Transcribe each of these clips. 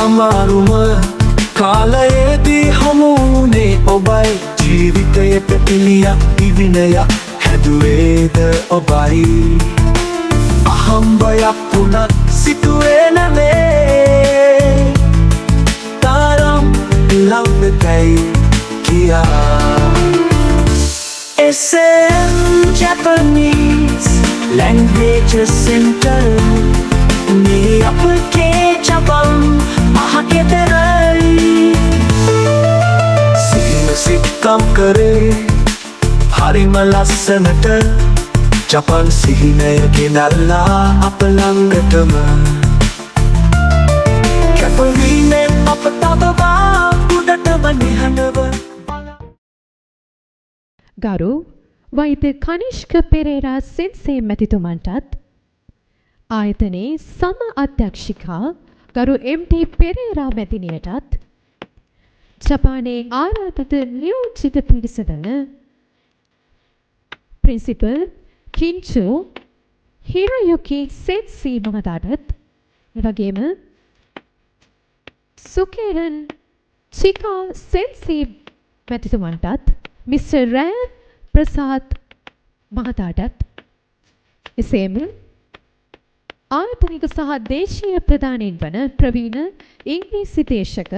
අමාරුම කාලයේදී හමු වුණේ ඔබයි. ජීවිතයට එළියක් දිවිනයක් හැදුවේද ඔබයි. අහම්බයක් වුණත් සිතුවේ නෙමේ තරම් ලං වෙතැයි කියා. SM Japanese Language Center, මේ අපගේ ජපන් මහගෙදරයි. සිහින සිත්තම් කරේ හරිම ලස්සනට, ජපන් සිහිනය ගෙනල්ලා අප ළඟටම. කැපවීමෙන් අප තබවා උඩටම නිහඬව. ගරු වෛද්‍ය කනිෂ්ක පෙරේරා සෙන්සේ මැතිතුමන්ටත්, ආයතනයේ සම අධ්‍යක්ෂිකා ගරු එම්.ටී. පෙරේරා මැතිණියටත්, ජපානයේ ආරාධිත නියෝජිත පිරිස වන ප්‍රින්සිපල් කින්චෝ හිරොයුකි සෙන්සී මහතාටත්, එවැගේම සුකේරන් චිකා සෙන්සී මැතිතුමන්ටත්, මිස්ටර් රෑන් ප්‍රසාද් මහතාටත්, එසේම ආයතනික සහ දේශීය ප්‍රධානීන් වන ප්‍රවීණ ඉංග්‍රීසි දේශක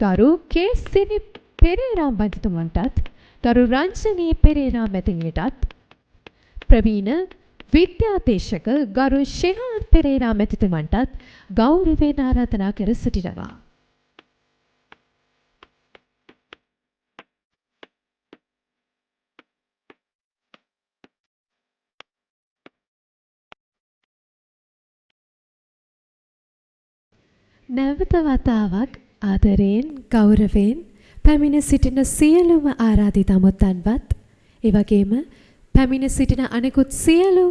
ගරු කේ සිරි පෙරේරා මැතිතුමන්ටත්, ගරු රංජනී පෙරේරා මැතිණියටත්, ප්‍රවීණ විද්‍යාදේශක ගරු ෂෙහාන් පෙරේරා මැතිතුමන්ටත් ගෞරවයෙන් ආරාධනා කර සිටිනවා. නැවත වතාවක් ආදරයෙන් ගෞරවයෙන් පැමිණ සිටින සියලුම ආරාධිත අමුත්තන්වත්, ඒ වගේම පැමිණ සිටින අනෙකුත් සියලු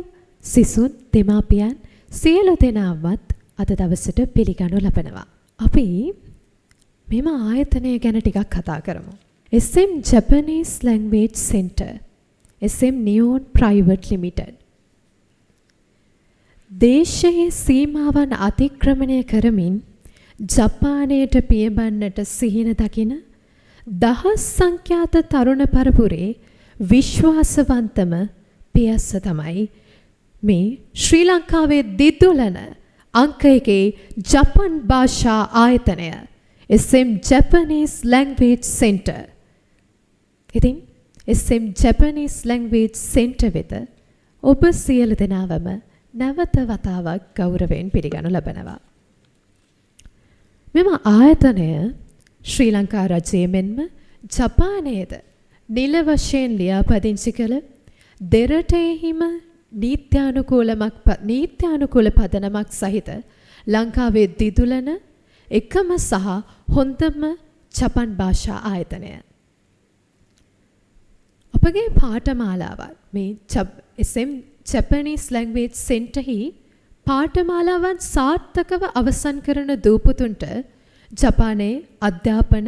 සිසුන්, දෙමාපියන් සියලු දෙනාවත් අද දවසට පිළිගනු ලබනවා. අපි මෙම ආයතනය ගැන ටිකක් කතා කරමු. SM Japanese Language Center, SM Neon Private Limited. දේශයේ සීමාවන් අතික්‍රමණය කරමින් ජපානයට පියඹන්නට සිහින දකින දහස් සංඛ්‍යාත තරුණ පරපුරේ විශ්වාසවන්තම පියස්ස තමයි මේ ශ්‍රී ලංකාවේ දිදුලන අංක එකේ ජපන් භාෂා ආයතනය, SM Japanese Language Center. ඉතින් SM Japanese Language Center වෙත ඔබ සියලු දෙනාවම නැවත වතාවක් ගෞරවයෙන් පිළිගනු ලබනවා. මෙම ආයතනය ශ්‍රී ලංකා රජයේ මෙන්ම ජපානයේද නිල වශයෙන් ලියාපදිංචි කළ දෙරටෙහිම නීත්‍යානුකූල පදනමක් සහිත ලංකාවේ දිදුලන එකම සහ හොඳම ජපන් භාෂා ආයතනය. අපගේ පාඨමාලාවන් මේ SM Japanese Language Center හි පාඨමාලාවන් සාර්ථකව අවසන් කරන දූපුතුන්ට ජපානයේ අධ්‍යාපන,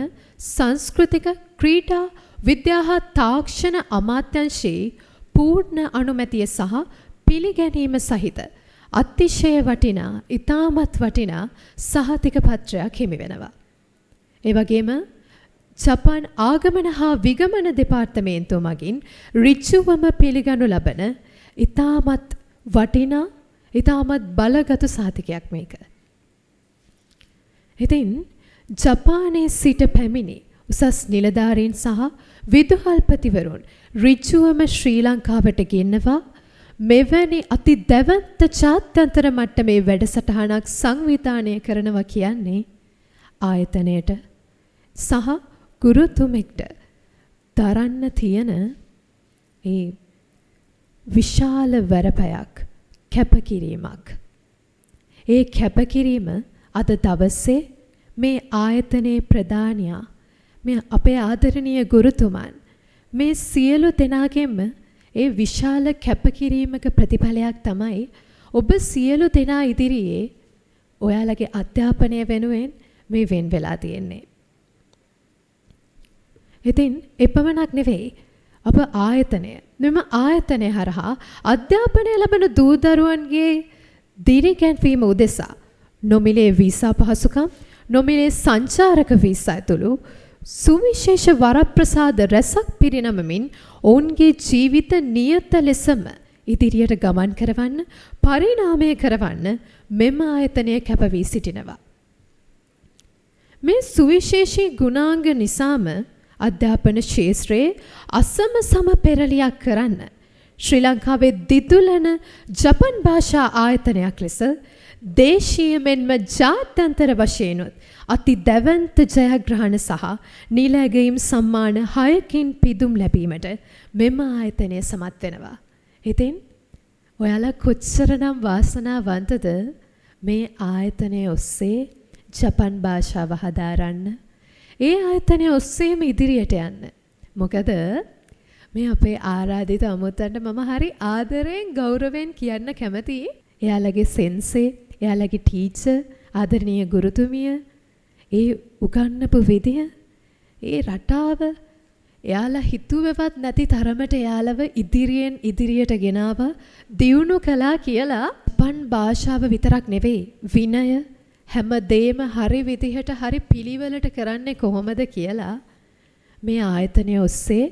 සංස්කෘතික, ක්‍රීඩා, විද්‍යා හා තාක්ෂණ අමාත්‍යංශයේ පූර්ණ අනුමැතිය සහ පිළිගැනීම සහිත අතිශය වටිනා, ඉතාමත් වටිනා සහතික පත්‍රයක් හිමි වෙනවා. ඒ වගේම ජපාන් ආගමන හා විගමන දෙපාර්තමේන්තුව මගින් ඍජුවම පිළිගනු ලබන ඉතාමත් වටිනා, ඉතාමත් බලගතු සහතිකයක් මේක. ඉතින් ජපානයේ සිට පැමිණි උසස් නිලධාරීන් සහ විදුහල්පතිවරුන් ඍජුවම ශ්‍රී ලංකාවට ගෙන්නවා මෙවැනි අති දැවැන්ත ජාත්‍යන්තර මට්ටමේ වැඩසටහනක් සංවිධානය කරනවා කියන්නේ ආයතනයට සහ ගුරුතුමෙක්ට දරන්න තියෙන ඒ විශාල වැරපයක්, කැපකිරීමක්. ඒ කැපකිරීම අද දවසේ මේ ආයතනයේ ප්‍රධානියා, මේ අපේ ආදරණීය ගුරුතුමන්, මේ සියලු දෙනාගෙන්ම ඒ විශාල කැපකිරීමක ප්‍රතිඵලයක් තමයි ඔබ සියලු දෙනා ඉදිරියේ ඔයාලගේ අධ්‍යාපනය වෙනුවෙන් මේ වෙන් වෙලා තියෙන්නේ. ඉතින් එපමණක් නෙවෙයි, අප ආයතනය, මෙම ආයතනය හරහා අධ්‍යාපනය ලබන දූ දරුවන්ගේ දිරිගැන්වීම උදෙසා නොමිලේ වීසා පහසුකම්, නොමිලේ සංචාරක වීසා ඇතුළු සුවිශේෂ වරප්‍රසාද රැසක් පිරිනමමින් ඔවුන්ගේ ජීවිත නියත ලෙසම ඉදිරියට ගමන් කරවන්න, පරිණාමය කරවන්න මෙම ආයතනය කැපවී සිටිනවා. මේ සුවිශේෂී ගුණාංග නිසාම අධ්‍යාපන ක්ෂේත්‍රයේ අසම සම පෙරලියක් කරන්න ශ්‍රී ලංකාවේ දිදුලන ජපන් භාෂා ආයතනයක් ලෙස දේශීය මෙන්ම ජාත්‍යන්තර වශයෙන්ුත් අති දැවැන්ත ජයග්‍රහණ සහ නිල ඇගයීම් සම්මාන 6කින් පිදුම් ලැබීමට මෙම ආයතනය සමත් වෙනවා. ඉතින් ඔයාලා කොච්චරනම් වාසනාවන්තද මේ ආයතනය ඔස්සේ ජපන් භාෂාව හදාරන්න, ඒ ආයතනය ඔස්සේම ඉදිරියට යන්න. මොකද මේ අපේ ආරාධිත අමුත්තන්ට මම හරි ආදරයෙන් ගෞරවයෙන් කියන්න කැමතියි. එයාලගේ සෙන්සේ, එයාලගේ ටීචර්, ආදරණීය ගුරුතුමිය, ඒ උගන්වපු විදිය, ඒ රටාව, එයාලා හිතුවේවත් නැති තරමට එයාලව ඉදිරියෙන් ඉදිරියට ගෙනාවා, දියුණු කළා කියලා. ජපන් භාෂාව විතරක් නෙවෙයි, විනය හැම දෙයක්ම හරි විදිහට හරි පිළිවෙලට කරන්නේ කොහොමද කියලා මේ ආයතනය ඔස්සේ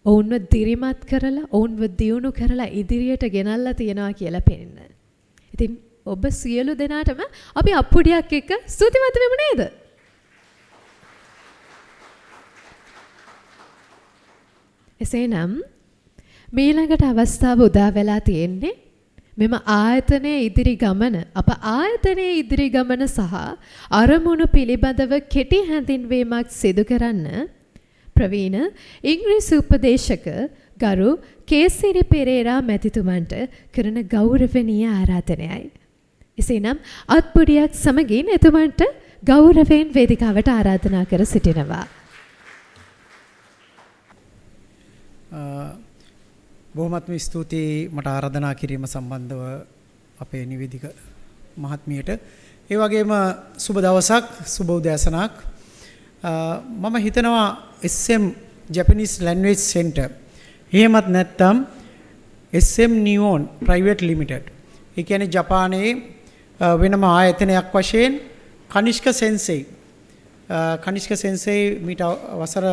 ඔවුන්ව දිරිමත් කරලා, ඔවුන්ව දියුණු කරලා ඉදිරියට ගෙනල්ලා තියනවා කියලා පෙන්න. ඉතින් ඔබ සියලු දෙනාටම අපි අප්පුඩියක් එක්ක ස්තුතිවන්ත වෙමු නේද? එසේනම් මීළඟට අවස්ථාව උදා වෙලා තියෙන්නේ මෙම ආයතනයේ ඉදිරි ගමන, අප ආයතනයේ ඉදිරි ගමන සහ අරමුණු පිළිබඳව කෙටි හැඳින්වීමක් සිදු කරන්න ප්‍රවීණ ඉංග්‍රීසි උපදේශක ගරු කේසිරි පෙරේරා මැතිතුමන්ට කරන ගෞරවනීය ආරාධනයයි. එසේනම් අත්පුඩියක් සමගින් එතුමන්ට ගෞරවයෙන් වේදිකාවට ආරාධනා කර සිටිනවා. බොහොමත්ම ස්තුතියි මට ආරාධනා කිරීම සම්බන්ධව අපේ නිවේදික මහත්මියට. ඒ වගේම සුබ දවසක්, සුබ උදෑසනක්. මම හිතනවා SM Japanese Language Center එහෙමත් නැත්නම් SM Neon Private Limited. ඒ කියන්නේ ජපානයේ වෙනම ආයතනයක් වශයෙන් කනිෂ්ක සෙන්සෙයි මීට වසර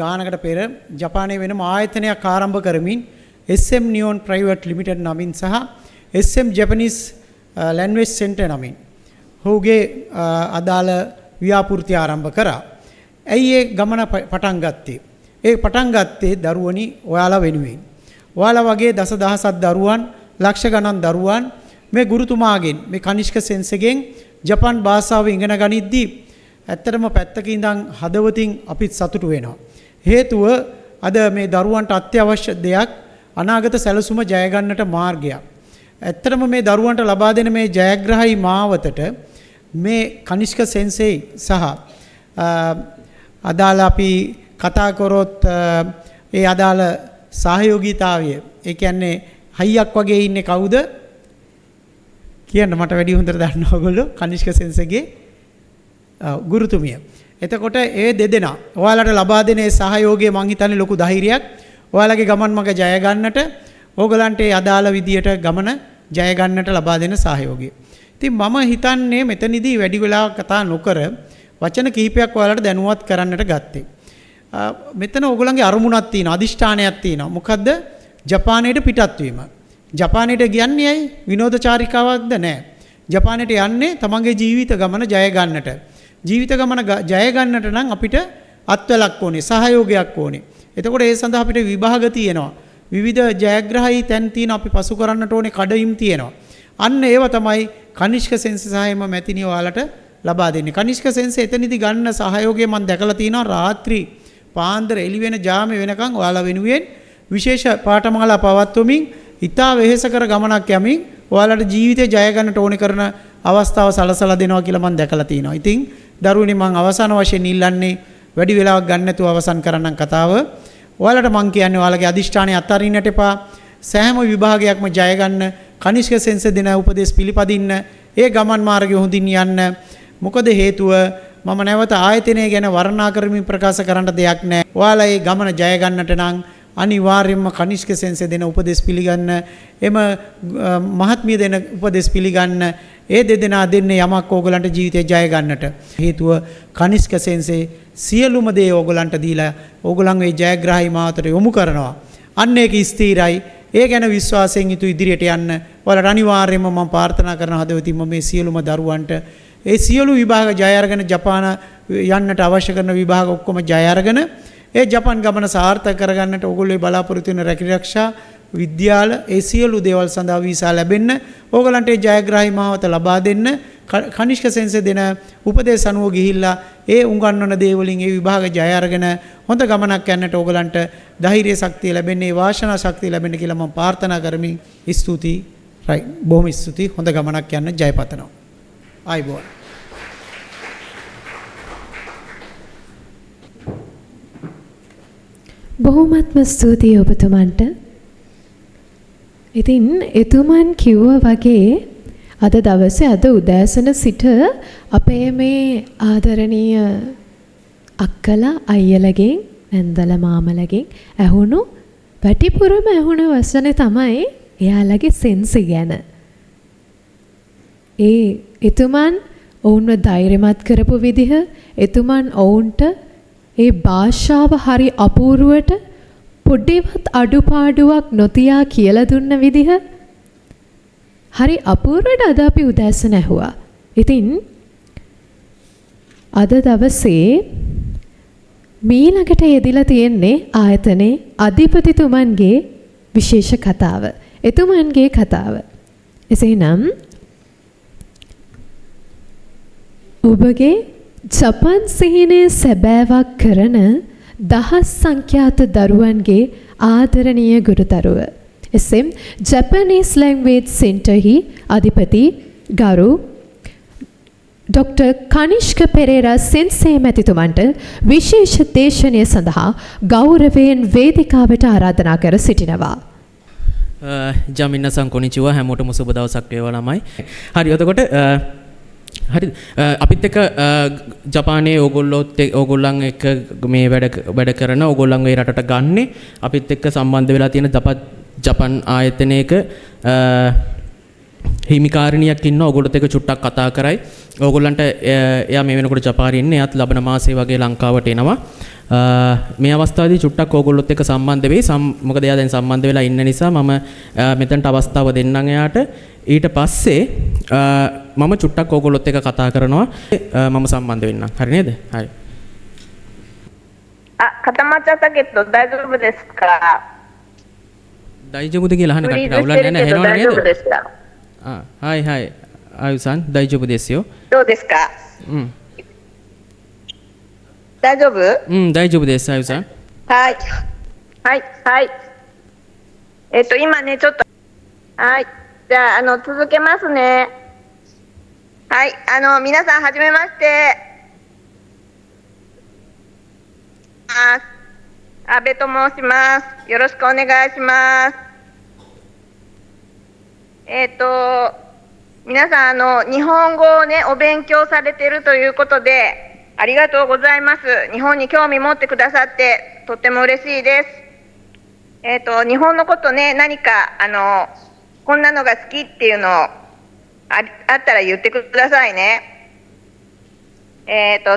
ගානකට පෙර ජපානයේ වෙනම ආයතනයක් ආරම්භ කරමින් SM Neon Private Limited නමින් සහ SM Japanese Language Center නමින් ඔහුගේ අදාළ ව්‍යාපෘති ආරම්භ කරා. ඇයි ඒ ගමන පටන් ගත්තේ? ඒ පටන් ගත්තේ දරුවනි ඔයාලා වෙනුවෙන්. ඔයාලා වගේ දසදහසක් දරුවන්, ලක්ෂ ගණන් දරුවන් මේ ගුරුතුමාගෙන්, මේ කනිෂ්ක සෙන්සේගෙන් ජපන් භාෂාව ඉගෙන ගනිද්දී ඇත්තටම පැත්තක ඉඳන් හදවතින් අපිත් සතුටු වෙනවා. හේතුව අද මේ දරුවන්ට අත්‍යවශ්‍ය දෙයක් අනාගත සැලසුම ජය ගන්නට මාර්ගයක්. ඇත්තටම මේ දරුවන්ට ලබා දෙන මේ ජයග්‍රහී මාවතට මේ කනිෂ්ක සෙන්සේයි සහ අදාළ අපි කතා කරොත් ඒ අදාළ සහයෝගීතාවය, ඒ කියන්නේ හයියක් වගේ ඉන්නේ කවුද කියන්න මට වැඩි හොඳට දන්නවා ඔයගොල්ලෝ, කනිෂ්ක සෙන්සේගේ ගුරුතුමිය. එතකොට ඒ දෙදෙනා ඔයාලට ලබා දෙන ඒ සහයෝගය මං හිතන්නේ ලොකු ධෛර්යයක්. ඔයාලගේ ගමන් මඟ ජය ගන්නට, ඕගලන්ට ඒ අදාළ විදියට ගමන ජය ගන්නට ලබා දෙන සහයෝගය. ඉතින් මම හිතන්නේ මෙතනදී වැඩි වෙලාවක් කතා නොකර වචන කිහිපයක් ඔයාලට දැනුවත් කරන්නට ගත්තේ. මෙතන ඕගොල්ලන්ගේ අරමුණක් තියෙනවා, අදිෂ්ඨානයක් තියෙනවා. මොකද්ද? ජපානයට පිටත් වීම. ජපානයට කියන්නේ ඇයි? විනෝද චාරිකාවක්ද? නෑ. ජපානයට යන්නේ තමන්ගේ ජීවිත ගමන ජය ගන්නට. ජීවිත ගමන ජය ගන්නට නම් අපිට අත්වලක් ඕනේ, සහයෝගයක් ඕනේ. එතකොට ඒ සඳහා අපිට විභාග තියෙනවා. විවිධ ජයග්‍රහී තැන් තියෙන අපි පසු කරන්නට ඕනේ කඩයිම් තියෙනවා. අන්න ඒව තමයි කනිෂ්ක සෙන්සේ සහ එම මැතිණිය ඔයාලට ලබා දෙන්නේ. කනිෂ්ක සෙන්සේ එතනදී ගන්න සහයෝගය මම දැකලා තියෙනවා. රාත්‍රී පාන්දර එළි වෙන ජාමේ වෙනකන් ඔයාලා වෙනුවෙන් විශේෂ පාඨමාලා පවත්වමින් ඉතා වෙහෙස කර ගමනක් යමින් ඔයාලට ජීවිතය ජය ගන්නට ඕනේ කරන අවස්ථාව සලසලා දෙනවා කියලා මම දැකලා තියෙනවා. ඉතින් දරුවනි මං අවසාන වශයෙන් ඉල්ලන්නේ වැඩි වෙලාවක් ගන්න නැතුව අවසන් කරන්නම් කතාව. ඔයාලට මං කියන්නේ ඔයාලගේ අදිෂ්ඨානය අත්හරින්නට එපා. සෑම විභාගයක්ම ජය ගන්න, කනිෂ්ක සෙන්සේ දෙන උපදෙස් පිළිපදින්න, ඒ ගමන් මාර්ගය හොඳින් යන්න. මොකද හේතුව මම නැවත ආයතනය ගැන වර්ණනා කරමින් ප්‍රකාශ කරන්න දෙයක් නෑ. ඔයාලා ඒ ගමන ජය ගන්නට නම් අනිවාර්යයෙන්ම කනිෂ්ක සෙන්සේ දෙන උපදෙස් පිළිගන්න, එම මහත්මිය දෙන උපදෙස් පිළිගන්න, ඒ දෙදෙනා දෙන්නේ යමක් ඕගලන්ට ජීවිතේ ජය ගන්නට. හේතුව කනිෂ්ක සෙන්සේ සියලුම දේ ඕගලන්ට දීලා ඕගලන්ව ඒ ජයග්‍රාහී මාවතට යොමු කරනවා. අන්න ඒක ස්ථිරයි. ඒ ගැන විශ්වාසයෙන් යුතු ඉදිරියට යන්න. ඔයාලට අනිවාර්යයෙන්ම මම ප්‍රාර්ථනා කරන හදවතින්ම මේ සියලුම දරුවන්ට ඒ සියලු විභාග ජය අරගෙන ජපාන යන්නට අවශ්‍ය කරන විභාග ඔක්කොම ජය අරගෙන ඒ ජපාන් ගමන සාර්ථක කරගන්නට ඕගොල්ලෝ බලාපොරොත්තු වෙන රැකී විද්‍යාල ඒ සියලු දේවල් සඳහා වීසා ලැබෙන්න ඕගලන්ට ඒ ජයග්‍රාහී මාවත ලබා දෙන්න කනිෂ්ක සෙන්සේ දෙන උපදේශ අනුව ගිහිල්ලා ඒ උගන්වන දේ වලින් ඒ විභාග ජය අරගෙන හොඳ ගමනක් යන්නට ඕගලන්ට ධෛර්ය ශක්තිය ලැබෙන්නේ, වාසනා ශක්තිය ලැබෙන්න කියලා මම ප්‍රාර්ථනා කරමින් ස්තුතියි. රයිට්, බොහොම ස්තුතියි. හොඳ ගමනක් යන්න ජය පතනවා. ආයිබෝවන්. බොහොමත්ම ස්තුතියි ඔබතුමන්ට. ඉතින් එතුමන් කිව්වා වගේ අද දවසේ අද උදෑසන සිට අපේ මේ ආදරණීය අක්කලා අයියලගෙන් නැන්දලා මාමලගෙන් ඇහුණු වැඩිපුරම ඇහුණ වචනේ තමයි එයාලගේ සෙන්සි ගැන. ඒ එතුමන් ඔවුන්ව ධෛර්යමත් කරපු විදිහ, එතුමන් ඔවුන්ට ඒ භාෂාව හරි අපූර්වට පොඩිවත් අඩුපාඩුවක් නොතියා කියලා දුන්න විදිහ හරි අපූර්වට අද අපි උදෑසන ඇහුවා. ඉතින් අද දවසේ මීළඟට යෙදිලා තියෙන්නේ ආයතනයේ අධිපතිතුමන්ගේ විශේෂ කතාව. එතුමන්ගේ කතාව. එසේනම් ඔබගේ ජපන් සිහිනය සැබෑවක් කරන දහස් සංඛ්‍යාත දරුවන්ගේ ආදරණීය ගුරුතරුව. එසේම ජපනීස් ලැන්ග්වේජ් සෙන්ටර්හි අධිපති ගරු ඩොක්ටර් කනිෂ්ක පෙරේරා සෙන්සේ මැතිතුමන්ට විශේෂ දේශනය සඳහා ගෞරවයෙන් වේදිකාවට ආරාධනා කර සිටිනවා. ජමින්නසන් කොනිචිවා, හැමෝටම සුබ දවසක් වේවා ළමයි. හරි, එතකොට හරි, අපිත් එක්ක ජපානයේ ඕගොල්ලොත් ඕගොල්ලන් එක්ක මේ වැඩ කරන ඕගොල්ලන් ඒ රටට ගන්නේ අපිත් එක්ක සම්බන්ධ වෙලා තියෙන ජපන් ආයතනයක හිමිකාරිණියක් ඉන්නවා. ඕගොල්ලොත් එක්ක චුට්ටක් කතා කරයි. ඕගොල්ලන්ට එයා මේ වෙනකොට ජපානයේ ඉන්නේ. එයාත් ලබන මාසේ වගේ ලංකාවට එනවා. මේ අවස්ථාවේදී චුට්ටක් ඕගොල්ලොත් එක්ක සම්බන්ධ වෙයි. මොකද එයා දැන් සම්බන්ධ වෙලා ඉන්න නිසා මම මෙතනට අවස්ථාව දෙන්නම් එයාට. ඊට පස්සේ මම චුට්ටක් ඕගොල්ලොත් එක්ක කතා කරනවා. මම සම්බන්ධ වෙන්නම්. හරි නේද? හරි. 固まっちゃったけど大丈夫ですか? 大丈夫でකියලා අහන කට්ටියට අවුලක් නෑ නෑ, ඇහෙනවනේ නේද? 大丈夫ですか? はいはい。あゆさん、大丈夫ですよ。どうですか? うん。大丈夫？うん、大丈夫です、あゆさん。はい。はいはい。今ね、ちょっと、はい。じゃあ、続けますね。はい。皆さん、はじめまして。阿部と申します。よろしくお願いします。皆さん、日本語をね、お勉強されているということで、ありがとうございます。日本に興味持ってくださって、とっても嬉しいです。日本のことね、何か、こんなのが好きっていうのあったら言ってくださいね。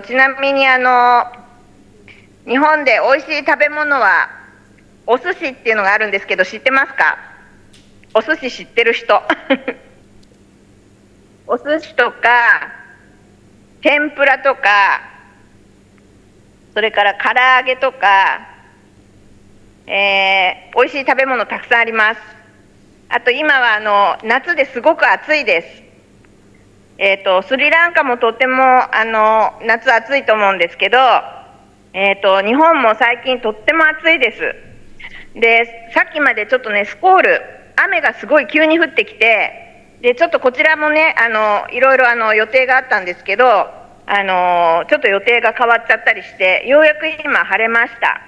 ちなみに日本で美味しい食べ物はお寿司っていうのがあるんですけど、知ってますか？お寿司知ってる人。お寿司とか天ぷらとか、それから唐揚げとか、美味しい食べ物たくさんあります。あと今は夏ですごく暑いです。スリランカもとても夏暑いと思うんですけど、日本も最近とっても暑いです。で、さっきまでちょっとね、スコール、雨がすごい急に降ってきて、で、ちょっとこちらもね、いろいろ予定があったんですけど、ちょっと予定が変わっちゃったりして、ようやく今晴れました。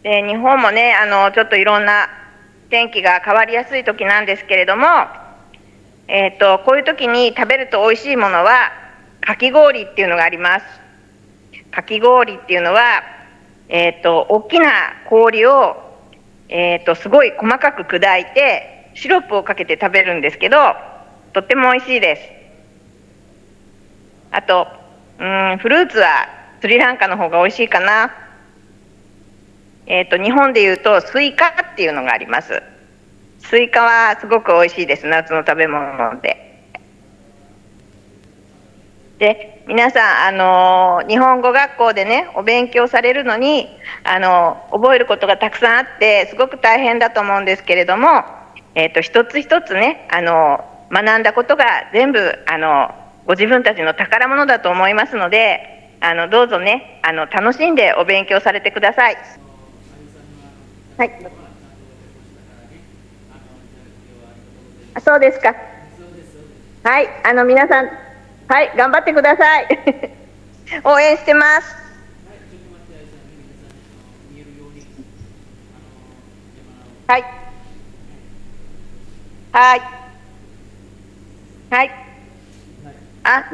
で、日本もね、ちょっといろんな天気が変わりやすい時なんですけれども、こういう時に食べると美味しいものは、かき氷っていうのがあります。かき氷っていうのは、大きな氷を、すごい細かく砕いて、シロップをかけて食べるんですけど、とっても美味しいです。あと、フルーツはスリランカの方が美味しいかな。日本でいうとスイカっていうのがあります。スイカはすごく美味しいです。夏の食べ物で。で、皆さん、日本語学校でね、お勉強されるのに、覚えることがたくさんあって、すごく大変だと思うんですけれども、一つ一つね、学んだことが全部、ご自分たちの宝物だと思いますので、どうぞね、楽しんでお勉強されてください。はい。あ、そうですか。はい、皆さん、はい、頑張ってください。応援してます。はい。はい。はい。あ、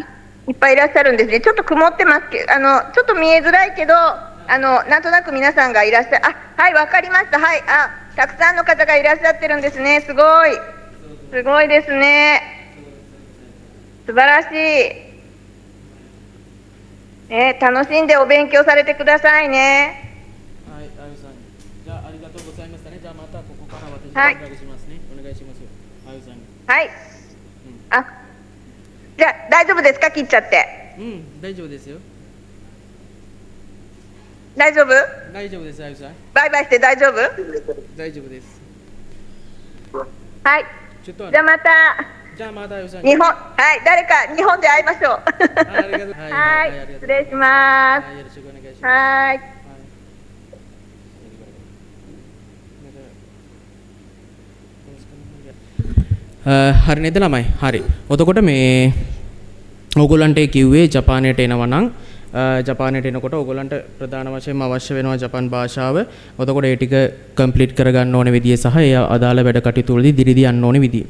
いっぱいいらっしゃるんですね。ちょっと曇ってますけど、ちょっと見えづらいけど、なんとなく皆さんがいらっしゃる。あ、はい、わかりました。はい、あ、たくさんの方がいらっしゃってるんですね。すごい。すごいですね。素晴らしい。ね、楽しんでお勉強されてくださいね。はい、あゆさん。じゃあ、ありがとうございましたね。じゃあ、またここから私はいが連絡しますね。お願いします。あゆさんに。はい。あ、じゃあ、大丈夫ですか、切っちゃって。うん、大丈夫ですよ。大丈夫？大丈夫です、あゆさん。バイバイして大丈夫？大丈夫です。はい。ちょっとじゃあまた。じゃあまたあゆさん。日本、はい、誰か日本で会いましょう。ありがとう。はい、失礼します。はい、よろしくお願いします。はい。හරි නේද ළමයි? හරි. එතකොට මේ ඕගොල්ලන්ට ඒ කිව්වේ ජපානයට එනවා නම් ජපානයට එනකොට ඕගොල්ලන්ට ප්‍රධාන වශයෙන්ම අවශ්‍ය වෙනවා ජපන් භාෂාව. එතකොට ඒ ටික කම්ප්ලීට් කරගන්න ඕන විදිය සහ ඒ අදාළ වැඩ කටයුතු වලදී දිරිදි යන්න ඕන විදිය.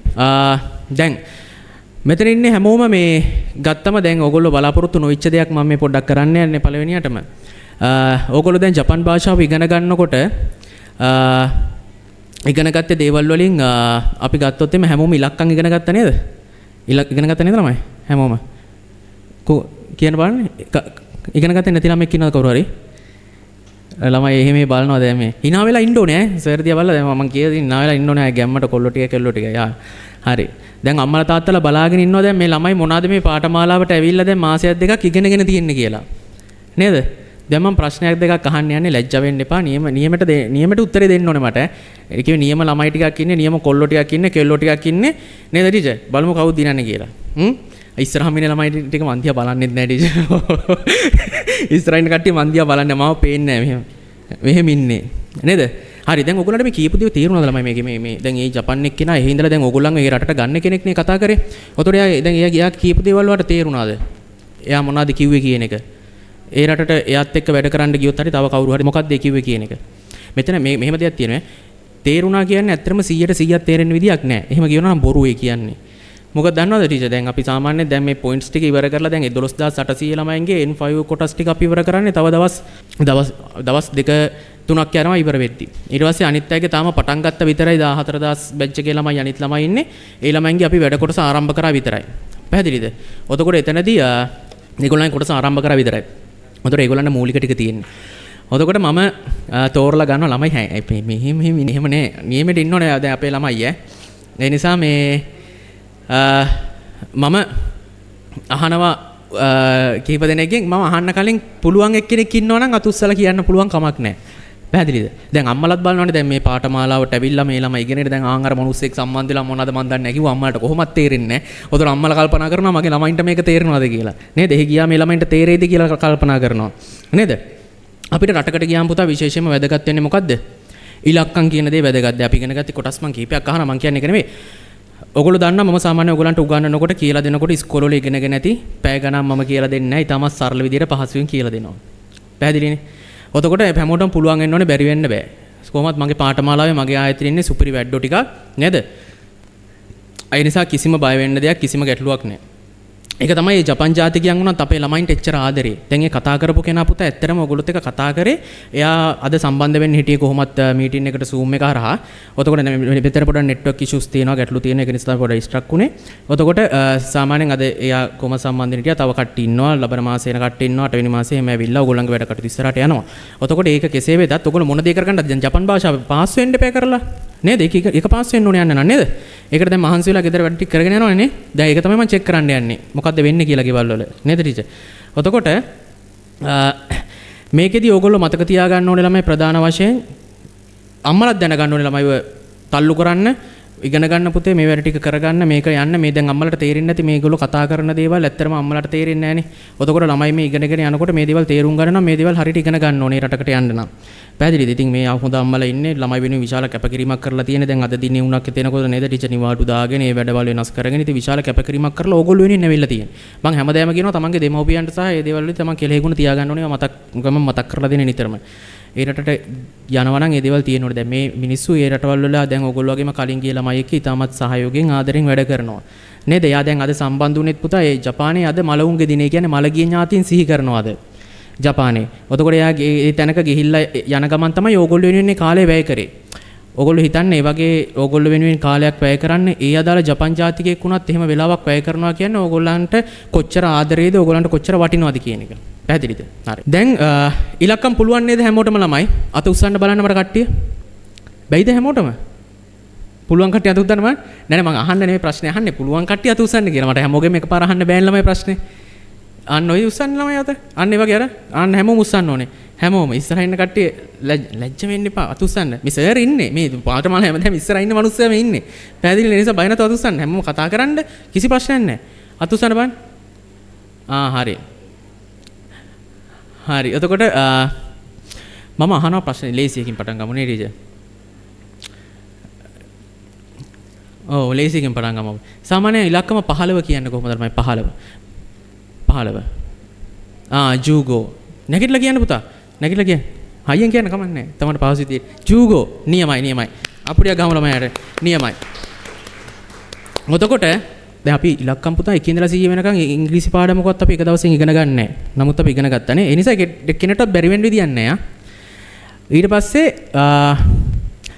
දැන් මෙතන ඉන්නේ හැමෝම මේ ගත්තම දැන් ඕගොල්ලෝ බලාපොරොත්තු නොවිච්ච දෙයක් මම මේ පොඩ්ඩක් කරන්න යන්නේ පළවෙනියටම. ඕගොල්ලෝ දැන් ජපන් භාෂාව ඉගෙන ගන්නකොට ඉගෙන ගත්තේ දේවල් වලින් අපි ගත්තොත් එimhe හැමෝම ඉලක්කම් ඉගෙන ගත්තා නේද? ඉගෙන ගත්තා නේද ළමයි? හැමෝම. කියන්න බලන්න. ඉගෙන ගත්තේ නැති ළමෙක් ඉන්නවද කවුරු හරි? ළමයි එහෙම බලනවා දැන් මේ. hina වෙලා ඉන්න ඕනේ ඈ. සර් දිහා බලලා දැන් මම කියලා දෙන්න hina වෙලා ඉන්න ඕනේ ආ ගැම්මට කොල්ලෝ ටික කෙල්ලෝ ටික. යා. හරි. දැන් අම්මලා තාත්තලා බලාගෙන ඉන්නවා දැන් මේ ළමයි මොනවාද මේ පාඨමාලාවට ඇවිල්ලා දැන් මාසයක් දෙකක් ඉගෙනගෙන තියෙන්නේ කියලා. නේද? දැන් මම ප්‍රශ්නයක් දෙකක් අහන්න යන්නේ ලැජ්ජ වෙන්න එපා. නියමට උත්තරේ දෙන්න ඕනේ මට. ඒ කියන්නේ නියම ළමයි ටිකක් ඉන්නේ, නියම කොල්ලෝ ටිකක් ඉන්නේ, කෙල්ලෝ ටිකක් ඉන්නේ. නේද ටීචර්? බලමු කවුද දිනන්නේ කියලා. ඉස්සරහම ඉන්න ළමයි ටික මන් දිහා බලන්නෙත් නෑ ටීචර්. ඉස්සරහින් ඉන්න කට්ටිය මන් දිහා බලන්නේ මාව පේන්නේ නෑ මෙහෙම. මෙහෙම ඉන්නේ. නේද? හරි දැන් ඔයගොල්ලන්ට මේ කියපු දේ තේරුණාද ළමයි මේකේ මේ මේ දැන් ඒ ජපන් එක්කෙනා එහෙ ඉඳලා දැන් ඔයගොල්ලන් ඒ රටට ගන්න කෙනෙක් නේ කතා කරේ. ඔතකොට එයා දැන් එයා කියපු දේවල් වලට තේරුණාද? එයා මොනවද කිව්වේ කියන එක. ඒ රටට එයාත් එක්ක වැඩ කරන්න ගියොත් හරි තව කවුරු හරි මොකක්ද ඒ කිව්වේ කියන එක. මෙතන මේ මෙහෙම දෙයක් තියෙනවා. තේරුණා කියන්නේ ඇත්තටම 100ට 100ක් තේරෙන විදියක් නෑ. එහෙම කියනවා නම් බොරු ඒ කියන්නේ. මොකද දන්නවද ටීචර් දැන් අපි සාමාන්‍යයෙන් දැන් මේ පොයින්ට්ස් ටික ඉවර කරලා දැන් 12800 ළමයින්ගේ N5 කොටස් ටික අපි ඉවර කරන්නේ තව දවස් දවස් දවස් දෙක තුනක් යනවා ඉවර වෙද්දි. ඊට පස්සේ අනිත් අයගේ තාම පටන් ගත්ත විතරයි 14000 බැච් එකේ ළමයි අනිත් ළමයි ඉන්නේ. ඒ ළමයින්ගේ අපි වැඩ කොටස ආරම්භ කරා විතරයි. පැහැදිලිද? එතකොට එතනදී ඒගොල්ලන්ගේ කොටස ආරම්භ කරා විතරයි. එතකොට ඒගොල්ලන්ට මූලික ටික තියෙන්නේ. එතකොට මම තෝරලා ගන්නවා ළමයි හැයි මෙහෙම මෙහෙම එහෙම නෑ. නියමෙට ඉන්න ඕනේ දැන් අපේ ළමයි ඈ. ඒ නිසා මේ මම අහනවා කීප දෙනෙක්ගෙන් මම අහන්න කලින් පුළුවන් එක්කෙනෙක් ඉන්නවා නම් අත උස්සලා කියන්න පුළුවන් කමක් නැහැ. පැහැදිලිද? දැන් අම්මලත් බලනවනේ දැන් මේ පාඨමාලාවට ඇවිල්ලා මේ ළමයි ඉගෙනගෙන දැන් ආන් අර මිනිස්සෙක් සම්බන්ධ වෙලා මොනවද මන් දන්නේ නැහැ කිව්වා අම්මලාට කොහොමත් තේරෙන්නේ නැහැ. ඔතන අම්මලා කල්පනා කරනවා මගේ ළමයින්ට මේක තේරෙනවද කියලා. නේද? එහෙ ගියා මේ ළමයින්ට තේරෙයිද කියලා කල්පනා කරනවා. නේද? අපිට රටකට ගියාම පුතා විශේෂයෙන්ම වැදගත් වෙන්නේ මොකද්ද? ඉලක්කම් කියන දේ වැදගත්. දැන් අපි ඉගෙන ගත්තේ කොටස් මං කීපයක් අහනවා මං කියන්නේ ඒක නෙමෙයි. ඔගොල්ලෝ දන්නවා මම සාමාන්‍යයෙන් ඔයගොල්ලන්ට උගන්වනකොට කියලා දෙනකොට ඉස්කෝලේ වල ඉගෙනගෙන ඇති පැය ගණන් මම කියලා දෙන්නේ නැහැ. ඉතාමත් සරල විදියට පහසුවෙන් කියලා දෙනවා. පැහැදිලිනේ? එතකොට හැමෝටම පුළුවන් වෙන්න ඕනේ බැරි වෙන්න බෑ. කොහොමත් මගේ පාඨමාලාවේ මගේ ආයතනයේ ඉන්නේ සුපිරි වැඩ්ඩෝ ටිකක් නේද? ඒ නිසා කිසිම බය වෙන්න දෙයක් කිසිම ගැටලුවක් නැහැ. ඒක තමයි මේ ජපන් ජාතිකයන් වුණත් අපේ ළමයින්ට එච්චර ආදරේ. දැන් ඒ කතා කරපු කෙනා පුතා ඇත්තටම ඔයගොල්ලොත් එක්ක කතා කරේ. එයා අද සම්බන්ධ වෙන්න හිටියේ කොහොමත් මීටින් එකට Zoom එක හරහා. එතකොට මෙතන පොඩක් නෙට්වර්ක් ඉෂුස් තියෙනවා, ගැටලු තියෙනවා. ඒක නිසා පොඩක් ස්ට්‍රක් වුණේ. එතකොට සාමාන්‍යයෙන් අද එයා කොහොම සම්බන්ධ වෙන්න හිටියා. තව කට්ටිය ඉන්නවා. ලබන මාසේ එන කට්ටිය ඉන්නවා. 8 වෙනි මාසේ එහෙම ඇවිල්ලා ඔයගොල්ලන්ගේ වැඩ කටයුතු ඉස්සරහට යනවා. එතකොට ඒක කෙසේ වෙතත් ඔයගොල්ලෝ මොන දේ කරගන්නද දැන් ජපන් භාෂාව පාස් වෙන්න එපා කරලා. නේද? ඒක ඒක පාස් වෙන්න ඕනේ යන්න නම් නේද? ඒකට දැන් මහන්සි වෙලා ගෙදර වැඩ ටික කරගෙන යනවනේ නේ. දැන් ඒක තමයි මම චෙක් කරන්න යන්නේ. මොකද්ද වෙන්නේ කියලා ගෙවල් වල. නේද ටීචර්? එතකොට මේකෙදි ඕගොල්ලෝ මතක තියාගන්න ඕනේ ළමයි ප්‍රධාන වශයෙන් අම්මලත් දැනගන්න ඕනේ ළමයිව තල්ලු කරන්න, ඉගෙන ගන්න පුතේ මේ වැඩ ටික කරගන්න, මේක යන්න. මේ දැන් අම්මලට තේරෙන්නේ නැති මේගොල්ලෝ කතා කරන දේවල් ඇත්තටම අම්මලට තේරෙන්නේ නැහනේ. එතකොට ළමයි මේ ඉගෙනගෙන යනකොට මේ දේවල් තේරුම් ගන්න නම් මේ දේවල් හරියට ඉගෙන ගන්න ඕනේ රටකට යන්න නම්. පැහැදිලිද? ඉතින් මේ හොඳ අම්මලා ඉන්නේ ළමයි වෙනුවෙන් විශාල කැපකිරීමක් කරලා තියෙන. දැන් අද දිනේ වුණක් එතනකොට නේද ටීචර් නිවාඩු දාගෙන මේ වැඩවල වෙනස් කරගෙන ඉතින් විශාල කැපකිරීමක් කරලා ඕගොල්ලෝ වෙනුවෙන් ඇවිල්ලා තියෙන්නේ. මං හැමදාම කියනවා තමන්ගේ දෙමව්පියන්ට සහ මේ දේවල් වලදී තමන් කෙලෙහිගුණ තියාගන්න ඕනේ. මතක් ගමන් මතක් කරලා දෙන්නේ නිතරම. ඒ රටට යනවා නම් ඒ දේවල් තියෙන්න ඕනේ. දැන් මේ මිනිස්සු ඒ රටවල් වල දැන් ඕගොල්ලෝ වගේම කලින් ගිය ළමයි එක්ක ඉතාමත් සහයෝගයෙන් ආදරෙන් වැඩ කරනවා. නේද? එයා දැන් අද සම්බන්ධ වුණෙත් පුතා ඒ ජපානයේ අද මලවුන්ගේ දිනේ කියන්නේ මලගිය ඥාතීන් සිහි කරනවා අද. ජපානයේ. එතකොට එයා ඒ තැනක ගිහිල්ලා යන ගමන් තමයි ඕගොල්ලෝ වෙනුවෙන් කාලය වැය කරේ. ඕගොල්ලෝ හිතන්නේ ඒ වගේ ඕගොල්ලෝ වෙනුවෙන් කාලයක් වැය කරන්න ඒ අදාළ ජපන් ජාතිකයෙක් වුණත් එහෙම වෙලාවක් වැය කරනවා කියන්නේ ඕගොල්ලන්ට කොච්චර ආදරේද ඕගොල්ලන්ට කොච්චර වටිනවද කියන එක. පැහැදිලිද? හරි. දැන් ඉලක්කම් පුළුවන් නේද හැමෝටම ළමයි? අත උස්සන්න බලන්න මට කට්ටිය. බැයිද හැමෝටම? පුළුවන් කට්ටිය අත උස්සන්න බලන්න. නෑ නෑ මං අහන්න නෙමෙයි ප්‍රශ්නේ අහන්නේ. පුළුවන් කට්ටිය අත උස්සන්න කියලා. මට හැමෝගෙම එකපාර අහන්න බෑනේ ළමයි ප්‍රශ්නේ. අන්න ඔය උස්සන්න ළමයි අත. අන්න ඒ වගේ අර අන්න හැමෝම උස්සන්න ඕනේ. හැමෝම ඉස්සරහින් ඉන්න කට්ටිය ලැජ්ජ වෙන්න එපා. අත උස්සන්න. මේ සර් ඉන්නේ. මේ පාඨමාලා හැමදාම ඉස්සරහින් ඉන්න මනුස්සයා මේ ඉන්නේ. පැහැදිලි නිසා බය නැතුව අත උස්සන්න. හැමෝම කතා කරන්න කිසි ප්‍රශ්නයක් නෑ. අත උස්සන්න බලන්න. ආ හරි. හරි. එතකොට මම අහනවා ප්‍රශ්නේ ලේසියකින් පටන් ගමු නේ ටීචර්. ඔව් ලේසියකින් පටන් ගමු. සාමාන්‍ය ඉලක්කම 15 කියන්නේ කොහොමද ළමයි 15? 15. ආ ජූගෝ. නැගිටලා කියන්න පුතා. නැගිටලා කියන්න. හයියෙන් කියන්න කමක් නැහැ. තමන්ට පහසු විදියට. ජූගෝ නියමයි නියමයි. අපුඩියක් ගහමු ළමයාට. නියමයි. එතකොට දැන් අපි ඉලක්කම් පුතා 1 ඉඳලා 100 වෙනකන් ඉංග්‍රීසි පාඩමකවත් අපි එක දවසින් ඉගෙන ගන්න නැහැ. නමුත් අපි ඉගෙන ගත්තා නේ. ඒ නිසා කෙනෙක්ටවත් බැරි වෙන්න විදියක් නැහැ. ඊට පස්සේ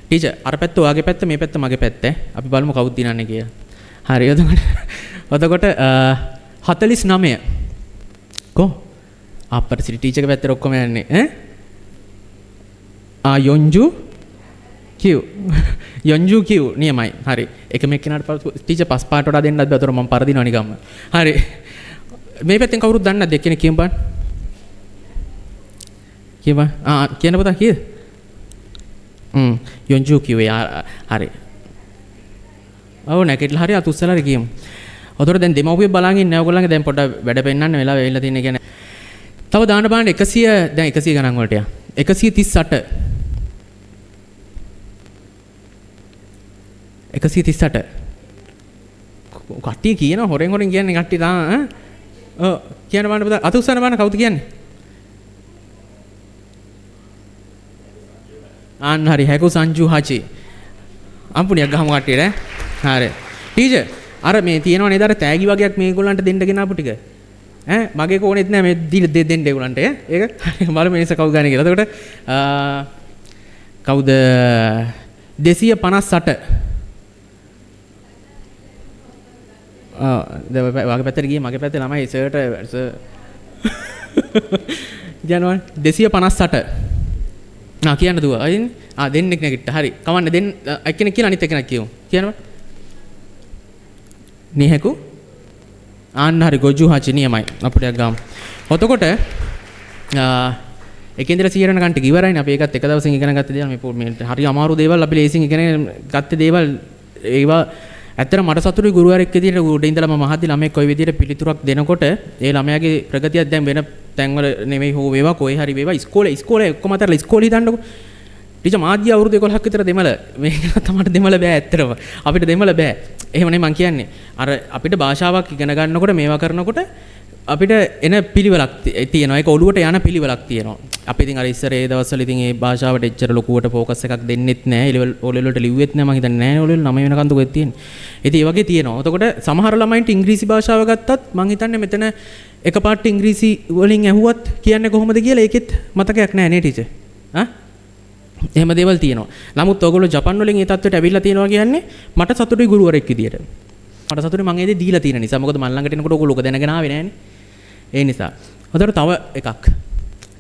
ටීචර් අර පැත්ත ඔයාගේ පැත්ත මේ පැත්ත මගේ පැත්ත. අපි බලමු කවුද දිනන්නේ කියලා. හරි. එතකොට 49 කො අප්පට සිටි ටීචර්ගේ පැත්තට ඔක්කොම යන්නේ ඈ ආ යොන්ජු කිව් යොන්ජු කිව් නියමයි. හරි. එකම එක්කෙනාට ටීචර් පස් පාට වඩා දෙන්නත් බෑ. අතර මම පරදිනවා නිකම්ම. හරි. මේ පැත්තෙන් කවුරුත් දන්නේ නැද්ද? එක්කෙනෙක් කියමු බලන්න. කියමු බලන්න. ආ කියන්න පුතා කීයද? යොන්ජු කිව් හරි. ඔව් නැගිටලා හරි අත උස්සලා හරි කියමු. ඔතන දැන් දෙමව්පියෝ බලන් ඉන්නේ නැහැ. ඔයගොල්ලන්ගේ දැන් පොඩ්ඩක් වැඩ පෙන්නන්න වෙලාව ඇවිල්ලා තියෙන කියන්නේ. තව දාන්න බලන්න 100 දැන් 100 ගණන් වලට යා. 138 138 කට්ටිය කියනවා හොරෙන් හොරෙන් කියන්නේ කට්ටිය තා ඈ ඔව් කියන්න බලන්න පුතා අත උස්සන්න බලන්න කවුද කියන්නේ? අන්න හරි හැකු සංජු හචි අම්පුණියක් ගහමු කට්ටියට ඈ. හරි ටීචර් අර මේ තියෙනව නේද අර තෑගි වගේක් මේගොල්ලන්ට දෙන්න ගෙන ආපු ටික ඈ මගේ කෝණෙත් නෑ මේ දීලා දෙන්න ඒගොල්ලන්ට ඈ ඒක හරි බලමු මේ නිසා කවුද ගන්නේ කියලා. එතකොට කවුද 258 ආ දැන් ඔයාගේ පැත්තට ගියේ මගේ පැත්තේ ළමයි සර්ට සර් කියනවා 258 ආ කියන්න දුව අයින් ආ දෙන්නෙක් නැගිට්ටා හරි කවන්න දෙන්න එක්කෙනෙක් කියලා අනිත් එක්කෙනෙක් කියමු කියනවා නිහැකු ආන්න හරි ගොජු හචි නියමයි අපිට ගමු. එතකොට එකේ ඉඳලා 100 වෙනකන් ටික ඉවරයිනේ. අපි ඒකත් එක දවසින් ඉගෙන ගත්ත දේවල් මේ හරි අමාරු දේවල් අපි ලේසියෙන් ඉගෙන ගත්ත දේවල් ඒවා ඇත්තට මට සතුටුයි ගුරුවරයෙක් විදිහට උඩ ඉඳලා මම අහද්දි ළමයෙක් කොයි විදිහට පිළිතුරක් දෙනකොට ඒ ළමයාගේ ප්‍රගතියක් දැන් වෙන තැන්වල නෙමෙයි හෝ වේවා කොහේ හරි වේවා ඉස්කෝලේ ඉස්කෝලේ ඔක්කොම අතරලා ඉස්කෝලේ හිතන්නකෝ. ටීචර් මාත් ගියා අවුරුදු 11ක් විතර දෙමළ මේක තමයි දෙමළ බෑ ඇත්තටම අපිට දෙමළ බෑ. එහෙම නෙමෙයි මං කියන්නේ. අර අපිට භාෂාවක් ඉගෙන ගන්නකොට මේවා කරනකොට අපිට එන පිළිවෙලක් තියෙනවා. ඒක ඔළුවට යන පිළිවෙලක් තියෙනවා. අපි ඉතින් අර ඉස්සර ඒ දවස්වල ඉතින් ඒ භාෂාවට එච්චර ලොකුවට ෆෝකස් එකක් දෙන්නෙත් නෑ. ඒ ලෙවල් ඕ ලෙවල් වලට ලිව්වෙත් නෑ. මං හිතන්නේ නෑ ඕ ලෙවල් 9 වෙනකන් කොහෙද තියෙන්නේ. ඉතින් ඒ වගේ තියෙනවා. එතකොට සමහර ළමයින්ට ඉංග්‍රීසි භාෂාව ගත්තත් මං හිතන්නේ මෙතන එකපාරට ඉංග්‍රීසි වලින් ඇහුවත් කියන්නේ කොහොමද කියලා ඒකෙත් මතකයක් නෑ නේ ටීචර්. ආ එහෙම දේවල් තියෙනවා. නමුත් ඔයගොල්ලෝ ජපන් වලින් ඒ තත්ත්වයට ඇවිල්ලා තියෙනවා කියන්නේ මට සතුටුයි ගුරුවරයෙක් විදියට. මට සතුටුයි මං ඒ දේ දීලා තියෙන නිසා. මොකද මං ළඟට එනකොට ඔයගොල්ලෝ ඔක දැනගෙන ආවේ නෑනේ. ඒ නිසා. හොඳට තව එකක්.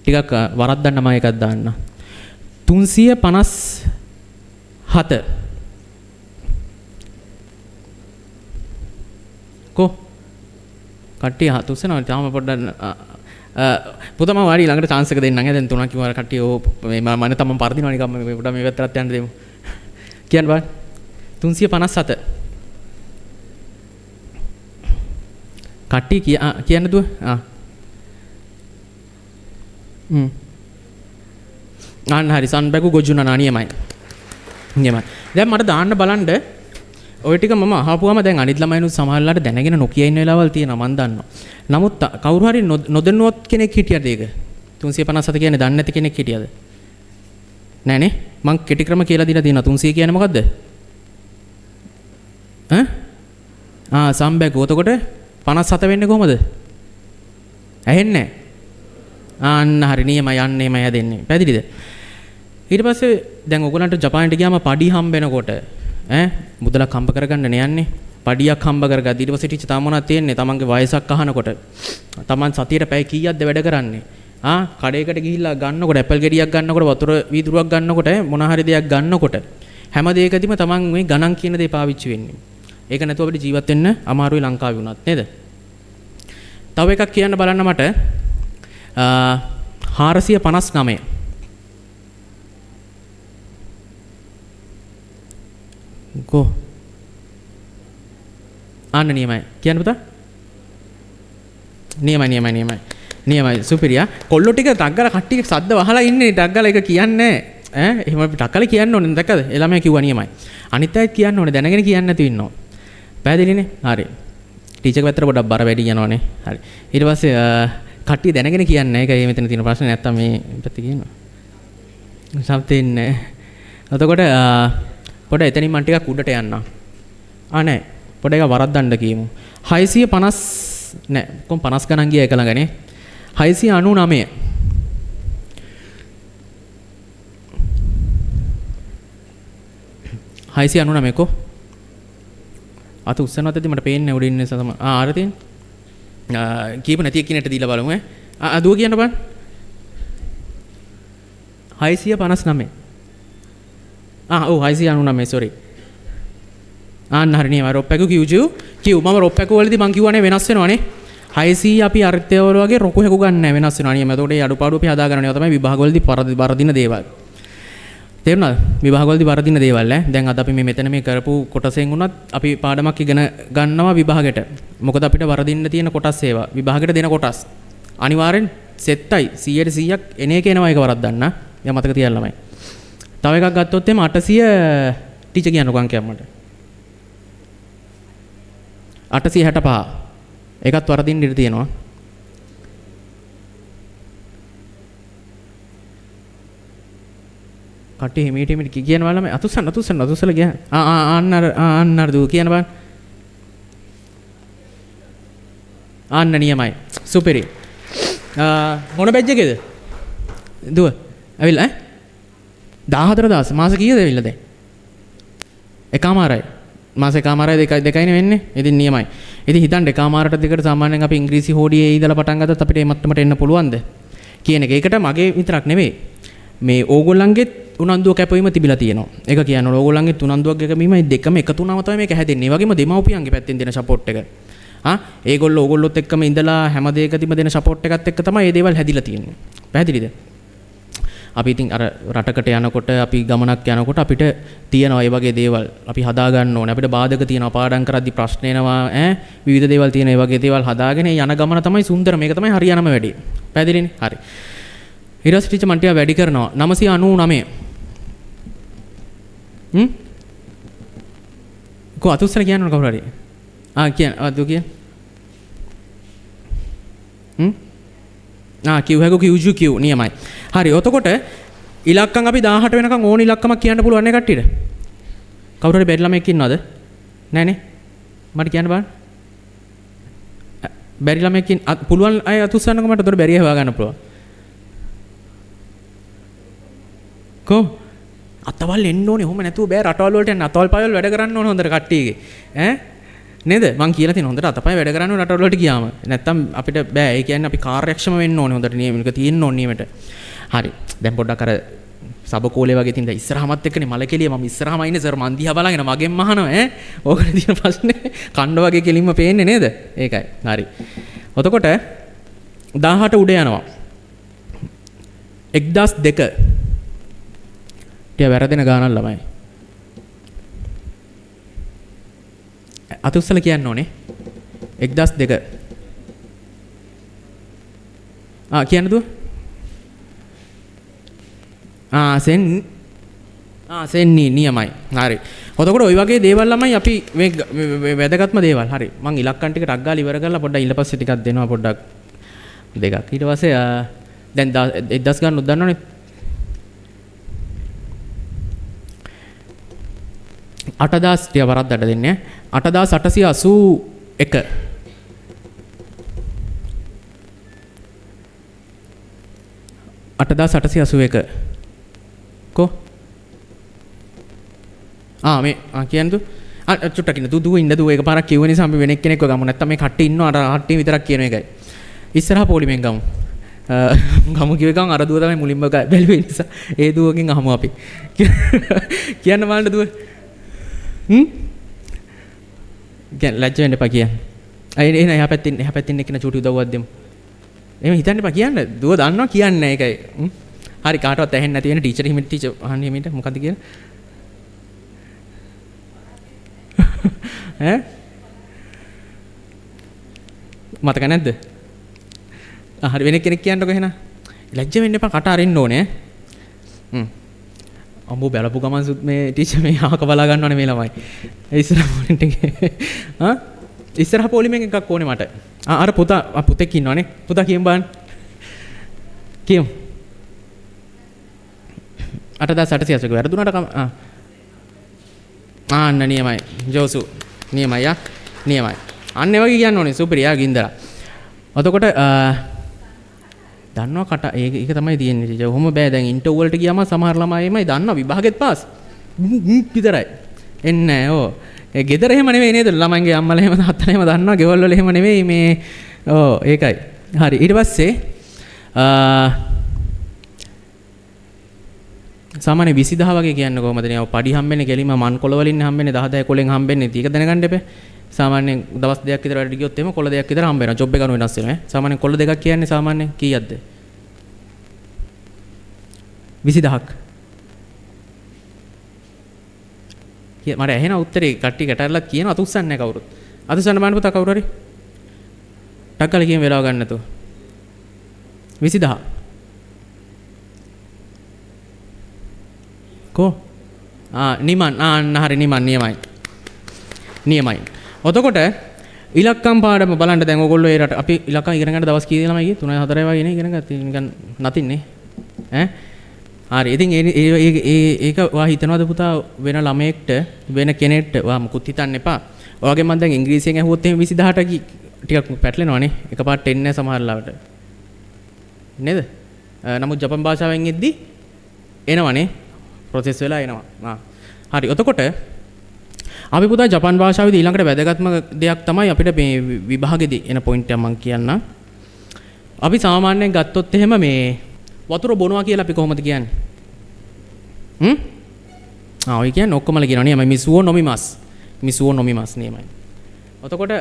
ටිකක් වරද්දන්න මම එකක් දාන්න. 357. කො කට්ටිය හතුස්සනවා තාම පොඩ්ඩක් පුතා මම වාඩි ළඟට චාන්ස් එක දෙන්නම් ඈ. දැන් තුනක් කිව්වා කට්ටිය ඕ මේ මම නැත්තම් මම පරදිනවා නිකන් මේ පොඩ්ඩක් මේ පැත්තටත් යන්න දෙමු. කියන්න බලන්න. 357. කට්ටිය කියන්න දුව. ආ අන්න හරි සන්බැගු ගොජුනනා නියමයි. නියමයි. දැන් මට දාන්න බලන්න ඔය ටික මම අහපුවම දැන් අනිත් ළමයිනුත් සමහරලාට දැනගෙන නොකිය ඉන්න වෙලාවල් තියෙනවා මං දන්නවා. නමුත් කවුරු හරි නොදැනුවත් කෙනෙක් හිටියද ඒක? 357 කියන්නේ දන්නේ නැති කෙනෙක් හිටියද? නෑ නේ. මං කෙටි ක්‍රම කියලා දීලා තියෙනවා. 300 කියන්නේ මොකද්ද? ඈ? ආ සම්බැගු. එතකොට 57 වෙන්නේ කොහමද? ඇහෙන්නේ නෑ. අන්න හරි නියමයි. අන්න එහෙමයි හැදෙන්නේ. පැහැදිලිද? ඊට පස්සේ දැන් ඔයගොල්ලන්ට ජපානයට ගියාම පඩි හම්බ වෙනකොට ඈ මුදලක් හම්බ කරගන්න නේ යන්නේ. පඩියක් හම්බ කරගද්දි ඊට පස්සේ ටීචර් තාම මොනවද තියෙන්නේ? තමන්ගේ වයසක් අහනකොට තමන් සතියට පැය කීයක්ද වැඩ කරන්නේ? ආ කඩේකට ගිහිල්ලා ගන්නකොට ඇපල් ගෙඩියක් ගන්නකොට වතුර වීදුරුවක් ගන්නකොට මොන හරි දෙයක් ගන්නකොට හැම දෙයකදීම තමන් මේ ගණන් කියන දේ පාවිච්චි වෙන්නේ. ඒක නැතුව අපිට ජීවත් වෙන්න අමාරුයි ලංකාවේ වුණත් නේද? තව එකක් කියන්න බලන්න මට 459. ගෝ අන්න නියමයි. කියන්න පුතා. නියමයි නියමයි නියමයි. නියමයි සුපිරියා. කොල්ලෝ ටික ටක් ගාලා කට්ටිය සද්ද වහලා ඉන්නේ ටක් ගාලා ඒක කියන්නේ ඈ එහෙම අපි ටක් ගාලා කියන්න ඕනේ දැක්කද? ඒ ළමයා කිව්වා නියමයි. අනිත් අයත් කියන්න ඕනේ දැනගෙන කියන්නේ නැතුව ඉන්නවා. පැහැදිලිනේ? හරි. ටීචර් පැත්තට පොඩ්ඩක් බර වැඩි යනවනේ. හරි. ඊට පස්සේ කට්ටිය දැනගෙන කියන්නේ නැහැ. ඒකයි මෙතන තියෙන ප්‍රශ්නේ. නැත්තම් මේ පැත්ත කියනවා. සම්පතේ නැහැ. එතකොට පොඩ එතනින් මං ටිකක් උඩට යන්නම්. ආ නෑ. පොඩ එක වරද්දන්න කියමු. 650 නෑ. කොම් 50 ගණන් ගියා එක ළඟනේ. 699. 699 කො? අත උස්සනවත් ඇති මට පේන්නේ උඩින් නිසා තමයි. ආ අර තියෙන්නේ. කීප නැති එක්කිනෙට දීලා බලමු ඈ. ආ දුව කියන්න බලන්න. 659. ආ ඔව් 699 සෝරි. ආන්න හරි නියමයි. රොප්පැකු කිව්ජු කිව් මම රොප්පැකු වලදී මං කිව්වනේ වෙනස් වෙනවනේ. 600 අපි අර්ථයවල වගේ රොකු හැකු ගන්න නෑ වෙනස් වෙනවා නියමයි. එතකොට මේ අඩුපාඩු අපි හදා ගන්න ඒවා තමයි විභාග වලදී වරදින දේවල්. තේරුණාද? විභාග වලදී වරදින දේවල් ඈ. දැන් අද අපි මේ මෙතන මේ කරපු කොටසෙන් වුණත් අපි පාඩමක් ඉගෙන ගන්නවා විභාගෙට. මොකද අපිට වරදින්න තියෙන කොටස් ඒවා. විභාගෙට දෙන කොටස්. අනිවාර්යෙන් සෙට්ටයි 100ට 100ක් එන එක එනවා ඒක වරද්දන්න. එයා මතක තියන්න ළමයි. තව එකක් ගත්තොත් එහෙම 800 ටීචර් කියන්නකෝ අංකයක් මට. 865. ඒකත් වරදින්න ඉඩ තියෙනවා. කට්ටිය හිමීට හිමීට කියනවා ළමයි අතුස්සන්න අතුස්සන්න අතුස්සලා ගියා. ආ ආ අන්න අර අන්න අර දුව කියන බලන්න. අන්න නියමයි. සුපිරි. මොන බැජ් එකේද? දුව ඇවිල්ලා ඈ 14000 මාස කීයද ඇවිල්ලා දැන්? එකමාරයි. මාස එකමාරයි දෙකයි දෙකයිනේ වෙන්නේ. ඉතින් නියමයි. ඉතින් හිතන්න එකමාරට දෙකට සාමාන්‍යයෙන් අපි ඉංග්‍රීසි හෝඩියේ ඉඳලා පටන් ගත්තත් අපිට මේ මට්ටමට එන්න පුළුවන්ද කියන එක. ඒකට මගේ විතරක් නෙවෙයි. මේ ඕගොල්ලන්ගෙත් උනන්දුව කැපවීම තිබිලා තියෙනවා. ඒක කියන්න ඕන ඕගොල්ලන්ගෙත් උනන්දුවක් කැපවීමයි දෙකම එකතු වුණාම තමයි මේක හැදෙන්නේ. ඒ වගේම දෙමව්පියන්ගේ පැත්තෙන් දෙන සපෝට් එක. ආ ඒගොල්ලෝ ඕගොල්ලොත් එක්කම ඉඳලා හැම දෙයකදීම දෙන සපෝට් එකත් එක්ක තමයි මේ දේවල් හැදිලා තියෙන්නේ. පැහැදිලිද? අපි ඉතින් අර රටකට යනකොට අපි ගමනක් යනකොට අපිට තියෙනවා ඒ වගේ දේවල් අපි හදා ගන්න ඕනේ. අපිට බාධක තියෙනවා. පාඩම් කරද්දි ප්‍රශ්න එනවා ඈ විවිධ දේවල් තියෙන ඒ වගේ දේවල් හදාගෙන යන ගමන තමයි සුන්දර. මේක තමයි හරියනම වැඩේ. පැහැදිලිනේ? හරි. ඊට පස්සේ ටීචර් මං ටිකක් වැඩි කරනවා 999. හ්ම් කො අතුස්සන කියන්න ඕන කවුරු හරි. ආ කියන්න. ආ දු කියන්න. හ්ම් ආ කිව් හැකු කිව් නියමයි. හරි. එතකොට ඉලක්කම් අපි 18 වෙනකන් ඕන ඉලක්කමක් කියන්න පුළුවන් නේ කට්ටියට? කවුරු හරි බැරි ළමයෙක් ඉන්නවද? නෑනේ. මට කියන්න බලන්න. බැරි ළමයෙක් ඉන්න පුළුවන් අය අත උස්සන්නකෝ මට. උතර බැරි අය හොයාගන්න පුළුවන්. කො අතවල් එන්න ඕනේ. ඔහොම නැතුව බෑ රටවල් වලට යන්න. අතවල් පයවල් වැඩ කරන්න ඕනේ හොඳට කට්ටියගේ. ඈ නේද? මං කියලා තියෙන හොඳට අතපය වැඩ කරන්න ඕනේ රටවල් වලට ගියාම. නැත්තම් අපිට බෑ. ඒ කියන්නේ අපි කාර්යක්ෂම වෙන්න ඕනේ හොඳට නියමක තියෙන්න ඕනේ නියමට. හරි. දැන් පොඩ්ඩක් අර සබකෝලේ වගේ තියෙන දැන් ඉස්සරහමත් එක්කනේ මලකෙලිය මම ඉස්සරහම ඉන්නේ සර් මං දිහා බලාගෙන මගෙන් අහනවා ඈ. ඕකනේ තියෙන ප්‍රශ්නේ. කණ්ඩ වගේ කෙලින්ම පේන්නේ නේද? ඒකයි. හරි. එතකොට 18 උඩ යනවා. 1002 ටික වැරදෙන ගානක් ළමයි. අත උස්සලා කියන්න ඕනේ. 1002. ආ කියන්න දුව. ආ සෙන් ආ සෙන්නි නියමයි. හරි. එතකොට ওই වගේ දේවල් ළමයි අපි මේ වැදගත්ම දේවල්. හරි. මං ඉලක්කම් ටික ටක් ගාලා ඉවර කරලා පොඩ්ඩක් ඊට පස්සේ ටිකක් දෙනවා පොඩ්ඩක් දෙකක්. ඊට පස්සේ දැන් 1000 ගන්න උත් දන්නවනේ. 8000 ටික වරද්දට දෙන්නේ. 8881. 8881. කො? ආ මේ ආ කියන්නද? ආ චුට්ටක් ඉන්න. දුව ඉන්න දුව එකපාරක් කිව්ව නිසා අපි වෙන එක්කෙනෙක්ව ගමු. නැත්තම් මේ කට්ටිය ඉන්නවා අර කට්ටිය විතරක් කියන එකයි. ඉස්සරහා පොලිමෙන් ගමු. ගමු කිව්ව ගමන් අර දුව තමයි මුලින්ම බැලුවේ නිසා ඒ දුවගෙන් අහමු අපි. කියන්න බලන්න දුව. හ්ම්? කියන්න ලැජ්ජ වෙන්න එපා කියන්න. අය එන එහා පැත්තෙන් එහා පැත්තෙන් එක්කන චූටි උදව්වක් දෙමු. එහෙම හිතන්න එපා කියන්න. දුව දන්නවා කියන්නේ ඒකයි. හරි කාටවත් ඇහෙන්නේ නැති වෙන ටීචර් හිමිට ටීචර් අහන්න හිමිට මොකද්ද කියලා? ඈ මතක නැද්ද? ආ හරි වෙන කෙනෙක් කියන්නකෝ එහෙනම්. ලැජ්ජ වෙන්න එපා කට අරින්න ඕනේ. හ්ම්. අම්බෝ බලපු ගමන් සුත් මේ ටීචර් මේ ආක බලා ගන්නවනේ මේ ළමයි. ඒ ඉස්සරහ පොලිමෙන් එකේ. ආ ඉස්සරහ පොලිමෙන් එකක් ඕනේ මට. ආ අර පුතා පුතෙක් ඉන්නවනේ. පුතා කියමු බලන්න. කියමු. 8881 වැරදුනාට කම ආ ආන්න නියමයි. ජෝසු නියමයි යා. නියමයි. අන්න ඒ වගේ කියන්න ඕනේ සුපිරි යා ගින්දරා. එතකොට දන්නවා කට ඒක ඒක තමයි තියෙන්නේ ටීචර්. ඔහොම බෑ දැන් ඉන්ටර්ව් වලට ගියාම සමහර ළමයි එමය දන්නවා විභාගෙත් පාස්. විතරයි. එන්නේ නෑ ඔව්. ඒ ගෙදර එහෙම නෙවෙයි නේද? ළමයින්ගේ අම්මලා එහෙම තාත්තලා එහෙම දන්නවා ගෙවල් වල එහෙම නෙවෙයි මේ ඔව් ඒකයි. හරි ඊට පස්සේ සාමාන්‍ය 20000 වගේ කියන්නේ කොහමද නේ? ඔව් පඩි හම්බෙන්නේ කෙලින්ම මන් කොළ වලින් හම්බෙන්නේ 10 10 කොළෙන් හම්බෙන්නේ. ඉතින් ඒක දැනගන්න එපා. සාමාන්‍යයෙන් දවස් දෙකක් විතර වැඩ ගියොත් එහෙම කොළ දෙකක් විතර හම්බ වෙනවා. ජොබ් එක අනුව වෙනස් වෙනවා ඈ. සාමාන්‍යයෙන් කොළ දෙකක් කියන්නේ සාමාන්‍යයෙන් කීයක්ද? 20000ක්. කිය මට ඇහෙන උත්තරේ කට්ටිය ගැටරලත් කියන අත උස්සන්නේ නැහැ කවුරුත්. අත උස්සන්න බලන්න පුතා කවුරු හරි. ටක් ගාලා කියන වෙලාව ගන්න නැතුව. 20000. කෝ? ආ නිමන් ආ අන්න හරි නිමන් නියමයි. නියමයි. එතකොට ඉලක්කම් පාඩම බලන්න දැන් ඔයගොල්ලෝ ඒ රට අපි ඉලක්කම් ඉගෙන ගන්න දවස් කීයද ළමයි ගියේ 3 4 වගේ නේ ඉගෙන ගත්තේ නිකන් නැතිනේ ඈ හරි ඉතින් ඒ ඒ ඒක ඔයා හිතනවද පුතා වෙන ළමයෙක්ට වෙන කෙනෙක්ට ඔයා මුකුත් හිතන්න එපා. ඔයාගෙන් මම දැන් ඉංග්‍රීසියෙන් ඇහුවොත් එහෙම 20000ට ටිකක් පැටලෙනවනේ. එකපාරට එන්නේ නැහැ සමහර ලාවට. නේද? නමුත් ජපන් භාෂාවෙන් එද්දි එනවනේ. ප්‍රොසෙස් වෙලා එනවා. ආ හරි. එතකොට අපි පුතා ජපන් භාෂාවේදී ඊළඟට වැදගත්ම දෙයක් තමයි අපිට මේ විභාගෙදී එන පොයින්ට් එක මම කියන්නම්. අපි සාමාන්‍යයෙන් ගත්තොත් එහෙම මේ වතුර බොනවා කියලා අපි කොහොමද කියන්නේ? හ්ම්? ආ ඔය කියන්නේ ඔක්කොමලා කියනවා නියමයි මිසුවෝ නොමිමස්. මිසුවෝ නොමිමස් නියමයි. එතකොට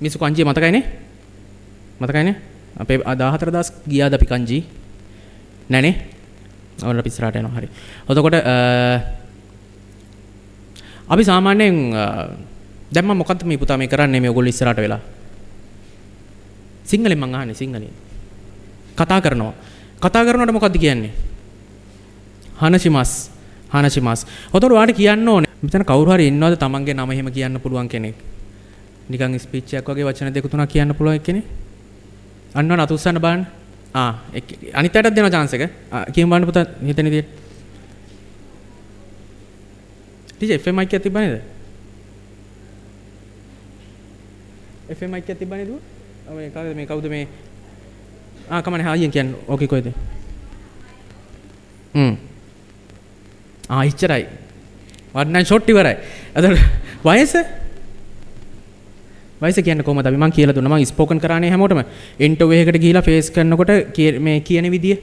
මිසු කංජි මතකයිනේ? මතකයිනේ? අපේ 14000 ගියාද අපි කංජි? නෑනේ. ඔයාලා අපි ඉස්සරහට යනවා. හරි. එතකොට අපි සාමාන්‍යයෙන් දැන් මම මොකද්ද මේ පුතා මේ කරන්නේ මේ ඔයගොල්ලෝ ඉස්සරහට වෙලා? සිංහලෙන් මං අහන්නේ සිංහලෙන්. කතා කරනවා. කතා කරනකොට මොකද්ද කියන්නේ? හනෂිමස්. හනෂිමස්. එතකොට ඔයාලට කියන්න ඕනේ මෙතන කවුරු හරි ඉන්නවද තමන්ගේ නම එහෙම කියන්න පුළුවන් කෙනෙක්? නිකන් ස්පීච් එකක් වගේ වචන දෙක තුනක් කියන්න පුළුවන් කෙනෙක්? අන්න ඔන්න අත උස්සන්න බලන්න. ආ අනිත් අයටත් දෙනවා chance එක. කියමු බලන්න පුතා හිතෙන විදියට. ටීචර් FM mic එකක් තිබ්බා නේද? FM mic එකක් තිබ්බා නේද? මේ කාගේද මේ කවුද මේ? ආ කමන්නේ හායියෙන් කියන්න. ඕකේ කොහෙද? ආ ඉච්චරයි. වර්ණන් ෂොට් ඉවරයි. එතකොට වයස? වයස කියන්නේ කොහමද? අපි මං කියලා දුන්නා. මං ස්පෝකන් කරානේ හැමෝටම. ඉන්ටර්විව් එකකට ගිහිලා ෆේස් කරනකොට මේ කියන විදිය.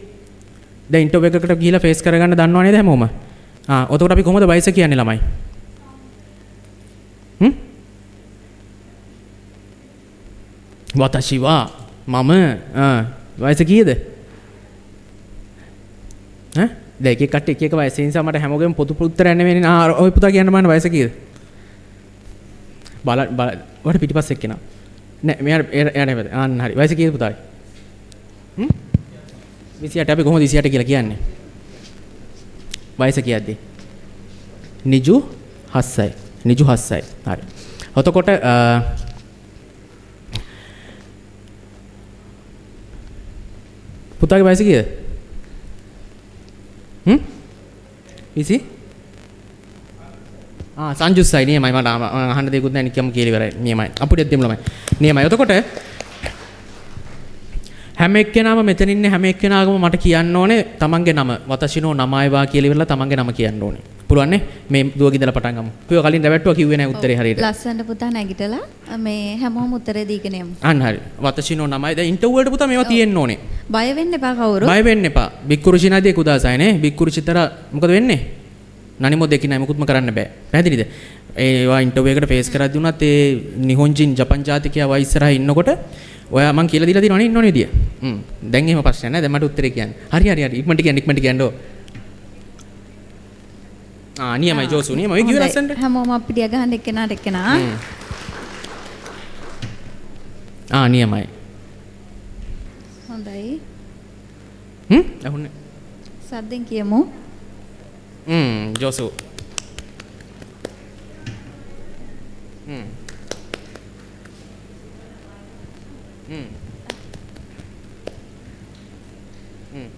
දැන් ඉන්ටර්විව් එකකට ගිහිලා ෆේස් කරගන්න දන්නව නේද හැමෝම? ආ එතකොට අපි කොහොමද වයස කියන්නේ ළමයි? හ්ම්? වතෂි වා මම වයස කීයද? ඈ දැන් එක එක කට්ටිය එක එක වයස ඒ නිසා මට හැමෝගෙම පොදු උත්තරයක් නෙවෙයිනේ. ආ ඔය පුතා කියන්න බලන්න වයස කීයද? බල බල ඔයාට පිටිපස්සේ එක්කෙනා. නෑ මෙයාට එයාට නෙවෙයි. ආන්න හරි. වයස කීයද පුතාගේ? හ්ම් 28. අපි කොහොමද 28 කියලා කියන්නේ? වයස කියද්දි නිජු 7යි. නිජු 7යි. හරි. එතකොට පුතාගේ වයස කීයද? හ්ම් 20? ආ සංජුස්සයි නියමයි. මට අහන්න දෙයක්වත් නැහැ නිකම්ම කියලා ඉවරයි. නියමයි. අපුඩියක් දෙමු ළමයි. නියමයි. එතකොට හැම එක්කෙනාම මෙතන ඉන්නේ හැම එක්කෙනාගම මට කියන්න ඕනේ තමන්ගේ නම. වතෂිනෝ නමායවා කියලා ඉවරලා තමන්ගේ නම කියන්න ඕනේ. පුළුවන් නේ? මේ දුවගේ ඉඳලා පටන් ගමු. කිව්වා කලින් රැවට්ටුවා කිව්වේ නෑ උත්තරේ හරියට. ලස්සනට පුතා නැගිටලා මේ හැමෝම උත්තරේ දීගෙන යමු. අන්න හරි. වතෂිනෝ නමයි. දැන් ඉන්ටර්වයුව වලට පුතා මේවා තියෙන්න ඕනේ. බය වෙන්න එපා කවුරුත්. බය වෙන්න එපා. බික්කුරුචිනාදී කුදාසයි නේ. බික්කුරුචිතර මොකද වෙන්නේ? නනිමෝ දෙකිනයි මොකුත්ම කරන්න බෑ. පැහැදිලිද? ඒවා ඉන්ටර්විව් එකට ෆේස් කරද්දී උනත් ඒ නිහොන්ජින් ජපන් ජාතිකයා වයි ඉස්සරහා ඉන්නකොට ඔයා මං කියලා දීලා තියෙනවනේ ඉන්න ඕනේ විදිය. හ්ම්. දැන් එහෙම ප්‍රශ්නයක් නෑ. දැන් මට උත්තරේ කියන්න. හරි හරි හරි. ඉක්මනට කියන්න ඉක්මනට කියන්න ඕ. ආ නියමයි ජෝසු නියමයි. ඔය කිව්වේ ලස්සනට. හැමෝම අපිට ගහන්න එක්කෙනාට එක්කෙනා. ආ නියමයි. හොඳයි. හ්ම් ඇහුන්නේ. සද්දෙන් කියමු. හ්ම් ජෝසු. හ්ම්. හ්ම්. හ්ම්.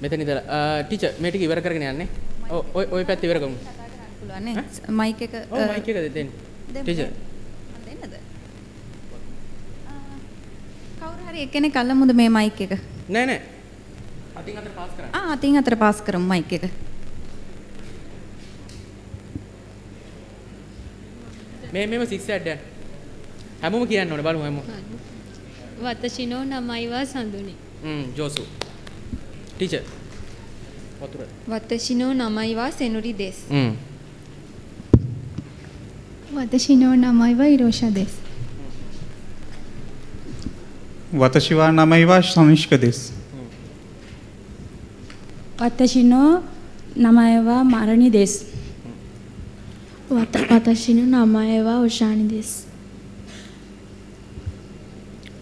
මෙතන ඉඳලා ටීචර් මේ ටික ඉවර කරගෙන යන්නේ. ඔව් ඔය ඔය පැත්ත ඉවර කරමු. කතා කරන්න පුළුවන් නේ. මයික් එක ඔව් මයික් එක දෙන්න. ටීචර් මම දෙන්නද? කවුරු හරි එක්කෙනෙක් අල්ලමුද මේ මයික් එක? නෑ නෑ. අතින් අතට පාස් කරන්න. ආ අතින් අතට පාස් කරමු මයික් එක. මේ මේව 6 ඇඩ් යන්න. හැමෝම කියන්න ඕනේ බලමු හැමෝම. වතෂිනෝ නමයිවා සඳුනි. හ්ම් ජෝසු. ටීචර් වතුර. වතෂිනෝ නමයිවා සෙනුරි දෙස්. හ්ම්. වතෂිනෝ නමයිවා ඉරෝෂා දෙස්. වතෂිවා නමයිවා සමිෂ්ක දෙස්. වතෂිනෝ නමයිවා මරණි දෙස්. වතෂිනෝ නමයිවා උෂානි දෙස්.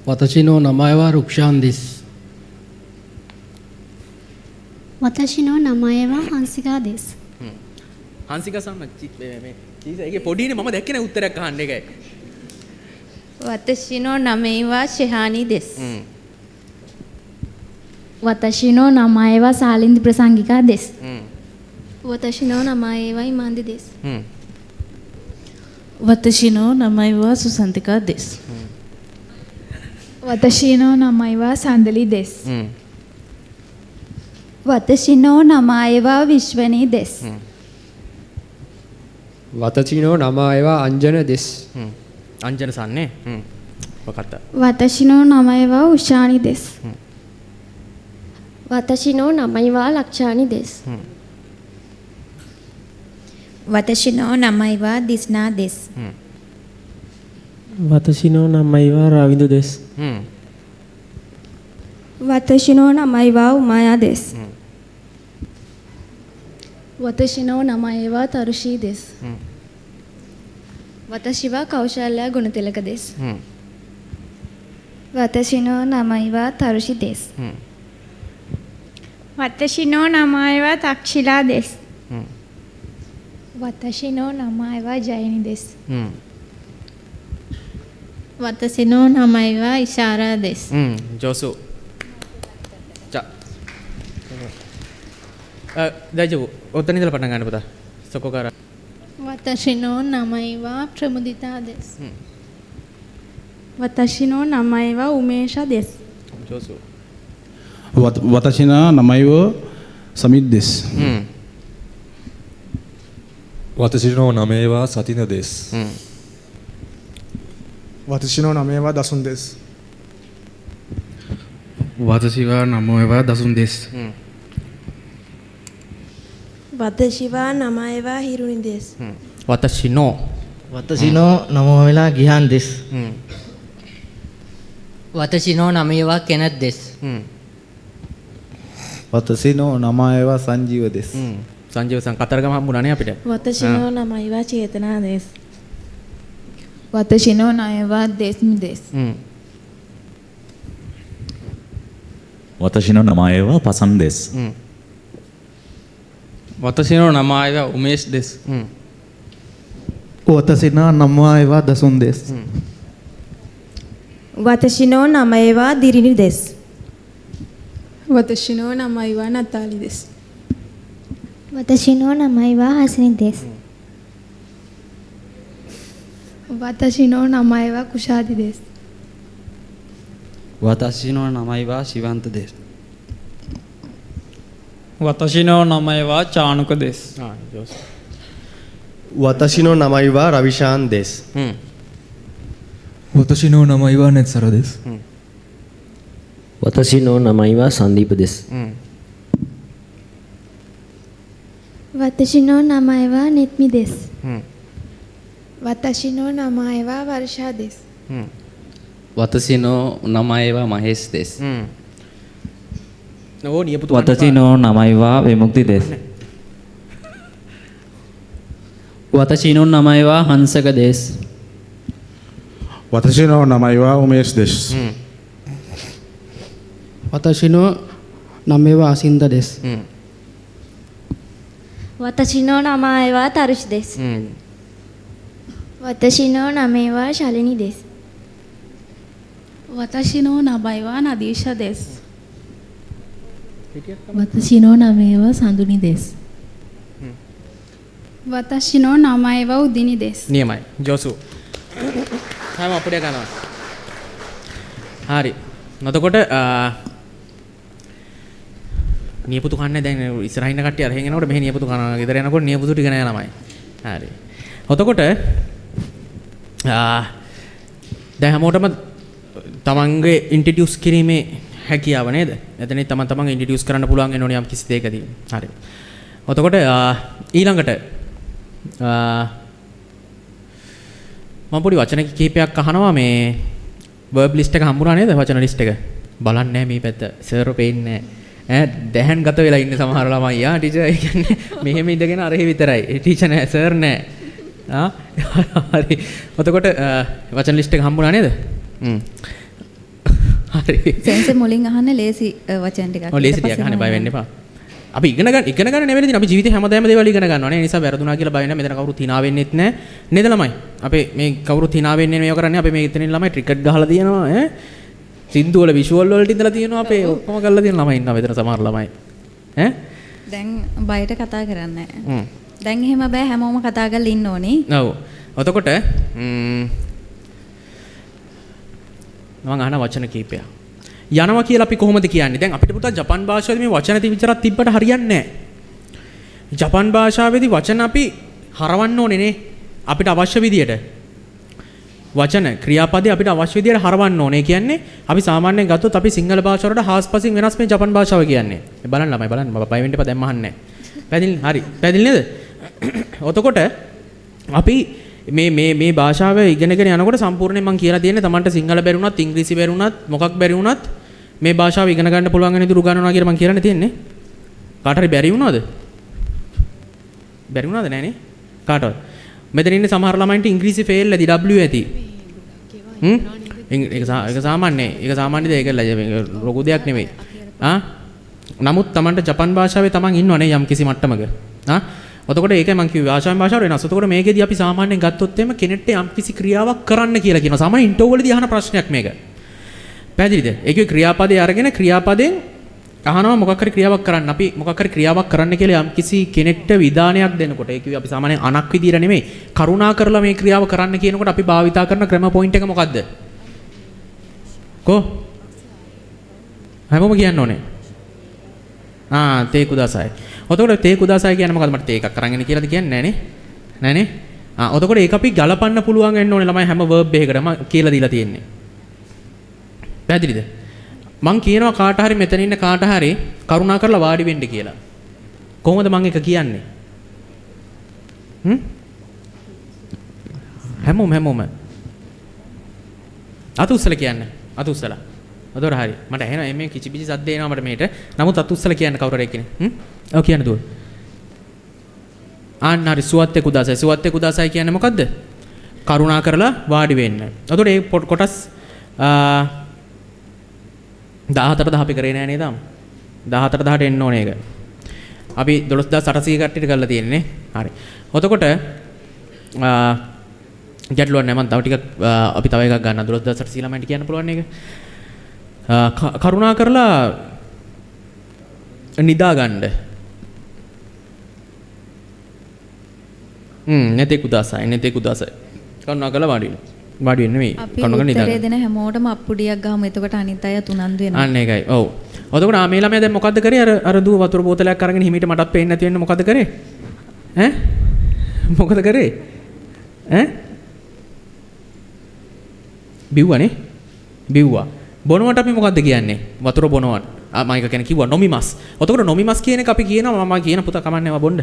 වතෂිනෝ නමයිවා රුක්ෂාන් දෙස්. වතෂිනෝ නමයිවා හංසිකා දෙස්. හංසිකා සම්ම මේ චීස ඒකේ පොඩිනේ මම දැක්කේ නෑ උත්තරයක් අහන්න ඒකයි. වතෂිනෝ නමයිවා ෂෙහානි දෙස්. වතෂිනෝ නමයිවා සාලින්දි ප්‍රසංගිකා දෙස්. වතෂිනෝ නමයිවා ඉමාන්දි දෙස්. වතෂිනෝ නමයිවා සුසන්තිකා දෙස්. වතෂිනෝ නමයිවා සන්දලි දෙස්. වතෂිනෝ නමයිවා විශ්වනී දෙස්. වතෂිනෝ නමයිවා අංජන දෙස්. අංජන සන්නේ. හ්ම්. මොකක්ද? වතෂිනෝ නමයිවා උෂානි දෙස්. වතෂිනෝ නමයිවා ලක්ෂානි දෙස්. වතෂිනෝ නමයිවා දිස්නා දෙස්. වතෂිනෝ නමයිවා රවිඳු දෙස්. වතෂිනෝ නමයිවා උමායා දෙස්. වතෂිනෝ නමයිවා තරුෂී දෙස්. වතෂිවා කෞශල්‍යා ගුණතිලක දෙස්. වතෂිනෝ නමයිවා තරුෂි දෙස්. වතෂිනෝ නමයිවා තක්ෂිලා දෙස්. වතෂිනෝ නමයිවා ජයනි දෙස්. 私の名前はイシャーラです。上手。じゃあ、大丈夫。ඔතන ඉඳලා පටන් ගන්න පුතා. そこから。私の名前はプラムディタです。私の名前はウメーシャです。上手。私の名前はサミッです。私の名前はサティナです。私の名前はダスンです。私は名前はダスンです。私は名前はヒルニです。私の名前はギハンです。私の名前はケネです。私の名前はサンジワです。サンジワさん、カタルガムහම්බුණා නේ අපිට。私の名前はチェータナです。私の名前はデスミです。私の名前はパサンです。私の名前はウメシです。私の名前はダソンです。私の名前はディリニです。私の名前はナタリです。私の名前はハスニです。私の名前はクシャーディです。私の名前はシワントです。私の名前はチャーヌクです。私の名前はラビシャンです。私の名前はネツサラです。私の名前はサンディープです。私の名前はネトミです。私の名前はワルシャです。私の名前はマヘスです。私の名前はヴィムクティです。私の名前はハンサカです。私の名前はウメシです。私の名前はアシンダです。私の名前はタルシです。私の名前はシャリニです。私の名前はナディシャです。私の名前はサンドニです。私の名前はウディニです。නියමයි. ජෝසු. හැම අපුඩිය ගන්නවා. හරි. එතකොට නියපොතු කන්නේ දැන් ඉස්සරහින් ඉන්න කට්ටිය අරහෙන් එනකොට මෙහෙ නියපොතු කනවා. ගෙදර යනකොට නියපොතු ටික නෑ ළමයි. හරි. එතකොට දැන් හැමෝටම තමන්ගේ ඉන්ට්‍රොඩියුස් කිරීමේ හැකියාව නේද? එතනින් තමන් තමන් ඉන්ට්‍රොඩියුස් කරන්න පුළුවන් වෙන ඕනේ යම් කිසි දෙයකදී. හරි. එතකොට ඊළඟට මම පොඩි වචන කිහිපයක් අහනවා. මේ වර්බ් ලිස්ට් එක හම්බුණා නේද? වචන ලිස්ට් එක. බලන්නේ නැහැ මේ පැත්ත. සර් පේන්නේ නැහැ. ඈ දැහන් ගත වෙලා ඉන්න සමහර ළමයි. ආ ටීචර් ඒ කියන්නේ මෙහෙම ඉඳගෙන අරහෙ විතරයි. ටීචර් නෑ සර් නෑ. ආ හරි. එතකොට වචන ලිස්ට් එක හම්බුණා නේද? හරි. සෙන්සේ මුලින් අහන්නේ ලේසි වචන ටිකක්. ඔව් ලේසි ටිකක් අහන්නේ බය වෙන්න එපා. අපි ඉගෙන ගන්න නෙවෙයි ඉතින් අපි ජීවිතේ හැමදාම දේවල් ඉගෙන ගන්නවා නේ. ඒ නිසා වැරදුනා කියලා බය වෙන්න මෙතන කවුරුත් hina වෙන්නෙත් නෑ. නේද ළමයි? අපේ මේ කවුරුත් hina වෙන්නේ මේව කරන්නේ. අපි මේ එතනින් ළමයි ක්‍රිකට් ගහලා තියෙනවා ඈ. සින්දු වල විෂුවල් වලට ඉඳලා තියෙනවා අපේ ඔක්කොම කරලා තියෙන ළමයි ඉන්නවා මෙතන සමහර ළමයි. ඈ දැන් බයට කතා කරන්නේ නෑ. දැන් එහෙම බෑ හැමෝම කතා කරලා ඉන්න ඕනේ. ඔව්. එතකොට මම අහන වචන කීපයක්. යනවා කියලා අපි කොහොමද කියන්නේ? දැන් අපිට පුතා ජපන් භාෂාවේදී මේ වචන විතරක් තිබ්බට හරියන්නේ නැහැ. ජපන් භාෂාවේදී වචන අපි හරවන්න ඕනේ නේ. අපිට අවශ්‍ය විදියට. වචන ක්‍රියාපදේ අපිට අවශ්‍ය විදියට හරවන්න ඕනේ. ඒ කියන්නේ අපි සාමාන්‍යයෙන් ගත්තොත් අපි සිංහල භාෂාවට හාස්පසින් වෙනස් මේ ජපන් භාෂාව කියන්නේ. බලන්න ළමයි බලන්න. මම බය වෙන්න එපා දැන් මහන්නේ නැහැ. පැහැදිලි? හරි. පැහැදිලි නේද? එතකොට අපි මේ මේ මේ භාෂාව ඉගෙනගෙන යනකොට සම්පූර්ණයෙන් මම කියලා දෙන්නේ තමන්ට සිංහල බැරි වුණත් ඉංග්‍රීසි බැරි වුණත් මොකක් බැරි වුණත් මේ භාෂාව ඉගෙන ගන්න පුළුවන් වෙන විදිහට උගන්වනවා කියලා මම කියලානේ තියෙන්නේ. කාට හරි බැරි වුණාද? බැරි වුණාද නෑනේ. කාටවත්. මෙතන ඉන්න සමහර ළමයින්ට ඉංග්‍රීසි ෆේල් ඇති W ඇති. ඒක සාමාන්‍යයි. ඒක සාමාන්‍ය දෙයක්. ඒක ලොකු දෙයක් නෙමෙයි. ආ නමුත් තමන්ට ජපන් භාෂාවේ තමන් ඉන්නවනේ යම් කිසි මට්ටමක. ආ එතකොට ඒකයි මං කිව්වේ ආශාවෙන් භාෂාවට වෙනස්. එතකොට මේකෙදි අපි සාමාන්‍යයෙන් ගත්තොත් එහෙම කෙනෙක්ට යම්කිසි ක්‍රියාවක් කරන්න කියලා කියනවා. සාමාන්‍ය ඉන්ටර්වයුව වලදී අහන ප්‍රශ්නයක් මේක. පැහැදිලිද? ඒ කිව්වේ ක්‍රියාපදේ අරගෙන ක්‍රියාපදෙන් අහනවා මොකක් හරි ක්‍රියාවක් කරන්න. අපි මොකක් හරි ක්‍රියාවක් කරන්න කියලා යම්කිසි කෙනෙක්ට විධානයක් දෙනකොට ඒ කිව්වේ අපි සාමාන්‍යයෙන් අනක් විදියට නෙමෙයි කරුණා කරලා මේ ක්‍රියාව කරන්න කියනකොට අපි භාවිතා කරන ක්‍රම පොයින්ට් එක මොකද්ද? කො? හැමෝම කියන්න ඕනේ. ආ තේ කුදාසයි. එතකොට තේ කුදාසයි කියන්නේ මොකද්ද? මට තේ එකක් අරන් එන්න කියලාද කියන්නේ නෑනේ. නෑනේ. ආ එතකොට ඒක අපි ගලපන්න පුළුවන් වෙන්න ඕනේ ළමයි හැම වර්බ් එකකටම කියලා දීලා තියෙන්නේ. පැහැදිලිද? මං කියනවා කාට හරි මෙතන ඉන්න කාට හරි කරුණා කරලා වාඩි වෙන්න කියලා. කොහොමද මං ඒක කියන්නේ? හැමෝම අත උස්සලා කියන්න. අත උස්සලා. අතොර හරි. මට ඇහෙනවා මේ කිචි පිචි සද්ද එනවා මට මේට. නමුත් අත උස්සලා කියන්න කවුරු හරි එක්කෙනෙක්. ඔව් කියන්න දුව. ආන්න හරි සුවත්තේ කුදාසයි. සුවත්තේ කුදාසයි කියන්නේ මොකද්ද? කරුණා කරලා වාඩි වෙන්න. එතකොට ඒ කොටස් 14 10 අපි කරේ නෑ නේද තාම? 14 10ට එන්න ඕනේ ඒක. අපි 12800 කට්ටියට කරලා තියෙන්නේ නේ. හරි. එතකොට ගැටලුවක් නෑ මං තව ටිකක් අපි තව එකක් ගන්නවා 12800 ළමයින්ට කියන්න පුළුවන් ඒක. කරුණා කරලා නිදා ගන්න. නැතේ කුදාසයි නැතේ කුදාසයි. කරුණා කරලා වාඩි වෙන්න. වාඩි වෙන්න නෙමෙයි. කරුණා කරලා නිදා ගන්න. අපි උත්තරේ දෙන හැමෝටම අප්පුඩියක් ගහමු. එතකොට අනිත් අය තුනන්දු වෙනවා. අන්න ඒකයි. ඔව්. එතකොට ආ මේ ළමයා දැන් මොකද්ද කරේ? අර අර දුව වතුර බෝතලයක් අරගෙන හිමීට මටත් පේන්නේ නැති වෙන්න මොකද්ද කරේ? ඈ? මොකද කරේ? ඈ? බිව්වනේ. බිව්වා. බොනවට අපි මොකද්ද කියන්නේ? වතුර බොනවට. ආ මම ඒක ගැන කිව්වා නොමිමස්. එතකොට නොමිමස් කියන එක අපි කියනවා මම කියන පුතා කමන්නේ වා බොන්න.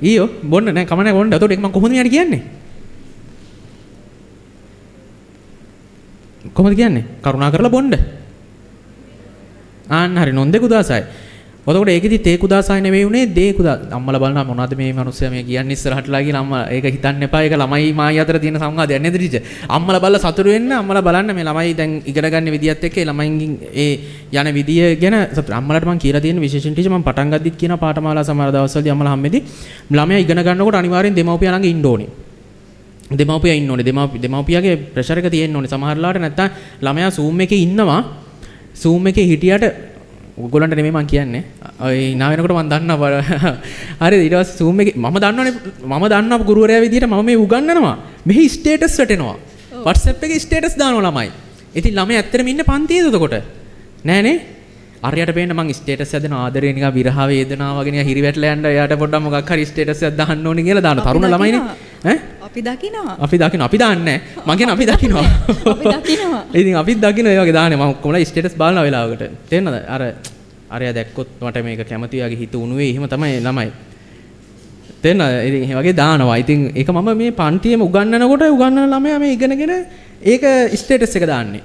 ඊයෝ බොන්න නෑ කමන්නේ බොන්න. එතකොට ඒක මම කොහොමද මෙයාට කියන්නේ? කොහොමද කියන්නේ? කරුණා කරලා බොන්න. ආන්න හරි නොන්දේ කුදාසයි. එතකොට ඒකෙදි තේ කුදාසයි නෙවෙයි උනේ දේ කුදා. අම්මලා බලනවා මොනවද මේ මිනිස්සයා මේ කියන්නේ ඉස්සරහටලා කියලා අම්මා ඒක හිතන්න එපා. ඒක ළමයි මායි අතර තියෙන සංවාදයක් නේද ටීචර්? අම්මලා බලලා සතුටු වෙන්න අම්මලා බලන්න මේ ළමයි දැන් ඉගෙන ගන්න විදියත් එක්ක ඒ ළමයින්ගෙන් ඒ යන විදිය ගැන සතුටු. අම්මලාට මං කියලා තියෙන විශේෂයෙන් ටීචර් මං පටන් ගද්දිත් කියන පාඨමාලා සමහර දවස්වලදී අම්මලා හැම්මෙදි ළමයා ඉගෙන ගන්නකොට අනිවාර්යෙන් දෙමව්පියා ළඟ ඉන්න ඕනේ. දෙමව්පියා ඉන්න ඕනේ. දෙමව්පියාගේ ප්‍රෙෂර් එක තියෙන්න ඕනේ. සමහර ලාට නැත්තම් ළමයා Zoom එකේ ඉන්නවා. Zoom එකේ හිටියට ඔයගොල්ලන්ට නෙමෙයි මං කියන්නේ. ඔය hina වෙනකොට මං දන්නවා. හරිද? ඊට පස්සේ Zoom එකේ මම දන්නවනේ මම දන්නවා ගුරුවරයා විදියට මම මේ උගන්වනවා. මෙහි ස්ටේටස් වැටෙනවා. WhatsApp එකේ ස්ටේටස් දානවා ළමයි. ඉතින් ළමයි ඇත්තටම ඉන්නේ පන්තියේද එතකොට? නෑ නේ? අරයට පේන්න මං ස්ටේටස් එකක් දෙනවා ආදරේ නිකන් විරහ වේදනාව වගේ නිකන් හිරි වැටලා යන්න එයාට පොඩ්ඩක් මොකක් හරි ස්ටේටස් එකක් දාන්න ඕනේ කියලා දාන තරුණ ළමයිනේ. ඈ? අපි දකිනවා. අපි දකිනවා. අපි දාන්නේ නෑ. මං කියන්නේ අපි දකිනවා. අපි දකිනවා. ඉතින් අපිත් දකිනවා ඒ වගේ දාන්නේ. මම ඔක්කොමලා ස්ටේටස් බලන වෙලාවකට. තේරෙනවද? අර අරයා දැක්කොත් මට මේක කැමති යාගේ හිත උණු වෙයි. එහෙම තමයි ළමයි. තේරෙනවද? ඉතින් එහෙම වගේ දානවා. ඉතින් ඒක මම මේ පන්තියේම උගන්වනකොට උගන්වන ළමයා මේ ඉගෙනගෙන ඒක ස්ටේටස් එක දාන්නේ.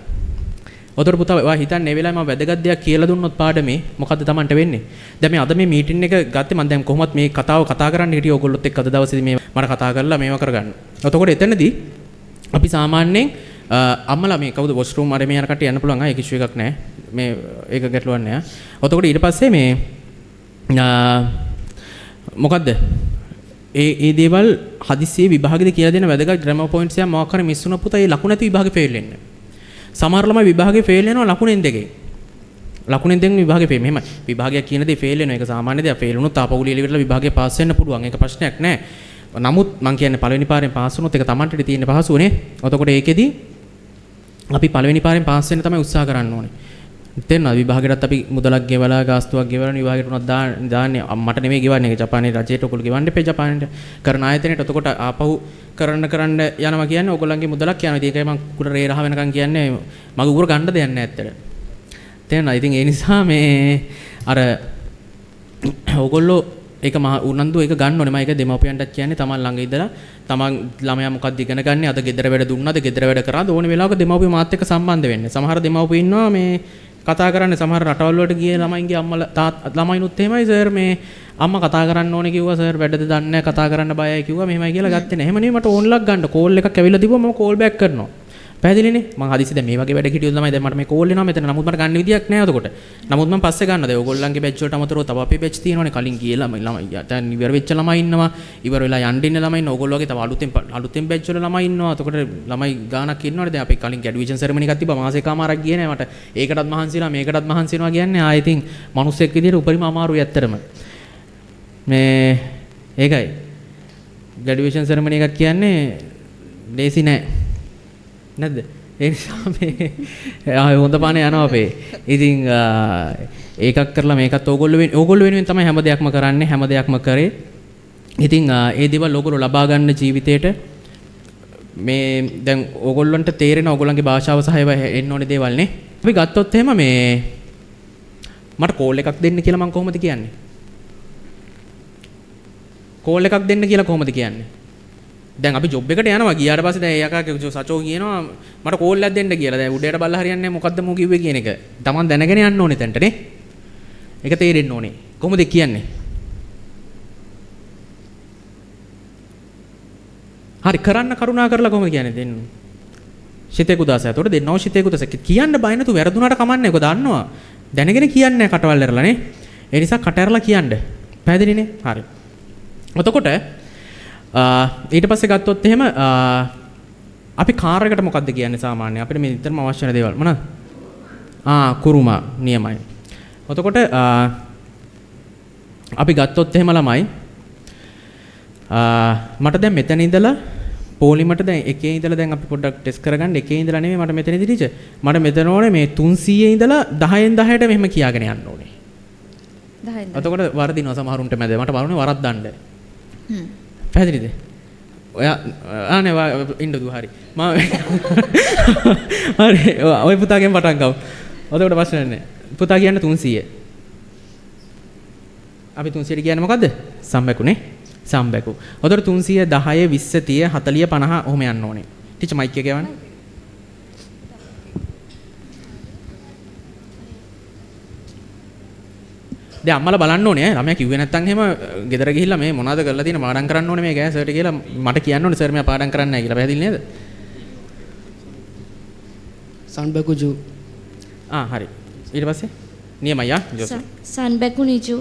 ඔතන පුතා ඔයා හිතන්නේ මේ වෙලාවේ මම වැදගත් දෙයක් කියලා දුන්නොත් පාඩමේ මොකද්ද Tamanට වෙන්නේ? දැන් මේ අද මේ මීටින් එක ගත්තේ මම දැන් කොහොමත් මේ කතාව කතා කරන්න හිටියේ ඔයගොල්ලොත් එක්ක අද දවසේදී මේ මට කතා කරලා මේවා කරගන්න. එතකොට එතනදී අපි සාමාන්‍යයෙන් අම්මලා මේ කවුද වොෂ්රූම් අර මේ යන කට්ටිය යන්න පුළුවන් ආ ඒක ඉෂුව එකක් නෑ. මේ ඒක ගැටලුවක් නෑ. එතකොට ඊට පස්සේ මේ මොකද්ද? ඒ ඒ දේවල් හදිස්සියේ විභාගෙදී කියලා දෙන වැදගත් ග්‍රැමර් පොයින්ට්ස් එක මොකක් හරි මිස් වුණා පුතා ඒ ලකුණ නැති විභාගේ ෆේල් වෙන්න. සමහර ළමයි විභාගේ ෆේල් වෙනවා ලකුණෙන් දෙකෙන්. ලකුණෙන් දෙකෙන් විභාගේ ෆේල්. මෙහෙමයි. විභාගයක් කියන දේ ෆේල් වෙනවා. ඒක සාමාන්‍ය දෙයක්. ෆේල් වුණොත් ආපහු ලියලා ඉවරලා විභාගේ පාස් වෙන්න පුළුවන්. ඒක ප්‍රශ්නයක් නෑ. නමුත් මං කියන්නේ පළවෙනි පාරෙන් පාස් වුණොත් ඒක Tamanට තියෙන පහසුවනේ. එතකොට ඒකෙදි අපි පළවෙනි පාරෙන් පාස් වෙන්න තමයි උත්සාහ කරන්න ඕනේ. තේරෙනවද? විභාගෙටත් අපි මුදලක් ගෙවලා ගාස්තුවක් ගෙවලා විභාගෙට උනත් දාන්නේ මට නෙමෙයි ගෙවන්නේ. ඒක ජපානයේ රජයට ඔයගොල්ලෝ ගෙවන්න එපා ජපානයට කරන ආයතනයට. එතකොට ආපහු කරන්න කරන්න යනවා කියන්නේ ඔයගොල්ලන්ගේ මුදලක් යනවා. ඉතින් ඒකයි මං කුකුර රේ රහ වෙනකන් කියන්නේ මගේ උගුර ගන්න දෙයක් නෑ ඇත්තට. තේරෙනවද? ඉතින් ඒ නිසා මේ අර ඔයගොල්ලෝ ඒක මහ උනන්දු ඒක ගන්න ඕනේ. මම ඒක දෙමව්පියන්ටත් කියන්නේ තමන් ළඟ ඉඳලා තමන් ළමයා මොකක්ද ඉගෙන ගන්නේ, අද ගෙදර වැඩ දුන්නාද, ගෙදර වැඩ කරාද, ඕනේ වෙලාවක දෙමව්පිය මාත් එක්ක සම්බන්ධ වෙන්න. සමහර දෙමව්පිය ඉන්නවා මේ කතා කරන්නේ සමහර රටවල් වලට ගිය ළමයින්ගේ අම්මලා තාත්තා ළමයිනුත් එහෙමයි සර් මේ අම්මා කතා කරන්න ඕනේ කිව්වා සර් වැඩද දන්නේ නැහැ කතා කරන්න බයයි කිව්වා මෙහෙමයි කියලා ගත්තේ නැහැ. එහෙම නෙවෙයි මට ඕන් ලක් ගන්න කෝල් එකක් ඇවිල්ලා තිබ්බා මම කෝල් බෑක් කරනවා. පැහැදිලිනේ? මං හදිසි දැන් මේ වගේ වැඩ හිටියොත් ළමයි දැන් මට මේ කෝල් එනවා මෙතන. නමුත් මට ගන්න විදියක් නෑ එතකොට. නමුත් මං පස්සේ ගන්නවා. දැන් ඕගොල්ලන්ගේ බැච් වලට අමතරව තව අපේ බැච් තියෙනවනේ. කලින් ගිය ළමයි ළමයි දැන් ඉවර වෙච්ච ළමයි ඉන්නවා. ඉවර වෙලා යන්න ඉන්න ළමයි ඉන්නවා. ඕගොල්ලෝ වගේ තව අලුතෙන් බැච් වල ළමයි ඉන්නවා. එතකොට ළමයි ගාණක් ඉන්නවනේ. දැන් අපි කලින් ග්‍රැජුවේෂන් සෙරමනි එකක් තිබ්බා. මාසෙකමාරක් ගියේ නෑ මට. ඒකටත් මහන්සි වෙනවා මේකටත් මහන්සි වෙනවා කියන්නේ ආයෙ ඉතින් මිනිස්සෙක් විදියට උපරිම අමාරුයි ඇත්තටම. මේ ඒකයි ග්‍රැජුවේෂන් සෙරමනි එකක් කියන්නේ ලේසි නෑ. නැද්ද? ඒ නිසා මේ ආයෙ හොඳ පානේ යනවා අපේ. ඉතින් ඒකක් කරලා මේකත් ඕගොල්ලෝ වෙනුවෙන් තමයි හැම දෙයක්ම කරන්නේ, හැම දෙයක්ම කරේ. ඉතින් ඒ දේවල් ඕගොල්ලෝ ලබා ගන්න ජීවිතේට මේ දැන් ඕගොල්ලන්ට තේරෙන ඕගොල්ලන්ගේ භාෂාව සහ ඒවා එන්න ඕනේ දේවල් නේ. අපි ගත්තොත් එහෙම මේ මට කෝල් එකක් දෙන්න කියලා මං කොහොමද කියන්නේ? කෝල් එකක් දෙන්න කියලා කොහොමද කියන්නේ? දැන් අපි ජොබ් එකට යනවා. ගියාට පස්සේ දැන් ඒ යකා සචෝ කියනවා මට කෝල් එකක් දෙන්න කියලා. දැන් උඩයට බලලා හරියන්නේ නැහැ මොකද්ද මෝ කිව්වේ කියන එක. තමන් දැනගෙන යන්න ඕනේ තැනට නේ. ඒක තේරෙන්න ඕනේ. කොහොමද කියන්නේ? හරි කරන්න කරුණා කරලා කොහොමද කියන්නේ දෙන්න? ශිතේ කුදාසය. එතකොට දෙන්නෝ ශිතේ කුදාසය. කියන්න බය නැතු වැරදුනාට කමන්නේ. ඒක දන්නවා. දැනගෙන කියන්නේ නැහැ කටවල් ඇරලා නේ. ඒ නිසා කට ඇරලා කියන්න. පැහැදිලිනේ? හරි. එතකොට ඊට පස්සේ ගත්තොත් එහෙම අපි කාර් එකට මොකද්ද කියන්නේ සාමාන්‍යයෙන් අපිට මේ නිතරම අවශ්‍ය වෙන දේවල් මොනවාද? කුරුමා නියමයි. එතකොට අපි ගත්තොත් එහෙම ළමයි මට දැන් මෙතන ඉඳලා පොලිමට දැන් එකේ ඉඳලා දැන් අපි පොඩ්ඩක් ටෙස්ට් කරගන්න. එකේ ඉඳලා නෙමෙයි මට මෙතනදී ටීචර් මට මෙතන ඕනේ මේ 300 ඉඳලා 10න් 10ට මෙහෙම කියාගෙන යන්න ඕනේ. 10න් 10. එතකොට වරදිනවා සමහරුන්ට මැද. මට වරුනේ වරද්දන්න. පැහැදිලිද? ඔයා ආ නේ ඉන්න දුව හරි. මම හරි ඔය පුතාගෙන් පටන් ගමු. එතකොට ප්‍රශ්න නැහැ. පුතා කියන්නේ 300. අපි 300ට කියන්නේ මොකද්ද? සම්බැකුනේ. සම්බැකු. එතකොට 310 20 30 40 50 ඔහොම යන්න ඕනේ. ටීචර් මයික් එක යවන්න. දැන් අම්මලා බලන්න ඕනේ ඈ. ළමයා කිව්වේ නැත්තම් එහෙම ගෙදර ගිහිල්ලා මේ මොනවද කරලා තියෙන පාඩම් කරන්න ඕනේ මේක ඈ සර්ට කියලා මට කියන්න ඕනේ සර් මෙයා පාඩම් කරන්නේ නැහැ කියලා. පැහැදිලි නේද? සන්බැකු ජු. ආ හරි. ඊට පස්සේ නියමයි ආ ජෝසෙෆ්. සන්බැකු නිජු.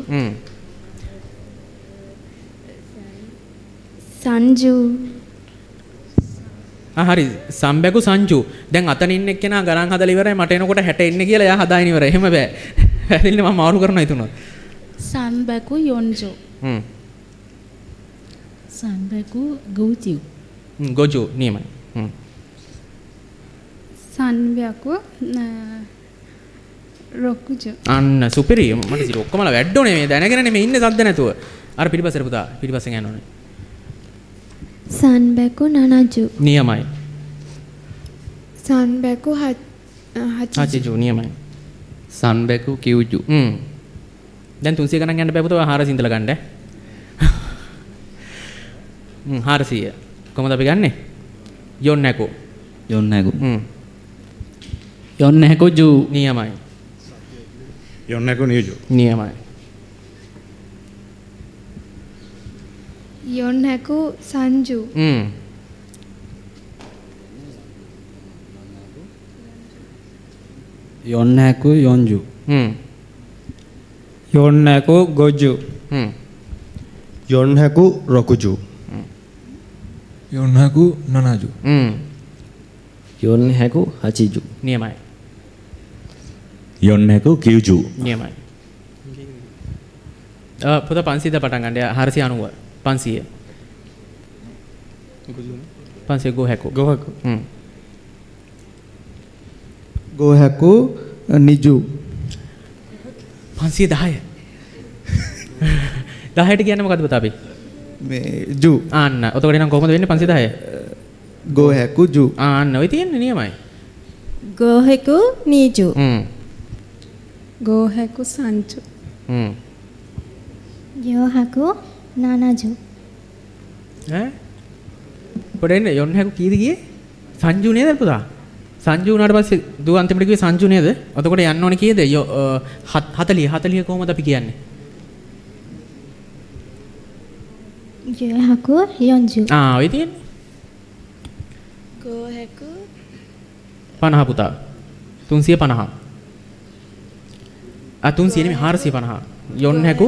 සංජු. ආ හරි. සම්බැකු සංජු. දැන් අතන ඉන්න එක්කෙනා ගණන් හදලා ඉවරයි මට එනකොට 60 එන්නේ කියලා එයා හදාගෙන ඉවරයි. එහෙම බෑ. පැහැදිලිනේ මම මාරු කරනවා හිතුණා. සන්බැකු යොන්ජු. සන්බැකු ගෝජු. ගෝජු නියමයි. සන්බැකු රොකුජු. අන්න සුපිරි. මට ඉතින් ඔක්කොමලා වැඩ ඕනේ මේ දැනගෙන නෙමෙයි ඉන්නේ සද්ද නැතුව. අර පිටිපස්සට පුතා පිටිපස්සෙන් යන්න ඕනේ. සන්බැකු නනජු. නියමයි. සන්බැකු හචිජු. නියමයි. සන්බැකු කිව්ජු. දැන් 300 ගණන් යන්න බෑ පුතා. ඔයා 400 ඉඳලා ගන්න ඈ. 400. කොහොමද අපි ගන්නෙ? යොන්නැකු. යොන්නැකු. යොන්නැකු ජු. නියමයි. යොන්නැකු නියජු. නියමයි. යොන්නැකු සංජු. යොන්නැකු යොන්ජු. යොන්නැකු ගොජු. යොන්නැකු රොකුජු. යොන්නැකු නනජු. යොන්නැකු හචිජු. නියමයි. යොන්නැකු කිව්ජු. නියමයි. පුතා 500 පටන් ගන්න. 490. 500. 500 ගෝහැකු. ගෝහැකු. ගෝහැකු නිජු. 510. 10ට කියන්නේ මොකද්ද පුතා අපි? මේ ජු. ආන්න. ඔතකොට එහෙනම් කොහොමද වෙන්නේ 510? ගෝහැකු ජු. ආන්න ඔය තියෙන්නේ නියමයි. ගෝහැකු නීජු. ගෝහැකු සංජු. යෝහකු නනජු. ඈ? පොඩ එන්න යොන්හැකු කීයද ගියේ? සංජු නේද පුතා? සංජු වුණාට පස්සේ දුව අන්තිමට කිව්වේ සංජු නේද? එතකොට යන්න ඕනේ කීයද? 40 40 කොහොමද අපි කියන්නේ? යෝහකු යොන්ජු. ආ ඔය තියෙන්නේ. ගෝහැකු 50 පුතා. 350. ආ 300 නෙමෙයි 450. යොන් හැකු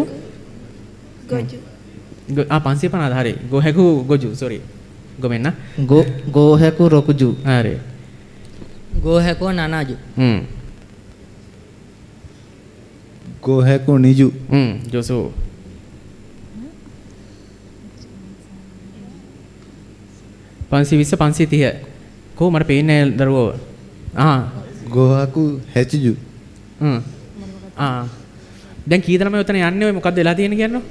ගොජු. ආ 550 හරි. ගෝ හැකු ගොජු සෝරි. ගොමෙන්න. ගෝ ගෝ හැකු රොකුජු. හරි. ගෝ හැකු නනාජු. ගෝ හැකු නිජු. ජොසු. 520 530. කොහොම මට පේන්නේ නැහැ දරුවෝ. ආ ගෝහකු හැචිජු. ආ දැන් කී දෙනාම ඔතන යන්නේ ඔය මොකද්ද වෙලා තියෙන්නේ කියන්නෝ?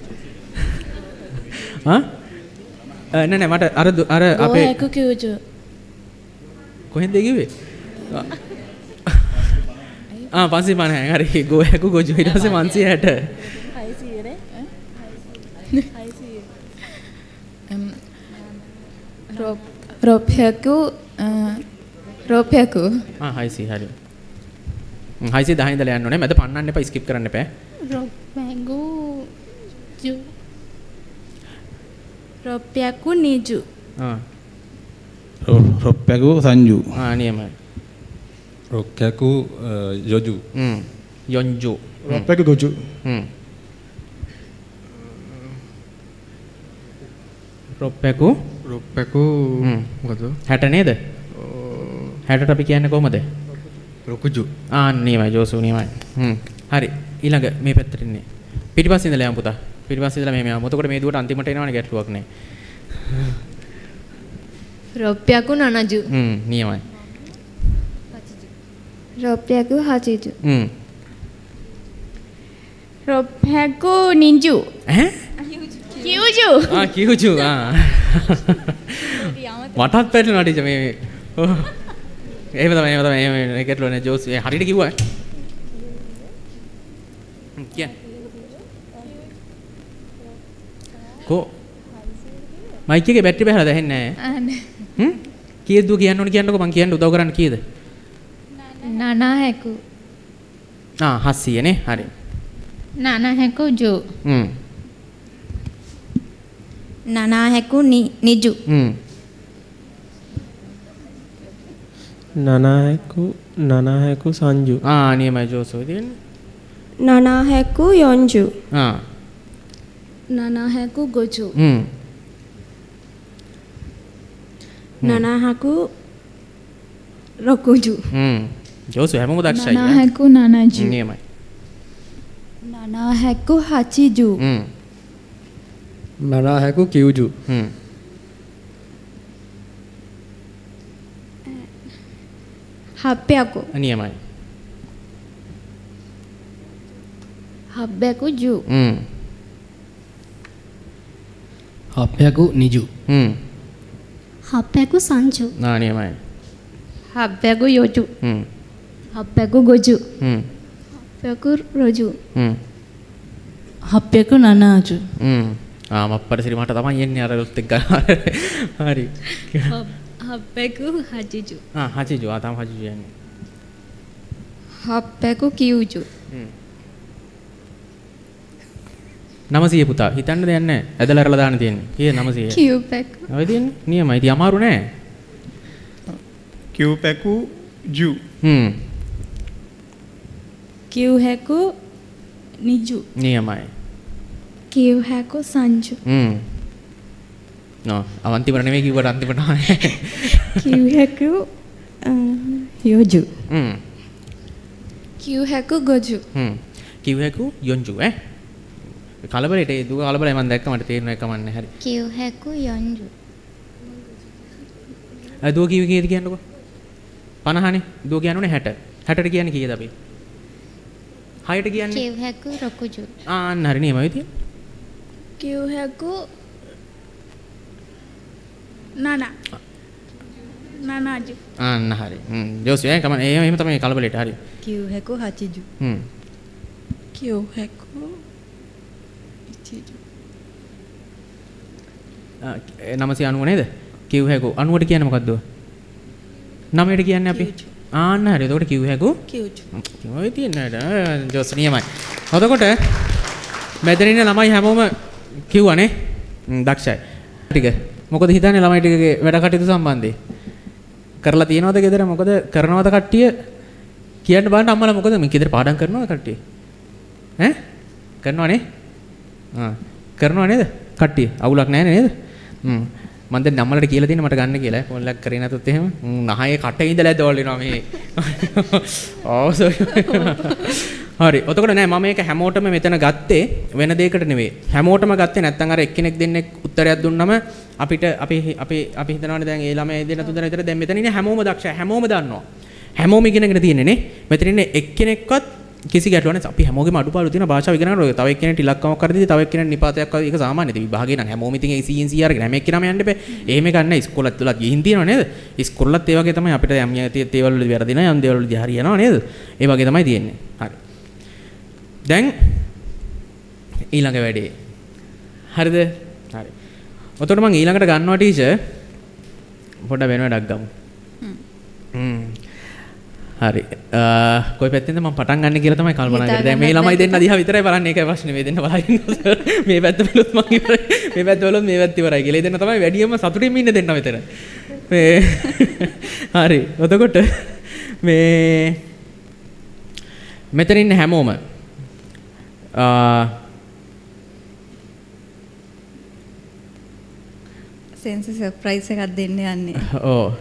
ආ නෑ නෑ මට අර අර අපේ ගෝහැකු කිව්ජු. කොහෙන්ද ඒ කිව්වේ? ආ 550 හරි. ගෝහැකු ගොජු ඊට පස්සේ 560. 600 නේ? 600. රොප්යකු රොප්යකු. ආ 600 හරි. 610 ඉඳලා යන්න ඕනේ. මැද පන්නන්න එපා, ස්කිප් කරන්න එපා. රොප්යකු ජු. රොප්යකු නිජු. ආ රොප්යකු සංජු. ආ නියමයි. රොක්කැකු යොජු. යොන්ජු. රොප්යකු ගොජු. රොප්යකු රොප්යකු මොකද? 60 නේද? 60ට අපි කියන්නේ කොහමද? රොකුජු. ආ නියමයි ජෝසු නියමයි. හරි ඊළඟ මේ පැත්තට ඉන්නේ. පිටිපස්සේ ඉඳලා යමු පුතා. පිටිපස්සේ ඉඳලා මෙහෙම යමු. එතකොට මේ දුවට අන්තිමට එනවනේ ගැටලුවක් නෑ. රොප්යකු නනජු. නියමයි. රොප්යකු හචිජු. රොප්යකු නිජු. ඈ? කිව්ජු. ආ කිව්ජු ආ. මටත් පැටලුණා ටීචර් මේ මේ. ඔව්. එහෙම තමයි එහෙම තමයි එහෙම ගැටලුවක් නෑ ජෝස් හරියට කිව්වා. කියන්න. කො මයික් එකේ බැටරි බහලා දැහෙන්නේ නෑ. නෑ. කීයද දුව කියන්න ඕනේ කියන්නකෝ මං කියන්න උදව් කරන්න කීයද? නනා හැකු. ආ 700 නේ හරි. නනා හැකු ජු. නනා හැකු නිජු. නනා හැකු නනා හැකු සංජු. ආ නියමයි ජෝසෝ තියෙන්නේ. නනා හැකු යොන්ජු. ආ නනා හැකු ගොජු. නනා හැකු රොකුජු. ජෝසු හැමෝම දක්ෂයි. නනා හැකු නනජු. නියමයි. නනා හැකු හචිජු. නනා හැකු කිව්ජු. හප්පයකු. නියමයි. හබ්බැකු ජු. හප්පයකු නිජු. හප්පයකු සංජු. නා නියමයි. හප්පයකු යොජු. හප්පයකු ගොජු. හප්පයකු රොජු. හප්පයකු නනාජු. ආ මප්පට සිරි මට තමයි එන්නේ අර ලොත් එක්ක ගන්න. හරි. හප්පයකු හජිජු. ආ හජිජු ආ තම හජිජු යන්නේ. හප්පයකු කිව්ජු. 900 පුතා හිතන්න දෙයක් නැහැ. ඇදලා අරලා දාන්න තියෙන්නේ. කීයද 900? කියුපැකු. ඔය තියෙන්නේ. නියමයි. ඉතින් අමාරු නෑ. කියුපැකු ජු. කියුහැකු නිජු. නියමයි. කියුහැකු සංජු. නෝ අන්තිමට නෙමෙයි කිව්වට අන්තිමට කියුහැකු යොජු. කියුහැකු ගොජු. කියුහැකු යොන්ජු ඈ. කලබලෙට ඒ දුක කලබලයි මම දැක්ක මට තේරුණා එක මන්නේ හරි. කියුහැකු යොන්ජු. අ දුව කිව්වේ කීයද කියන්නකෝ? 50 නේ. දුව කියන්න ඕනේ 60. 60ට කියන්නේ කීයද අපි? 6ට කියන්නේ කියුහැකු රොකුජු. ආන්න හරි නියමයි ඉතින්. කියුහැකු නනා නනාජු. ආන්න හරි. ජෝසු ඈ කමන්න එහෙම එහෙම තමයි කලබලෙට හරි. කියුහැකු හචිජු. කියුහැකු ඉචිජු. 990 නේද? කියුහැකු 90ට කියන්නේ මොකද්ද? 9ට කියන්නේ අපි ආන්න හරි. එතකොට කියුහැකු කියුජු. ඔය තියෙන්නේ නේද? ජෝස් නියමයි. එතකොට මෙතන ඉන්න ළමයි හැමෝම කිව්වනේ. දක්ෂයි. ටික. මොකද හිතන්නේ ළමයි ටිකගේ වැඩ කටයුතු සම්බන්ධයෙන්? කරලා තියෙනවද ගෙදර? මොකද කරනවද කට්ටිය? කියන්න බලන්න අම්මලා මොකද මේ ගෙදර පාඩම් කරනවද කට්ටිය? ඈ? කරනව නේ? ආ කරනව නේද? කට්ටිය අවුලක් නැහැ නේද? මං දැන් අම්මලාට කියලා තියෙන මට ගන්න කියලා. ෆෝන් එකක් කරේ නැතොත් එහෙම නහයේ කටේ ඉඳලා ඇදවල් වෙනවා මේ. ඔව් සෝරි. හරි. ඔතකොට නෑ මම මේක හැමෝටම මෙතන ගත්තේ වෙන දෙයකට නෙවෙයි. හැමෝටම ගත්තේ නැත්තම් අර එක්කෙනෙක් දෙන්නෙක් උත්තරයක් දුන්නම අපිට අපි අපි අපි හිතනවානේ දැන් ඒ ළමයා දෙන්න තුන් දෙනා විතර දැන් මෙතන ඉන්නේ හැමෝම දක්ෂයි. හැමෝම දන්නවා. හැමෝම ඉගෙනගෙන තියෙන්නේ නේ. මෙතන ඉන්නේ එක්කෙනෙක්වත් කිසි ගැටලුවක් නැහැ. අපි හැමෝගෙම අඩුපාඩු තියෙන භාෂාව ඉගෙන ගන්න ඕනේ. තව එක්කෙනෙක් ඉලක්කමක් කරදිදී තව එක්කෙනෙක් නිපාතයක් වගේ ඒක සාමාන්‍ය. ඉතින් විභාගේ නම් හැමෝම ඉතින් ඒ CN CR කියන හැම එක්කෙනාම යන්න එපා. එහෙම එකක් නැහැ. ඉස්කෝලත් වලත් ගිහින් තියෙනව නේද? ඉස්කෝලත් ඒ වගේ තමයි අපිට යම් දේවල් වලදී වැරදිනවා යම් දේවල් වලදී හරියනවා නේද? ඒ වගේ තමයි තියෙන්නේ. හරි. දැන් ඊළඟ වැඩේ. හරිද? හරි. ඔතකොට මං ඊළඟට ගන්නවා ටීචර් පොඩ්ඩක් වෙන වැඩක් ගමු. හරි. කොයි පැත්තෙන්ද මම පටන් ගන්න කියලා තමයි කල්පනා කරන්නේ. දැන් මේ ළමයි දෙන්න දිහා විතරයි බලන්නේ. ඒකයි ප්‍රශ්නේ. මේ දෙන්න බලන් ඉන්නවා. මේ පැත්ත බැලුවොත් මං ඉවරයි. මේ පැත්ත බැලුවොත් මේ පැත්ත ඉවරයි කියලා. ඒ දෙන්න තමයි වැඩියම සතුටින්ම ඉන්න දෙන්න මෙතන. මේ හරි. එතකොට මේ මෙතන ඉන්න හැමෝම සෙන්සි සර්ප්‍රයිස් එකක් දෙන්න යන්නේ. ඔව්.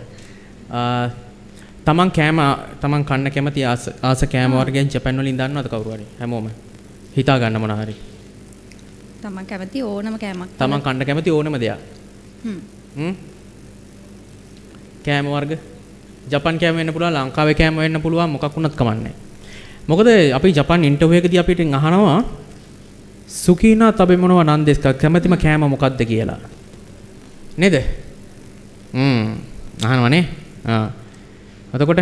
තමන් කෑම තමන් කන්න කැමති ආස කෑම වර්ගයන් ජපාන් වලින් දන්නවද කවුරු හරි? හැමෝම හිතා ගන්න මොන හරි. තමන් කැමති ඕනම කෑමක්. තමන් කන්න කැමති ඕනම දෙයක්. කෑම වර්ග ජපාන් කෑම වෙන්න පුළුවන්, ලංකාවේ කෑම වෙන්න පුළුවන්, මොකක් වුණත් කමක් නැහැ. මොකද අපි ජපාන් ඉන්ටර්විව් එකදී අපිට අහනවා සුකීනා තබේ මොනවා නන් දෙස්ක කැමතිම කෑම මොකද්ද කියලා. නේද? අහනවනේ. ආ එතකොට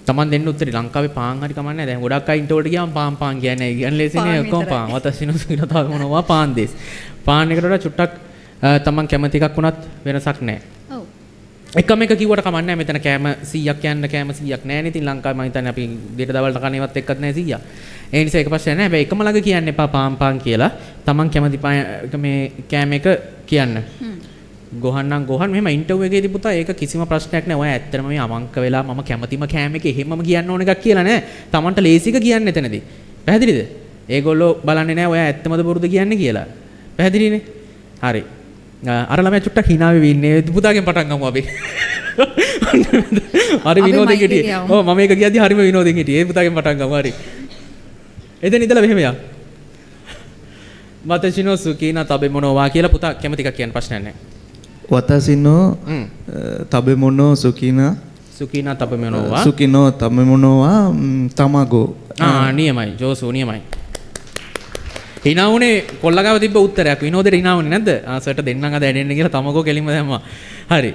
තමන් දෙන්න උත්තරේ ලංකාවේ පාන් හරි කමක් නැහැ. දැන් ගොඩක් අය ඉන්ටර්වල් වලට ගියාම පාන් පාන් කියන්නේ. කියන්නේ ලේසිනේ ඔක්කොම පාන්. වතසිනු සුකිනා තව මොනවා පාන් දෙස්. පාන් එකට වඩා චුට්ටක් තමන් කැමති එකක් වුණත් වෙනසක් නැහැ. ඔව්. එකම එක කිව්වට කමක් නැහැ. මෙතන කෑම 100ක් යන්න කෑම 100ක් නැහැ නේ. ඉතින් ලංකාවේ මම හිතන්නේ අපි දෙට දවල්ට කන ඒවත් එක්කත් නැහැ 100ක්. ඒ නිසා ඒක ප්‍රශ්නයක් නැහැ. හැබැයි එකම ළඟ කියන්න එපා පාන් පාන් කියලා. තමන් කැමති මේ කෑම එක කියන්න. ගොහන් නම් ගොහන් මෙහෙම ඉන්ටර්විව් එකේදී පුතා ඒක කිසිම ප්‍රශ්නයක් නෑ. ඔයා ඇත්තටම මේ අවංක වෙලා මම කැමතිම කෑම එක එහෙමම කියන්න ඕන එකක් කියලා නෑ. තමන්ට ලේසි එක කියන්න එතනදී. පැහැදිලිද? ඒගොල්ලෝ බලන්නේ නෑ ඔයා ඇත්තමද බොරුද කියන්නේ කියලා. පැහැදිලිනේ? හරි. අර ළමයා චුට්ටක් hina වෙවි ඉන්නේ. පුතාගෙන් පටන් ගමු අපි. හරි විනෝදෙන් හිටියේ. ඔව් මම ඒක කියද්දි හරිම විනෝදෙන් හිටියේ. ඒ පුතාගෙන් පටන් ගමු. හරි. එතන ඉඳලා මෙහෙම යා. වතෂිනෝ සුකීනා තබෙමොනෝවා කියලා පුතා කැමති එකක් කියන්න ප්‍රශ්නයක් නෑ. වතසිනෝ තබෙමොනෝ සුකීනා සුකීනා තබෙමොනෝවා සුකිනෝ තබෙමොනෝවා තමගෝ. ආ නියමයි ජෝසු නියමයි. hina වුණේ කොල්ලා ගාව තිබ්බ උත්තරයක්. විනෝදෙට hina වුණේ නැද්ද? ආ සර්ට දෙන්නම් අද ඇඩෙන්න කියලා තමගෝ කෙලින්ම දැම්මා. හරි.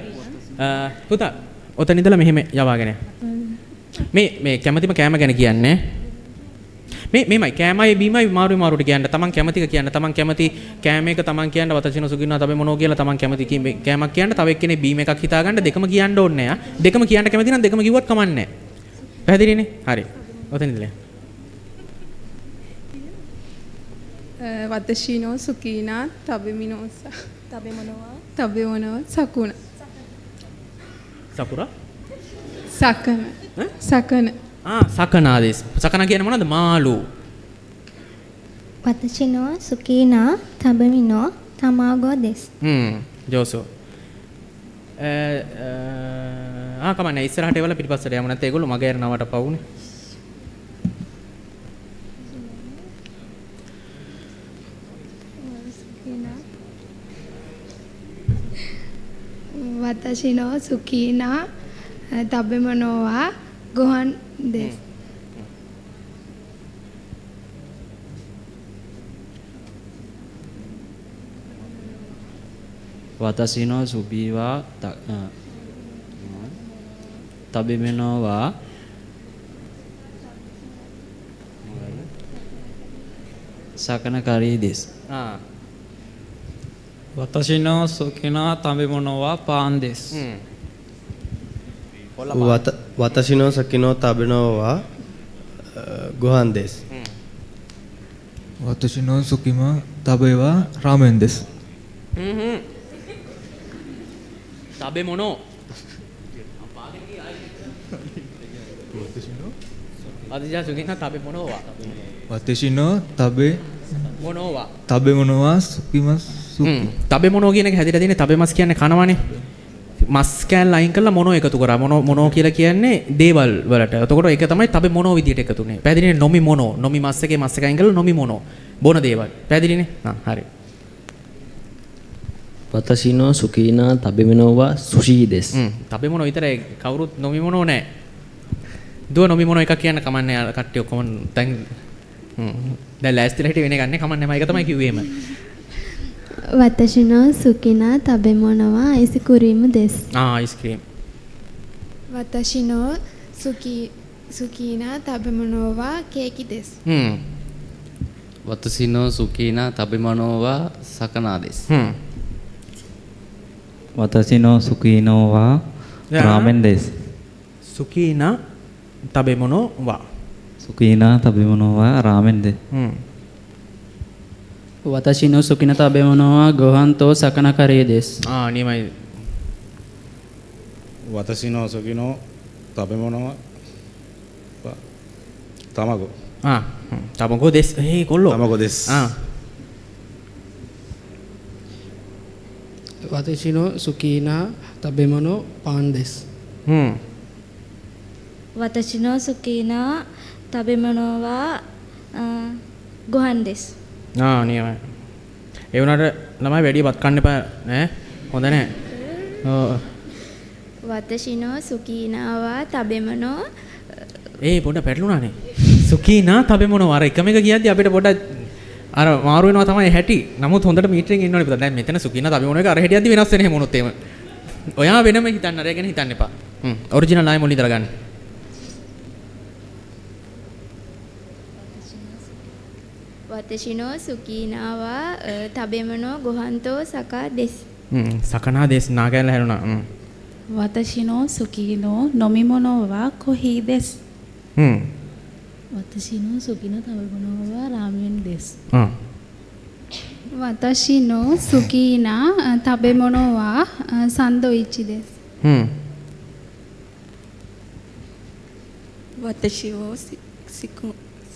පුතා ඔතන ඉඳලා මෙහෙම යවාගෙන. මේ මේ කැමතිම කෑම ගැන කියන්නේ. මේ මෙහෙමයි කෑමයි බීමයි මාරු මාරුට කියන්න. තමන් කැමති එක කියන්න. තමන් කැමති කෑම එක තමන් කියන්න වතසිනෝ සුකිනා තබේ මොනෝ කියලා තමන් කැමති කෑමක් කියන්න. තව එක්කෙනෙක් බීම එකක් හිතා ගන්න. දෙකම කියන්න ඕනේ නෑ. දෙකම කියන්න කැමති නම් දෙකම කිව්වත් කමක් නෑ. පැහැදිලිනේ? හරි. ඔතන ඉඳලා. වතසිනෝ සුකිනා තබේ මිනෝසා තබේ මොනවා තබේ මොනවා සකුණ සකුරා සකන සකන ආ සකනා දෙස්. සකනා කියන්නේ මොනවද? මාළු. වතචිනෝ සුකීනා තබමිනෝ තමාගෝ දෙස්. ජෝසෝ. ආ කමන්නේ ඉස්සරහට එවලා පිටිපස්සට යමු. නැත්නම් ඒගොල්ලෝ මග ඇරනවට පවුනේ. වතචිනෝ සුකීනා තබෙමනෝවා ගොහන් දෙස්. වතසිනෝ සුබීවා තබෙමනෝවා සකන කරී දෙස්. ආ වතසිනෝ සුකිනා තබෙමනෝවා පාන් දෙස්. වතසිනෝ සකිනෝ තබෙනෝවා ගොහන් දෙස්. වතසිනෝ සුකිමා තබේවා රාමෙන් දෙස්. තබේ මොනෝ වතශිනෝ සුකිනා තබෙමොනෝ වා. වතශිනෝ තබේ මොනෝ වා. තබෙමොනෝ වා සුකිමස් සුකි. තබෙමොනෝ කියන එක හැදිලා තියෙන්නේ තබෙමස් කියන්නේ කනවනේ. මස් කෑල්ල අයින් කරලා මොනෝ එකතු කරා. මොනෝ මොනෝ කියලා කියන්නේ දේවල් වලට. එතකොට ඒක තමයි තබේ මොනෝ විදියට එකතු වුනේ. පැහැදිලිනේ? නොමි මොනෝ. නොමි මස් එකේ මස් එක අයින් කරලා නොමි මොනෝ. බොන දේවල්. පැහැදිලිනේ? ආ හරි. වතශිනෝ සුකීනා තබෙමොනෝ වා සුෂි දෙස්. තබෙමොනෝ විතරයි කවුරුත් නොමි මොනෝ නෑ. දුව නොමි මොනෝ එකක් කියන්න කමන්නේ යාර කට්ටිය ඔක්කොම දැන් දැන් ලෑස්තිලා හිටියේ වෙන එකක් නේ කමන්නේ මම ඒක තමයි කිව්වේ එහෙම. වතශිනෝ සුකිනා තබෙමොනෝ වා අයිස්ක්‍රීම් දෙස්. ආ අයිස්ක්‍රීම්. වතශිනෝ සුකීනා තබෙමොනෝ වා කේකි දෙස්. වතශිනෝ සුකීනා තබෙමොනෝ වා සකනා දෙස්. වතශිනෝ සුකීනෝ වා රාමෙන් දෙස්. සුකීනා තබෙමොනෝ වා. සුකීනා තබෙමොනෝ වා රාමෙන් දෙස්. වතශිනෝ සුකිනා තබෙමොනෝ වා ගොහන්තෝ සකනා කරේ දෙස්. ආ නියමයි. වතශිනෝ සුකිනෝ තබෙමොනෝ වා තමගෝ. ආ තමගෝ දෙස්. ඒ කොල්ලෝ තමගෝ දෙස්. ආ වතශිනෝ සුකීනා තබෙමොනෝ පාන් දෙස්. වතශිනෝ සුකීනා තබෙමොනෝ වා ගොහන් දෙස්. ආ නියමයි. ඒ වුණාට ළමයි වැඩි බත් කන්න එපා නෑ. හොඳ නෑ. ඔව්. වතශිනෝ සුකීනා වා තබෙමොනෝ. ඒ පොඩ පැටලුණානේ. සුකීනා තබෙමොනෝ අර එකම එක කියද්දි අපිට පොඩ අර මාරු වෙනවා තමයි හැටි. නමුත් හොඳට මීටරෙන් ඉන්න ඕනේ පුතා. දැන් මෙතන සුකීනා තබෙමොනෝ එක අර හැටියද්දි වෙනස් වෙන හැම වුණොත් එහෙම. ඔයා වෙනම හිතන්න අර ගැන හිතන්න එපා. ඔරිජිනල් ආයෙ මුලින් ඉඳලා ගන්න. වතශිනෝ සුකීනා වා තබෙමොනෝ ගොහන්තෝ සකා දෙස්. සකනා දෙස් නාගයන්ලා හැරුණා. වතශිනෝ සුකීනෝ නොමිමොනෝ වා කොහි දෙස්. වතශිනෝ සුකීනා තබෙමොනෝ වා රාමෙන් දෙස්. වතශිනෝ සුකීනා තබෙමොනෝ වා සන්දොයිචි දෙස්. වතශිනෝ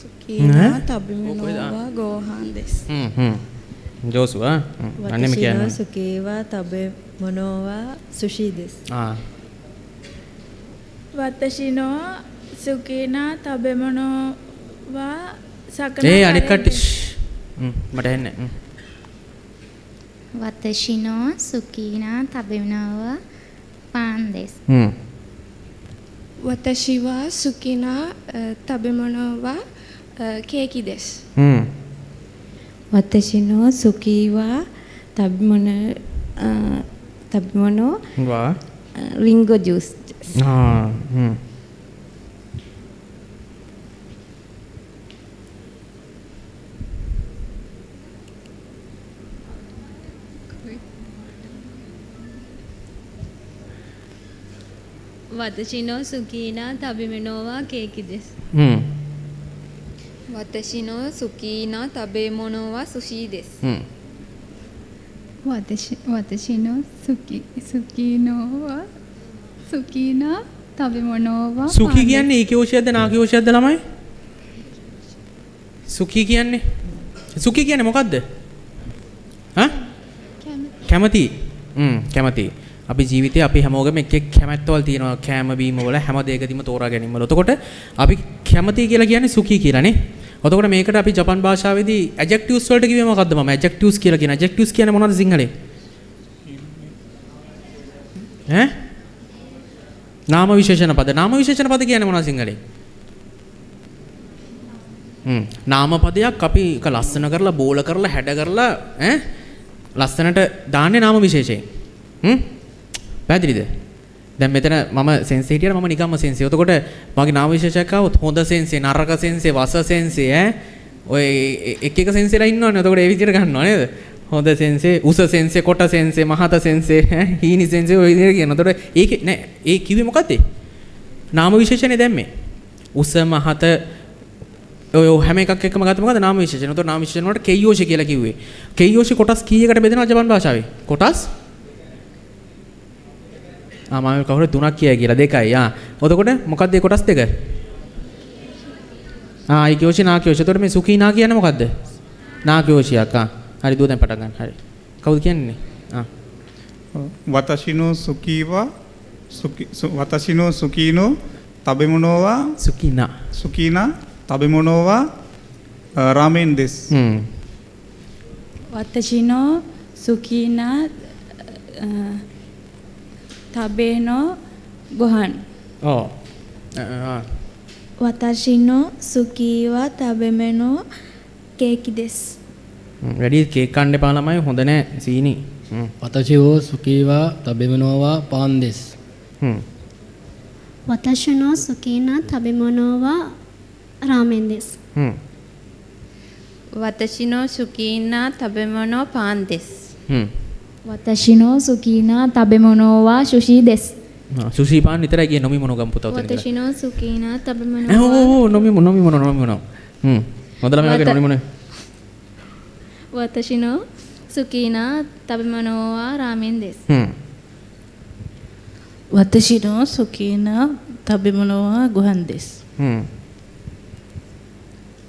සුකීනා තබෙමොනෝ වා ගෝහන් දෙස්. ජෝසුවා අන්නේම කියන්නේ. වතශිනෝ සුකීවා තබෙමොනෝ වා සුෂි දෙස්. ආ වතශිනෝ සුකීනා තබෙමොනෝ වා සකනා. ඒ අනිත් කට්ටිය මට ඇහෙන්නේ. වතශිනෝ සුකීනා තබෙමොනෝ වා පාන් දෙස්. වතශිවා සුකීනා තබෙමොනෝ වා කේකි දෙස්. වතශිනෝ සුකීවා තබෙමොනෝ වා රින්ගෝ ජූස්. ආ වතශිනෝ සුකීනා තබෙමොනෝ වා කේකි දෙස්. වතශිනෝ සුකීනා තබෙමොනෝ වා සුෂි දෙස්. වතශිනෝ සුකීනෝ වා සුකීනා තබෙමොනෝ වා. සුකී කියන්නේ ඒකෝෂයක්ද නාකෝෂයක්ද ළමයි? සුකී කියන්නේ සුකී කියන්නේ මොකද්ද? හා? කැමති. කැමති. අපි ජීවිතේ අපි හැමෝගෙම එක් එක් කැමැත්තවල් තියෙනවා. කෑම බීම වල හැම දෙයකදීම තෝරා ගැනීම වල. එතකොට අපි කැමති කියලා කියන්නේ සුඛී කියලා නේ. එතකොට මේකට අපි ජපන් භාෂාවේදී ඇඩ්ජෙක්ටිව්ස් වලට කිව්වේ මොකද්ද මම? ඇඩ්ජෙක්ටිව්ස් කියලා කියන. ඇඩ්ජෙක්ටිව්ස් කියන්නේ මොනවද සිංහලෙන්? ඈ? නාම විශේෂණ පද. නාම විශේෂණ පද කියන්නේ මොනවද සිංහලෙන්? නාම පදයක් අපි එක ලස්සන කරලා බෝල කරලා හැඩ කරලා ඈ ලස්සනට දාන්නේ නාම විශේෂයෙන්. පැහැදිලිද? දැන් මෙතන මම සෙන්සේ හිටියට මම නිකම්ම සෙන්සේ. එතකොට මගේ නාම විශේෂයක් ආවොත් හොඳ සෙන්සේ, නරක සෙන්සේ, වස සෙන්සේ ඈ ඔය එක එක සෙන්සේලා ඉන්නවනේ. එතකොට ඒ විදිහට ගන්නවා නේද? හොඳ සෙන්සේ, උස සෙන්සේ, කොට සෙන්සේ, මහත සෙන්සේ, ඈ හීනි සෙන්සේ ඔය විදිහට කියනවා. එතකොට ඒකේ නෑ ඒ කිව්වේ මොකද්ද? නාම විශේෂණේ දැම්මේ. උස මහත ඔය හැම එකක් එක්කම ගත්ත මොකද්ද නාම විශේෂණ. එතකොට නාම විශේෂණ වලට කෙයෝෂි කියලා කිව්වේ. කෙයෝෂි කොටස් කීයකට බෙදෙනවද ජපන් භාෂාවේ? කොටස් ආ මම කවුරු තුනක් කියයි කියලා දෙකයි. ආ එතකොට මොකද්ද ඒ කොටස් දෙක? ආ අයිකියෝෂි නාකියෝෂි. එතකොට මේ සුකීනා කියන්නේ මොකද්ද? නාකියෝෂියක්. ආ හරි දුව දැන් පටන් ගන්න. හරි. කවුද කියන්නේ? ආ වතෂිනෝ සුකීවා වතෂිනෝ සුකීනෝ තබෙමොනෝවා සුකීනා සුකීනා තබෙමොනෝවා රාමෙන් දෙස්. වතෂිනෝ සුකීනා තබේනෝ ගොහන්. ඔව්. වතෂිනෝ සුකීවා තබෙමනෝ කේකි දෙස්. වැඩි කේක් කන්න එපා ළමයි හොඳ නෑ සීනි. වතෂිනෝ සුකීවා තබෙමනෝවා පාන් දෙස්. වතෂිනෝ සුකීනා තබෙමනෝවා රාමෙන් දෙස්. වතෂිනෝ සුකීනා තබෙමනෝ පාන් දෙස්. වතෂිනෝ සුකීනා තබෙමනෝවා සුෂි දෙස්. සුෂි පාන් විතරයි කියේ නොමිමොනෝ ගම් පුතා උතන. වතෂිනෝ සුකීනා තබෙමනෝවා. ඔව් ඔව් නොමිමොනෝ නොමිමොනෝ නොමිමොනෝ. හොඳ ළමයි වගේ නොමිමොනෝ. වතෂිනෝ සුකීනා තබෙමනෝවා රාමෙන් දෙස්. වතෂිනෝ සුකීනා තබෙමනෝවා ගොහන් දෙස්.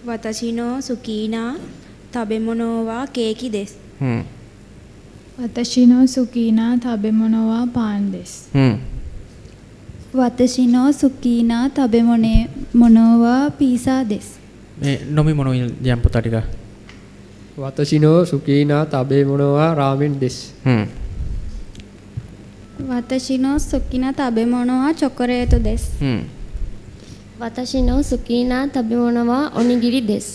වතෂිනෝ සුකීනා තබෙමනෝවා කේකි දෙස්. වතෂිනෝ සුකීනා තබෙමොනෝවා පාන් දෙස්. වතෂිනෝ සුකීනා තබෙමොනෝවා පීසා දෙස්. මේ නොමිමොනෝ යම් පුතා ටික. වතෂිනෝ සුකීනා තබෙමොනෝවා රාමෙන් දෙස්. වතෂිනෝ සුකීනා තබෙමොනෝවා චොකරේතු දෙස්. වතෂිනෝ සුකීනා තබෙමොනෝවා ඔනිගිරි දෙස්.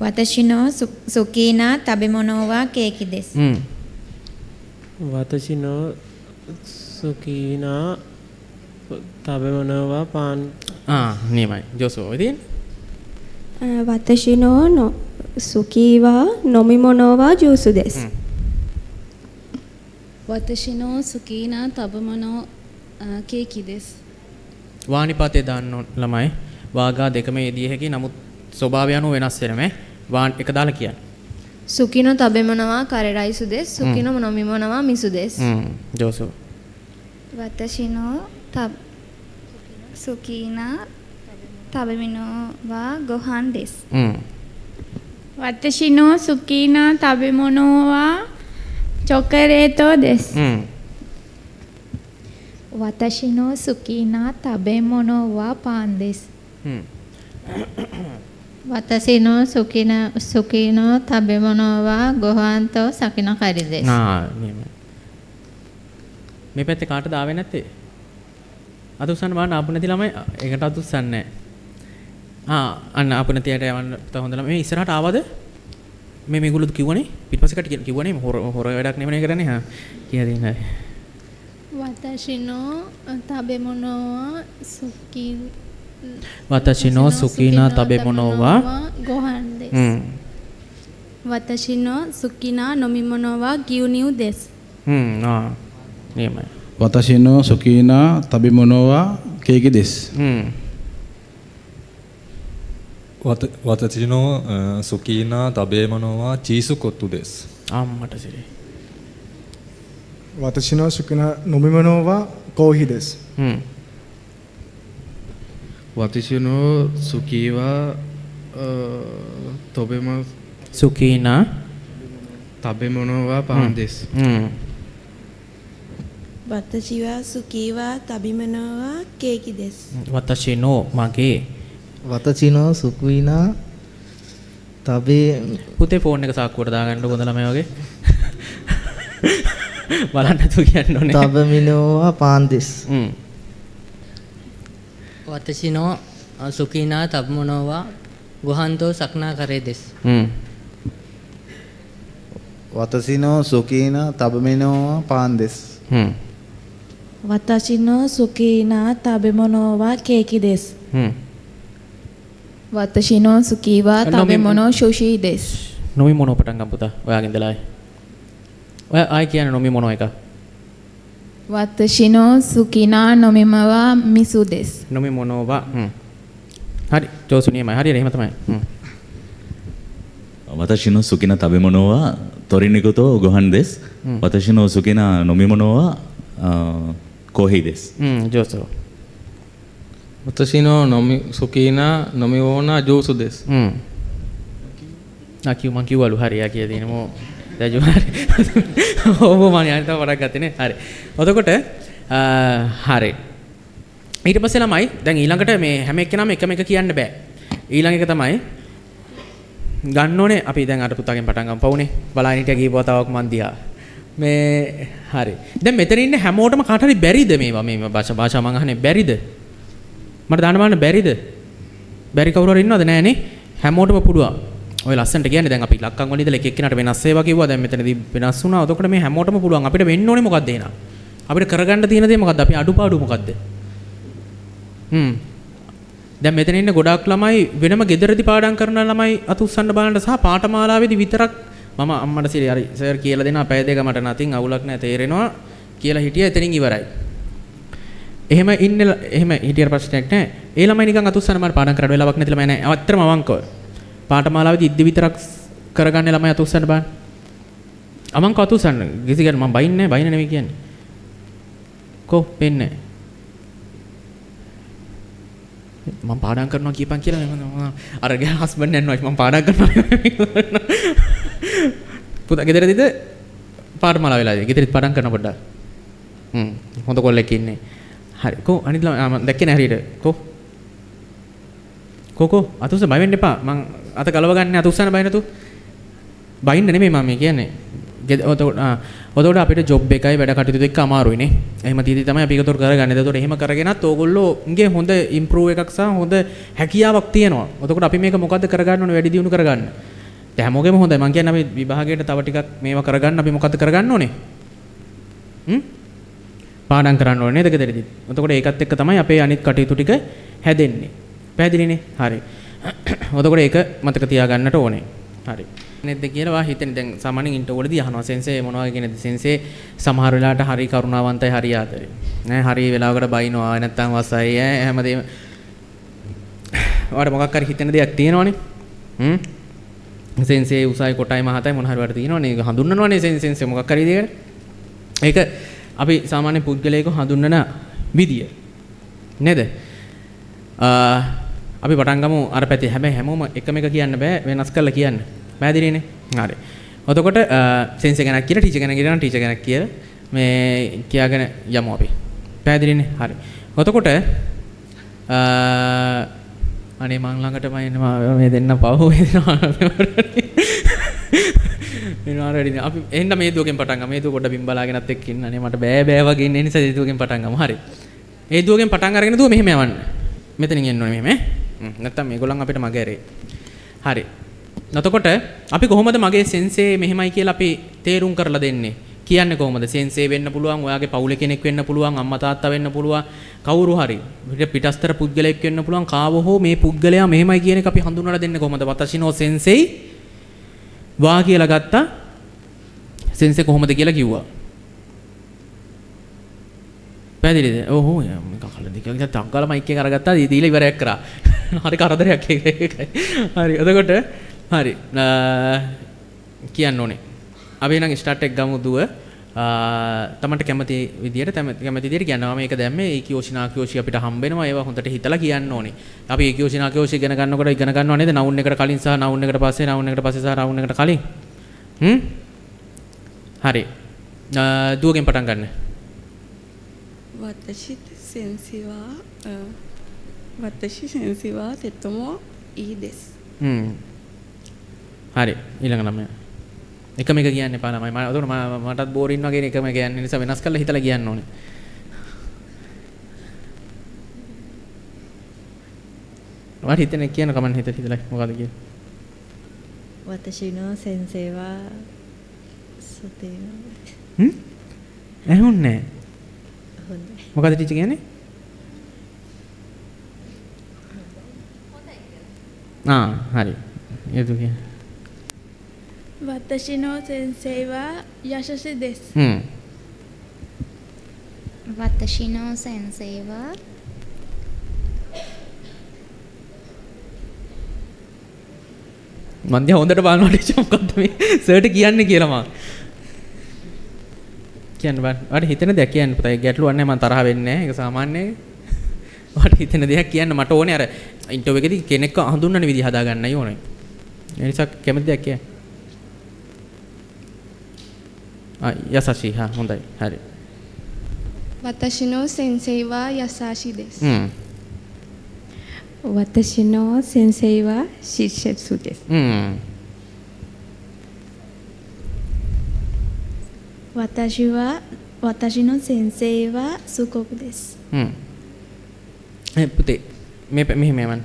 වතෂිනෝ සුකීනා තබෙමොනෝවා කේකි දෙස්. වතෂිනෝ සුකීනා තබෙමොනෝවා පාන්. ආ නියමයි. ජෝසෝ ඉතින් වතෂිනෝ නො සුකීවා නොමිමොනෝවා ජූසු දෙස්. වතෂිනෝ සුකීනා තබෙමොනෝ කේකි දෙස්. වානිපාතේ දාන්න ළමයි. වාගා දෙකම යෙදිය හැකි. නමුත් ස්වභාවය අනුව වෙනස් වෙනවා ඈ. වාන් එක දාලා කියන්න. සුකිනෝ තබෙමොනවා කරේ රයිසු දෙස්. සුකිනෝ නොමිමොනවා මිසු දෙස්. ජෝසෝ. වතෂිනෝ තබ සුකීනා තබෙමොනෝවා ගොහන් දෙස්. වතෂිනෝ සුකීනා තබෙමොනෝවා චොකරේතෝ දෙස්. වතෂිනෝ සුකීනා තබෙමොනෝවා පාන් දෙස්. වතසිනෝ සුකීනෝ තබෙමොනෝවා ගොහන්තෝ සකින කරි දෙස්. ආ නියමයි. මේ පැත්තේ කාටද ආවේ නැත්තේ? අත උස්සන්න බලන්න ආපු නැති ළමයි ඒකට අත උස්සන්නේ නැහැ. ආ අන්න ආපු නැති අයට යවන්න පුතා හොඳ ළමයි. මේ ඉස්සරහට ආවද? මේ මේගොල්ලෝ කිව්වනේ පිටිපස්සේ කට්ටිය කිව්වනේ හොර හොර වැඩක් නෙමෙයි කරන්නේ. හා කියලා දෙන්න හරි. වතෂිනෝ තබෙමොනෝවා සුකී වතෂිනෝ සුකීනා තබෙමොනෝවා ගොහන් දෙස්. වතෂිනෝ සුකීනා නොමිමොනෝවා ගියුනියු දෙස්. ආ නියමයි. වතෂිනෝ සුකීනා තබෙමොනෝවා කේකි දෙස්. වතෂිනෝ සුකීනා තබෙමොනෝවා චීසු කොත්තු දෙස්. අම්මට සිරි. වතෂිනෝ සුකීනා නොමිමොනෝවා කෝහි දෙස්. වතෂිනෝ සුකීවා තොබෙම සුකීනා තබෙමොනෝවා පාන් දෙස්. වතෂිවා සුකීවා තබෙමොනෝවා කේකි දෙස්. වතෂිනෝ මගේ වතෂිනෝ සුකීනා තබේ. පුතේ ෆෝන් එක සාක්කුවට දාගන්න හොඳ ළමයි වගේ. බලන්න නැතුව කියන්න ඕනේ. තබෙමොනෝවා පාන් දෙස්. වතෂිනෝ සුකීනා තබෙමොනෝවා ගොහන්තෝ සක්නා කරේ දෙස්. වතෂිනෝ සුකීනා තබෙමොනෝවා පාන් දෙස්. වතෂිනෝ සුකීනා තබෙමොනෝවා කේකි දෙස්. වතෂිනෝ සුකීවා තබෙමොනෝ සුෂි දෙස්. නොමිමොනෝ පටන් ගන්න පුතා. ඔයාගෙන් ඉඳලා ආයේ. ඔයා ආයේ කියන්නේ නොමිමොනෝ එක. වතෂිනෝ සුකීනා නොමිමවා මිසු දෙස්. නොමිමොනෝවා. හරි. ජෝසු නියමයි. හරියට එහෙම තමයි. වතෂිනෝ සුකිනා තබෙමොනෝවා 鶏肉とご飯です。私の好きな飲み物はコーヒーです。上手。私の好きな飲み物はジュースです。ආ කිව් මං කිව්වලු හරි යා කියලා තියෙනවා. දැන් හරි. ඔව් මම අනිත් පටන් ගත්තේ නේ. හරි. එතකොට හරි. ඊට පස්සේ ළමයි දැන් ඊළඟට මේ හැම එක්කෙනාම එකම එක කියන්න බෑ. ඊළඟ එක තමයි ගන්න ඕනේ අපි දැන් අර පුතාගෙන් පටන් ගමු පවුනේ. බලාගෙන හිටියා ගිහපුවා තවක් මන් දිහා. මේ හරි. දැන් මෙතන ඉන්න හැමෝටම කාට හරි බැරිද මේවා මේ භාෂා මං අහන්නේ බැරිද? මට දාන්න බලන්න බැරිද? බැරි කවුරු හරි ඉන්නවද? නෑ නේ. හැමෝටම පුළුවන්. ඔය ලස්සනට කියන්නේ දැන් අපි ඉලක්කම් වල ඉඳලා එක එක්කෙනාට වෙනස් ඒවා කිව්වා. දැන් මෙතනදී වෙනස් වුණා. එතකොට මේ හැමෝටම පුළුවන්. අපිට වෙන්න ඕනේ මොකද්ද එහෙනම්? අපිට කරගන්න තියෙන දේ මොකද්ද? අපි අඩුපාඩු මොකද්ද? දැන් මෙතන ඉන්න ගොඩාක් ළමයි වෙනම ගෙදරදී පාඩම් කරන ළමයි අත උස්සන්න බලන්න සහ පාඨමාලාවේදී විතරක් මම අම්මට සිරි හරි සර් කියලා දෙනවා පැය දෙක මට නැතිනම් අවුලක් නෑ තේරෙනවා කියලා හිටියා. එතනින් ඉවරයි. එහෙම ඉන්න එහෙම හිටියට ප්‍රශ්නයක් නෑ. ඒ ළමයි නිකන් අත උස්සන්න මට පාඩම් කරන්න වෙලාවක් නැති ළමයි නෑ. ඇත්තටම අවංකව. පාඨමාලාවේදී ඉද්දි විතරක් කරගන්න ළමයි අත උස්සන්න බලන්න. අවංකව අත උස්සන්න. කිසි කෙනෙක් මම බයින්නේ නෑ. බයින්න නෙමෙයි කියන්නේ. කො පෙන්නේ මම පාඩම් කරනවා කියපන් කියලා මම අර හස්බන්ඩ් ඇන්ඩ් වයිෆ් මම පාඩම් කරනවා පුතා ගෙදරදීද පාඨමාලා වෙලාදී ගෙදරදීත් පාඩම් කරන පොඩ්ඩක් හොඳ කොල්ලෙක් ඉන්නේ හරි කො අනිත් ළමයි මම දැක්කේ නෑ හරියට කො කො කො අත උස්ස බය වෙන්න එපා මං අත ගලව ගන්න අත උස්සන්න බය නැතු බයින්න නෙමෙයි මම මේ කියන්නේ ඔතකොට අපිට ජොබ් එකයි වැඩ කටයුතු එක්ක අමාරුයි නේ. එහෙම තීදි තමයි අපි ඒකතොර කරගන්නේ. එතකොට එහෙම කරගෙනත් ඕගොල්ලෝගේ හොඳ ඉම්ප්‍රූව් එකක් සහ හොඳ හැකියාවක් තියෙනවා. එතකොට අපි මේක මොකද්ද කරගන්න ඕනේ වැඩි දියුණු කරගන්න. දැන් හැමෝගෙම හොඳයි. මං කියන්නේ අපි විභාගයට තව ටිකක් මේවා කරගන්න අපි මොකද්ද කරගන්න ඕනේ? පාඩම් කරන්න ඕනේ නේද ගෙදරදී. එතකොට ඒකත් එක්ක තමයි අපේ අනිත් කටයුතු ටික හැදෙන්නේ. පැහැදිලිනේ? හරි. එතකොට ඒක මතක තියාගන්නට ඕනේ. හරි. නේද කියලා වා හිතෙන දැන් සාමාන්‍යයෙන් ඉන්ටර්වයුව වලදී අහනවා සෙන්සේ මොනවා වගේ නේද සෙන්සේ සමහර වෙලාවට හරි කරුණාවන්තයි හරි ආදරේ නෑ හරි වෙලාවකට බයිනවා නැත්තම් වසයි ඈ හැමදේම ඔයාලට මොකක් හරි හිතෙන දෙයක් තියෙනවනේ සෙන්සේ උසයි කොටයි මහතයි මොන හරි වලට තියෙනවනේ ඒක හඳුන්වනවනේ සෙන්සේ මොකක් හරි දෙයකට ඒක අපි සාමාන්‍ය පුද්ගලයෙකු හඳුන්වන විදිය නේද අපි පටන් ගමු අර පැත්තේ හැබැයි හැමෝම එකම එක කියන්න බෑ වෙනස් කරලා කියන්න පැහැදිලිනේ? හරි. එතකොට සෙන්සේ ගැනක් කියලා ටීචර් ගැන කියලා ටීචර් ගැනක් කියලා මේ කියාගෙන යමු අපි. පැහැදිලිනේ? හරි. එතකොට අනේ මං ළඟටම එනවා මේ දෙන්න පව් වෙනවා. වෙනවා රෙඩි. අපි එහෙනම් මේ දුවගෙන් පටන් ගමු. මේ දුව පොඩ්ඩ බිම් බලාගෙනත් එක්ක ඉන්න. අනේ මට බෑ බෑ වගේ ඉන්න නිසා ඒ දුවගෙන් පටන් ගමු. හරි. ඒ දුවගෙන් පටන් අරගෙන දුව මෙහෙම යවන්න. මෙතනින් එන්න ඕනේ මෙහෙම ඈ. නැත්තම් මේගොල්ලන් අපිට මග ඇරේ. හරි. එතකොට අපි කොහොමද මගේ සෙන්සේ මෙහෙමයි කියලා අපි තේරුම් කරලා දෙන්නේ? කියන්නේ කොහොමද? සෙන්සේ වෙන්න පුළුවන්, ඔයාගේ පවුලේ කෙනෙක් වෙන්න පුළුවන්, අම්මා තාත්තා වෙන්න පුළුවන්, කවුරු හරි පිටස්තර පුද්ගලයෙක් වෙන්න පුළුවන්, කාව හෝ මේ පුද්ගලයා මෙහෙමයි කියන එක අපි හඳුන්වලා දෙන්නේ කොහොමද? වතෂිනෝ සෙන්සෙයි වා කියලා ගත්තා. සෙන්සේ කොහොමද කියලා කිව්වා. පැහැදිලිද? ඔව් ඔව් මේක කලදී කියලා ටක් ගාලා මයික් එක අරගත්තා, දීලා ඉවරයක් කරා. හරි කරදරයක් ඒක ඒකයි. හරි. එතකොට හරි කියන්න ඕනේ. අපි එහෙනම් ස්ටාර්ට් එක ගමු දුව. තමන්ට කැමති විදියට කැමති විදියට කියනවා. මේක දැම්මේ ඒකියෝෂි නාකියෝෂි අපිට හම්බ වෙනවා. ඒවා හොඳට හිතලා කියන්න ඕනේ. අපි ඒකියෝෂි නාකියෝෂි ඉගෙන ගන්නකොට ඉගෙන ගන්නව නේද? නවුන් එකට කලින් සහ නවුන් එකට පස්සේ, නවුන් එකට පස්සේ සහ නවුන් එකට කලින්. හරි. දුවගෙන් පටන් ගන්න. වතෂි සෙන්සිවා වතෂි සෙන්සිවා තෙතොමෝ ඊ දෙස්. හරි ඊළඟ ළමයා එකම එක කියන්න එපා ළමයි. මම අතන මටත් බෝරින් වගේ එකම එක කියන්නේ නිසා වෙනස් කරලා හිතලා කියන්න ඕනේ. ඔයාට හිතෙන එක කියන කමන්න හිත හිතලා මොකද්ද කියන්නේ? වතෂිනෝ සෙන්සේ වා සුතේනෝ. ඇහුන්නේ නැහැ. හොඳයි. මොකද්ද ටීචර් කියන්නේ? ආ හරි. ඒ දුක කියන්නේ 私の先生は優しいです。私の先生は මං දිහා හොඳට බලනවා ටීචර් මොකද්ද මේ සර්ට කියන්නේ කියලා මං. කියන්න බලන්න. ඔයාලට හිතෙන දෙයක් කියන්න පුතා. ඒක ගැටලුවක් නෑ, මං තරහ වෙන්නේ නෑ. ඒක සාමාන්‍යයි. ඔයාලට හිතෙන දෙයක් කියන්න මට ඕනේ අර ඉන්ටර්විව් එකේදී කෙනෙක්ව හඳුන්වන විදිහ හදාගන්නයි ඕනේ. ඒ නිසා කැමති දෙයක් කියන්න. ආ යසෂි හා හොඳයි. හරි. 私の先生は優しいです。うん。私の先生は親切です。うん。私の先生はすごくです。うん。えපුතේ මේ මෙහෙම යවන්න.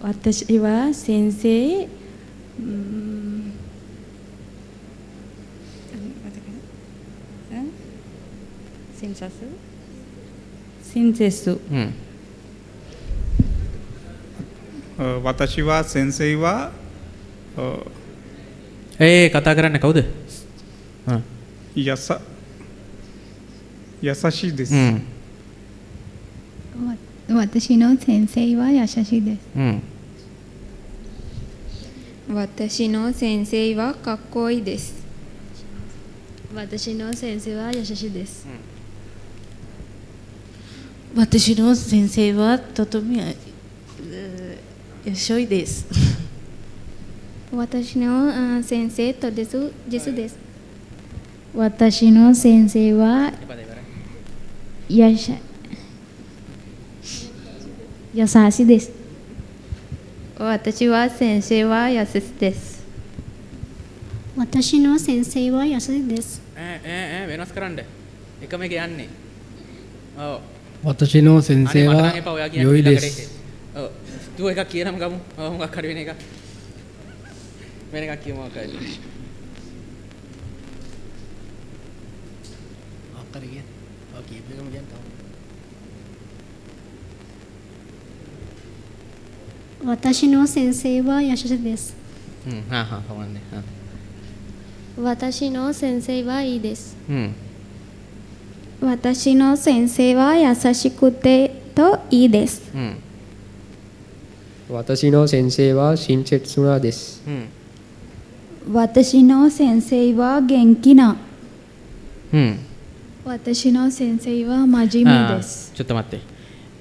私は先生親切。うん。私は先生はඒ කතා කරන්නේ කවුද? ආ 優しいです。うん。私の先生は優しいです。うん。私の先生はかっこいいです。私の先生は優しいです。私の先生はとても優しいです。私の先生とですです。私の先生は優しいです。私は先生は優しいです。私の先生は優しいです。 වෙනස් කරන්න. එකම එක යන්නේ. ඔව්. 私の先生は良いです。ඔව්. දුව එකක් කියනම ගමු. ඔව් මොකක් හරි වෙන එකක්. වෙන එකක් කියමු මොකක් හරි. මොකක් හරි කියන්න. ඔව් කීප එකම කියන්න තව. 私の先生は優しいです。うん、はあはあ、変わんね。私の先生はいいです。うん。私の先生は優しくてといいです。うん。私の先生は親切なです。うん。私の先生は元気な。うん。私の先生は真面目です。ちょっと待って。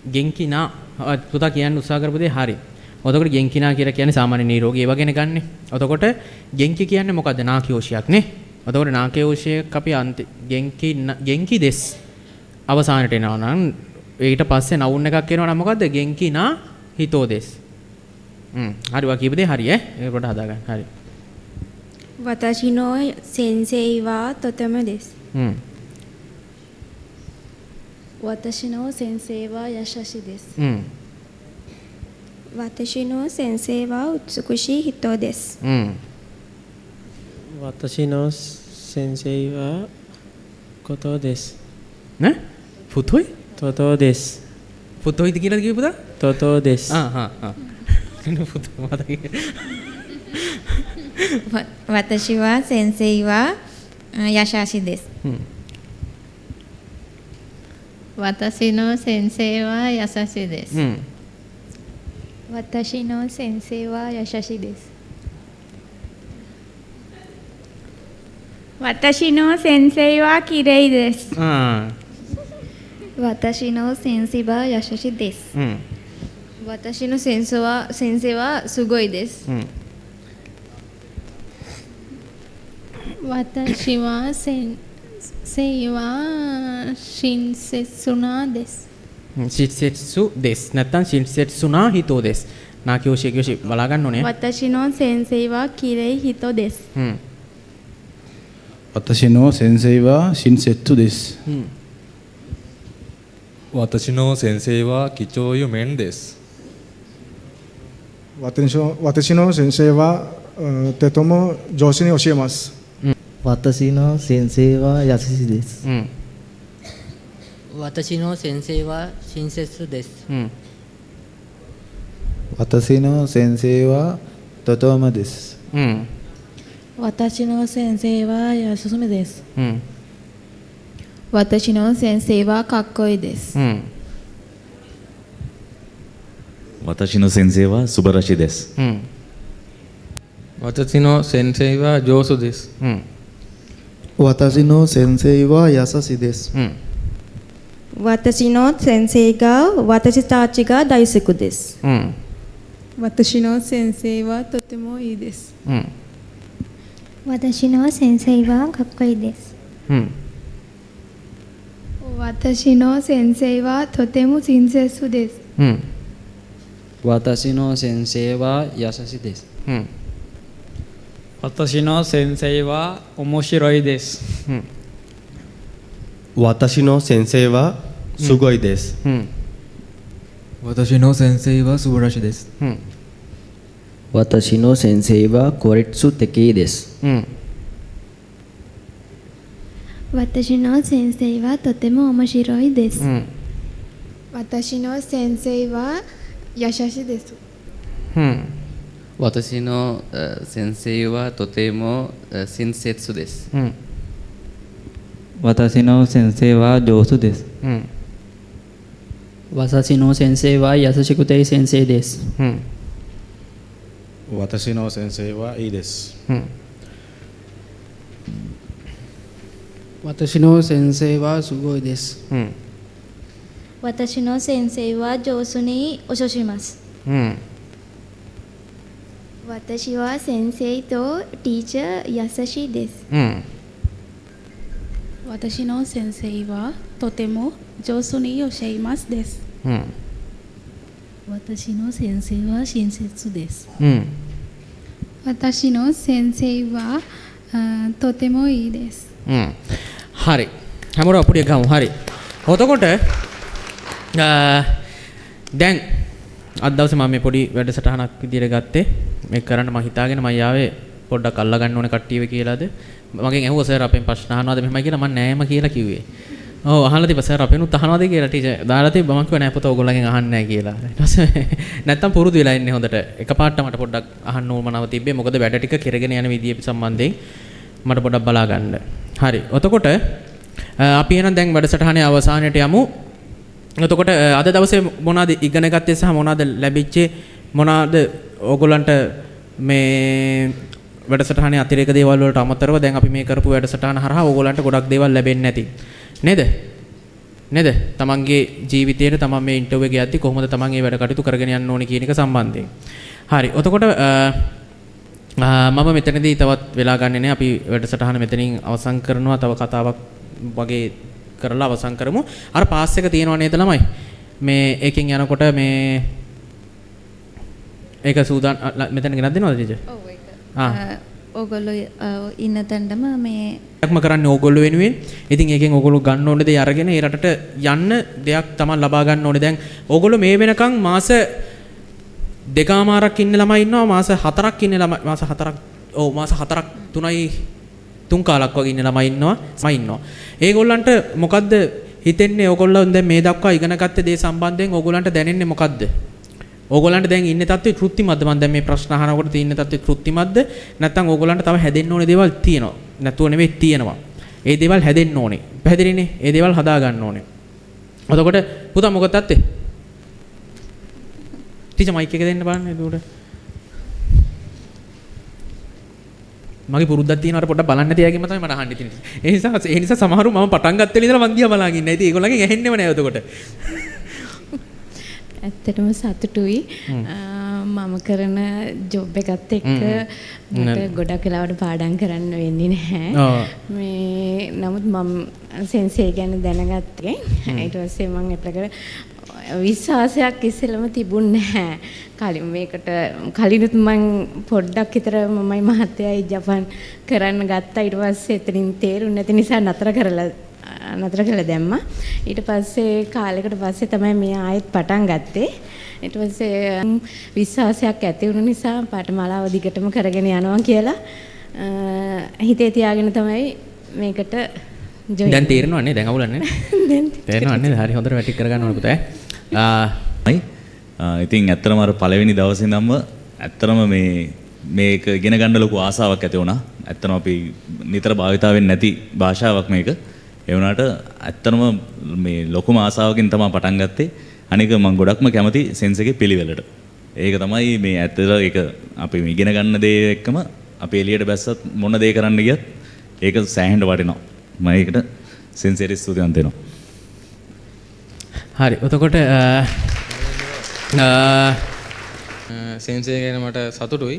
元気なපුතා කියන්න උත්සාහ කරපු දේ හරි. එතකොට ගෙන්කිනා කියලා කියන්නේ සාමාන්‍ය නිරෝගී ඒ වගේනේ ගන්නෙ. එතකොට ගෙන්කි කියන්නේ මොකද්ද? නාකියෝෂයක් නේ. එතකොට නාකියෝෂයක් අපි අන්ති ගෙන්කි දෙස් අවසානට එනවා නම් ඊට පස්සේ නවුන් එකක් එනවා නම් මොකද්ද? ගෙන්කි නා හිතෝ දෙස්. හරි ඔයා කියපු දේ හරි ඈ. ඒක පොඩ්ඩක් හදාගන්න. හරි. 私の先生はとてもです。私の先生は優しいです。私の先生は美しい人です。私の先生はことです。ね？太い？ととです。太いってකියලාද කිව්වේ පුතා? ととです。あはあ。太いまだ私は先生は優しいです。私の先生は優しいです。私の先生は優しいです。私の先生はきれいです。私の先生は優しいです。私の先生はすごいです。私は先生は親切なです。親切です。නැත්නම්親切な人です。නාකියෝෂි කියෝෂි බලා ගන්න ඕනේ. 私の先生はきれい人です。私の先生は親切です。私の先生は几帳面です。私の先生はとても上手に教えます。私の先生は優しいです。私の先生は親切です。私の先生はとてもです。私の先生は優しいです。私の先生はかっこいいです。私の先生は素晴らしいです。私の先生は上手です。私の先生は優しいです。私の先生が私たちが大好きです。私の先生はとてもいいです。私の先生はかっこいいです。私の先生はとても親切です。私の先生は優しいです。私の先生は面白いです。私の先生はすごいです。私の先生は素晴らしいです。私の先生は効率的です。私の先生はとても面白いです。私の先生は優しいです。私の先生はとても親切です。私の先生は上手です。私の先生は優しくて先生です。私の先生はいいです。私の先生はすごいです。私の先生は上手に教えます。私は先生とティーチャー優しいです。私の先生はとても上手に教えますです。私の先生は親切です。私の先生はとてもいいです。හරි. හැමෝටම අපුඩිය ගමු. හරි. එතකොට දැන් අද දවසේ මම මේ පොඩි වැඩසටහනක් විදියට ගත්තේ. මේක කරන්න මම හිතාගෙන මම ආවේ පොඩ්ඩක් අල්ලා ගන්න ඕනේ කට්ටියව කියලාද. මගෙන් ඇහුවා සර් අපෙන් ප්‍රශ්න අහනවාද මෙහෙමයි කියලා මම නෑම කියලා කිව්වේ. ඔව් අහලා තිබ්බා සර් අපෙනුත් අහනවාද කියලා ටීචර් දාලා තිබ්බා. මං කිව්වා නෑ පුතා ඔයගොල්ලන්ගෙන් අහන්නේ නෑ කියලා. ඊට පස්සේ නැත්තම් පුරුදු වෙලා ඉන්නේ හොඳට. එකපාරට මට පොඩ්ඩක් අහන්න උවමනාව තිබ්බේ. මොකද වැඩ ටික කෙරගෙන යන විදිය සම්බන්ධයෙන් මට පොඩ්ඩක් බලා ගන්න. හරි. එතකොට අපි එහෙනම් දැන් වැඩසටහනේ අවසානයට යමු. එතකොට අද දවසේ මොනවාද ඉගෙන ගත්තේ සහ මොනවාද ලැබිච්චේ මොනවාද ඕගොල්ලන්ට මේ වැඩසටහනේ අතිරේක දේවල් වලට අමතරව දැන් අපි මේ කරපු වැඩසටහන හරහා ඕගොල්ලන්ට ගොඩක් දේවල් ලැබෙන්නේ නැති නේද? නේද? තමන්ගේ ජීවිතේට තමන් මේ ඉන්ටර්වයුව එක යද්දි කොහොමද තමන් මේ වැඩ කටයුතු කරගෙන යන්න ඕනේ කියන එක සම්බන්ධයෙන්. හරි. එතකොට මම මෙතනදී තවත් වෙලා ගන්නෙ නෑ. අපි වැඩසටහන මෙතනින් අවසන් කරනවා. තව කතාවක් වගේ කරලා අවසන් කරමු. අර පාස් එක තියෙනවා නේද ළමයි? මේ ඒකෙන් යනකොට මේ ඒක සූදානම් මෙතන ගෙනත් දෙනවද ටීචර්? ඔව් ඒක. ඕගොල්ලෝ ඉන්න තැනටම මේ එකක්ම කරන්නේ ඕගොල්ලෝ වෙනුවෙන්. ඉතින් ඒකෙන් ඕගොල්ලෝ ගන්න ඕනේ දේ අරගෙන ඒ රටට යන්න දෙයක් තමයි ලබා ගන්න ඕනේ. දැන් ඕගොල්ලෝ මේ වෙනකන් මාස 2.5ක් ඉන්න ළමයි ඉන්නවා. මාස 4ක් ඉන්න ළමයි මාස 4ක් ඔව් මාස 4ක් 3යි 3 කාලක් වගේ ඉන්න ළමයි ඉන්නවා. මම ඉන්නවා. ඒගොල්ලන්ට මොකද්ද හිතෙන්නේ? ඕගොල්ලෝ දැන් මේ දක්වා ඉගෙන ගත්ත දේ සම්බන්ධයෙන් ඕගොල්ලන්ට දැනෙන්නේ මොකද්ද? ඕගොල්ලන්ට දැන් ඉන්න තත්ත්වය තෘප්තිමත්ද? මම දැන් මේ ප්‍රශ්න අහනකොට තියෙන තත්ත්වය තෘප්තිමත්ද? නැත්නම් ඕගොල්ලන්ට තව හැදෙන්න ඕනේ දේවල් තියෙනවා. නැතුව නෙවෙයි තියෙනවා. ඒ දේවල් හැදෙන්න ඕනේ. පැහැදිලිනේ? ඒ දේවල් හදා ගන්න ඕනේ. එතකොට පුතා මොකද තත්ත්වය? ටීචර් මයික් එක දෙන්න බලන්න එතකොට. මගේ පුරුද්දක් තියෙනවා අර පොඩ්ඩක් බලන්න තියාගෙම තමයි මට අහන්න තියෙන්නේ. ඒ නිසා සමහරු මම පටන් ගත්ත වෙලේ ඉඳලා මං දිහා බලාගෙන ඉන්නේ. ඉතින් ඒගොල්ලන්ගෙන් ඇහෙන්නෙම නෑ එතකොට. ඇත්තටම සතුටුයි. මම කරන ජොබ් එකත් එක්ක මට ගොඩක් වෙලාවට පාඩම් කරන්න වෙන්නේ නැහැ. මේ නමුත් මම සෙන්සේ ගැන දැනගත්තේ. ඊට පස්සේ මම ඇප්ලයි කරා. විශ්වාසයක් ඉස්සෙල්ලම තිබුණ නැහැ. කලින් මේකට කලිනුත් මං පොඩ්ඩක් විතර මමයි මහත්තයයි ජපන් කරන්න ගත්තා. ඊට පස්සේ එතනින් තේරුන්නේ නැති නිසා නතර කරලා දැම්මා. ඊට පස්සේ කාලයකට පස්සේ තමයි මේ ආයෙත් පටන් ගත්තේ. ඊට පස්සේ විශ්වාසයක් ඇති වුණ නිසා පාඨමාලාව දිගටම කරගෙන යනවා කියලා හිතේ තියාගෙන තමයි මේකට ජොයින්. දැන් තේරෙනව නේ? දැන් අවුලක් නේ? දැන් තේරෙනව නේ? හරි හොඳට වැටි කරගන්න ඕනේ පුතා. ඉතින් ඇත්තටම අර පළවෙනි දවසේ ඉඳන්ම ඇත්තටම මේක ඉගෙන ගන්න ලොකු ආසාවක් ඇති වුණා. ඇත්තටම අපි නිතර භාවිතා වෙන්නේ නැති භාෂාවක් මේක. ඒ වුණාට ඇත්තටම මේ ලොකුම ආසාවකින් තමයි පටන් ගත්තේ. අනික මම ගොඩක්ම කැමති සෙන්සේගේ පිළිවෙලට. ඒක තමයි මේ ඇත්තට ඒක අපි ඉගෙන ගන්න දේ එක්කම අපි එළියට බැස්සත් මොන දේ කරන්න ගියත් ඒක සෑහෙන්න වටිනවා. මම ඒකට සෙන්සේට ස්තුතිවන්ත වෙනවා. හරි. එතකොට සෙන්සේ ගැන මට සතුටුයි.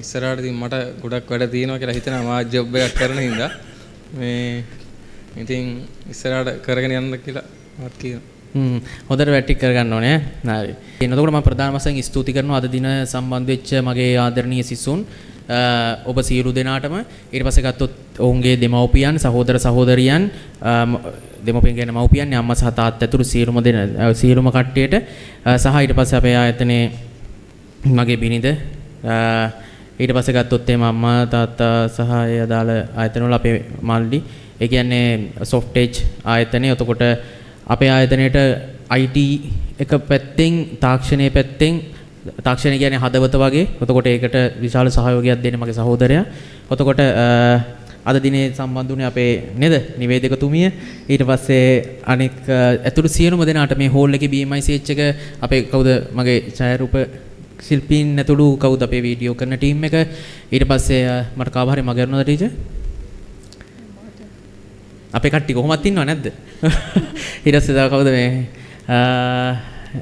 ඉස්සරහට ඉතින් මට ගොඩක් වැඩ තියෙනවා කියලා හිතෙනවා මා ජොබ් එකක් කරන හින්දා. මේ ඉතින් ඉස්සරහට කරගෙන යන්න කියලා මත් කියනවා. හොඳට වැඩ ටික කරගන්න ඕනේ ඈ. හරි. එතකොට මම ප්‍රධාන වශයෙන් ස්තුති කරනවා අද දින සම්බන්ධ වෙච්ච මගේ ආදරණීය සිසුන් ඔබ සියලු දෙනාටම. ඊට පස්සේ ගත්තොත් ඔවුන්ගේ දෙමව්පියන්, සහෝදර සහෝදරියන්, දෙමව්පියන් කියන්නේ මව්පියන්, අම්මා සහ තාත්තා ඇතුළු සියලුම දෙන සියලුම කට්ටියට සහ ඊට පස්සේ අපේ ආයතනයේ මගේ බිනිඳ ඊට පස්සේ ගත්තොත් එහෙම අම්මා තාත්තා සහ ඒ අදාළ ආයතන වල අපේ මල්ලි, ඒ කියන්නේ සොෆ්ට් එජ් ආයතනය. එතකොට අපේ ආයතනයේට IT එක පැත්තෙන්, තාක්ෂණයේ පැත්තෙන්, තාක්ෂණය කියන්නේ හදවත වගේ. එතකොට ඒකට විශාල සහයෝගයක් දෙන්නේ මගේ සහෝදරයා. එතකොට අද දිනේ සම්බන්ධ වුණේ අපේ නේද නිවේදකතුමිය. ඊට පස්සේ අනෙක් ඇතුළු සියලුම දෙනාට මේ හෝල් එකේ BMICH එක අපේ කවුද මගේ ඡායාරූප ශිල්පීන් ඇතුළු කවුද අපේ වීඩියෝ කරන ටීම් එක. ඊට පස්සේ මට කාව හරි මග අරුණාද ටීචර්? අපේ කට්ටිය කොහොමත් ඉන්නව නැද්ද? ඊට පස්සේ තව කවුද මේ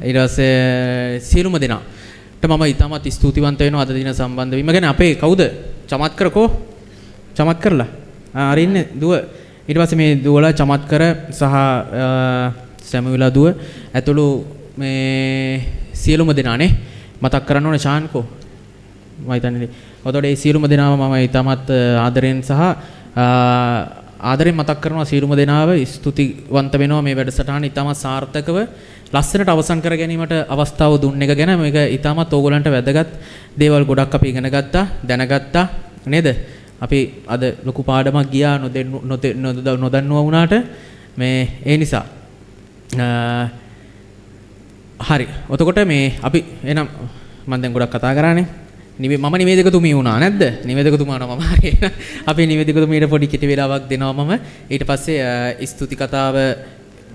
ඊට පස්සේ සියලුම දෙනාට මම ඉතාමත් ස්තුතිවන්ත වෙනවා අද දින සම්බන්ධ වීම ගැන. අපේ කවුද චමත්කර කෝ චමත්කරලා හරි ඉන්නේ දුව. ඊට පස්සේ මේ දුවලා චමත්කර සහ සැමුවෙලා දුව ඇතුළු මේ සියලුම දෙනානේ මතක් කරන්න ඕනේ. ශාන්කෝ මම හිතන්නේ. එතකොට මේ සියලුම දෙනාව මම ඉතාමත් ආදරෙන් සහ ආදරෙන් මතක් කරනවා. සියලුම දෙනාව ස්තුතිවන්ත වෙනවා මේ වැඩසටහන ඉතාමත් සාර්ථකව ලස්සනට අවසන් කර ගැනීමට අවස්ථාව දුන්න එක ගැන. මේක ඉතාමත් ඕගොල්ලන්ට වැදගත් දේවල් ගොඩක් අපි ඉගෙන ගත්තා, දැනගත්තා නේද? අපි අද ලොකු පාඩමක් ගියා නොදන්නුවා වුණාට මේ ඒ නිසා හරි. එතකොට මේ අපි එහෙනම් මම දැන් ගොඩක් කතා කරානේ. මම නිවේදකතුමිය වුණා නැද්ද? නිවේදකතුමා වුණා මම. හරි. අපි නිවේදකතුමියට පොඩි කෙටි වේලාවක් දෙනවා මම. ඊට පස්සේ ස්තුති කතාව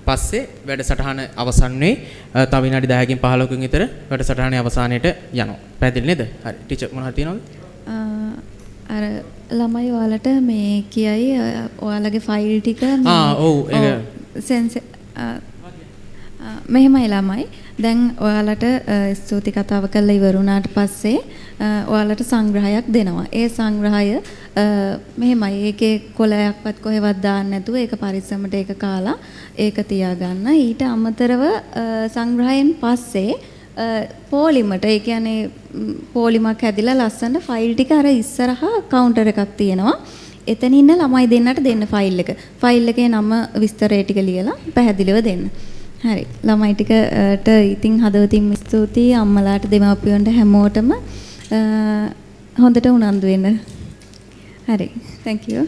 පස්සේ වැඩසටහන අවසන් වෙයි. තව විනාඩි 10කින් 15කින් විතර වැඩසටහනේ අවසානයට යනවා. පැහැදිලි නේද? හරි. ටීචර් මොනවද තියෙනවද? අර ළමයි ඔයාලට මේ කියයි ඔයාලගේ ෆයිල් ටික ආ ඔව් ඒක සෙන්සේ මෙහෙමයි ළමයි. දැන් ඔයාලට ස්තුති කතාව කරලා ඉවර වුණාට පස්සේ ඔයාලට සංග්‍රහයක් දෙනවා. ඒ සංග්‍රහය මෙහෙමයි. ඒකේ කොලයක්වත් කොහෙවත් දාන්න නැතුව ඒක පරිස්සමට ඒක කාලා ඒක තියාගන්න. ඊට අමතරව සංග්‍රහයෙන් පස්සේ පොලිමට, ඒ කියන්නේ පොලිමක් හැදිලා ලස්සන ෆයිල් ටික අර ඉස්සරහා කවුන්ටර් එකක් තියෙනවා. එතන ඉන්න ළමයි දෙන්නට දෙන්න ෆයිල් එක. ෆයිල් එකේ නම විස්තරය ටික ලියලා පැහැදිලිව දෙන්න. හරි. ළමයි ටිකට ඉතින් හදවතින්ම ස්තුතියි. අම්මලාට දෙමාපියන්ට හැමෝටම හොඳට උනන්දු වෙන්න. හරි. Thank you.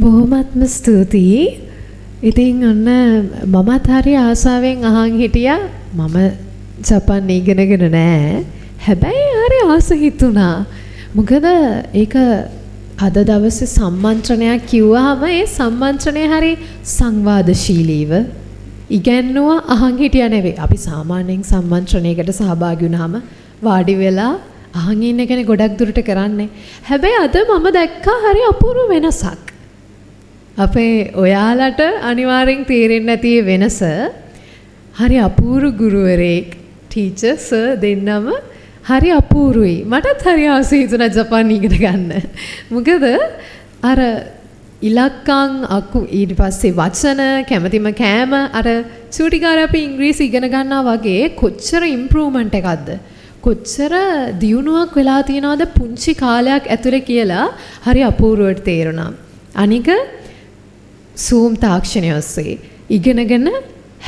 බොහොමත්ම ස්තුතියි. ඉතින් ඔන්න මමත් හරි ආසාවෙන් අහන් හිටියා. මම ජපන් ඉගෙනගෙන නෑ. හැබැයි හරි ආස හිතුණා. මොකද ඒක අද දවසේ සම්මන්ත්‍රණයක් කිව්වහම ඒ සම්මන්ත්‍රණය හරි සංවාදශීලීව ඉගැන්නුවා අහන් හිටියා නෙවෙයි. අපි සාමාන්‍යයෙන් සම්මන්ත්‍රණයකට සහභාගී වුණාම වාඩි වෙලා අහන් ඉන්න එකනේ ගොඩක් දුරට කරන්නේ. හැබැයි අද මම දැක්කා හරි අපූර්ව වෙනසක්. අපේ ඔයාලට අනිවාර්යෙන් තේරෙන්නේ නැති වෙනස. හරි අපූර්ව ගුරුවරයෙක්, ටීචර් සර් දෙන්නම හරි අපූර්වයි. මටත් හරි ආසයි හිතුණා ජපාන් ඉගෙන ගන්න. මොකද අර ඉලක්කම් අකු ඊට පස්සේ වචන කැමතිම කෑම අර චූටි කාලේ අපි ඉංග්‍රීසි ඉගෙන ගන්නවා වගේ කොච්චර ඉම්ප්‍රූව්මන්ට් එකක්ද, කොච්චර දියුණුවක් වෙලා තියෙනවද පුංචි කාලයක් ඇතුලේ කියලා හරි අපූර්වට තේරුණා. අනික සූම් තාක්ෂණය ඔස්සේ ඉගෙනගෙන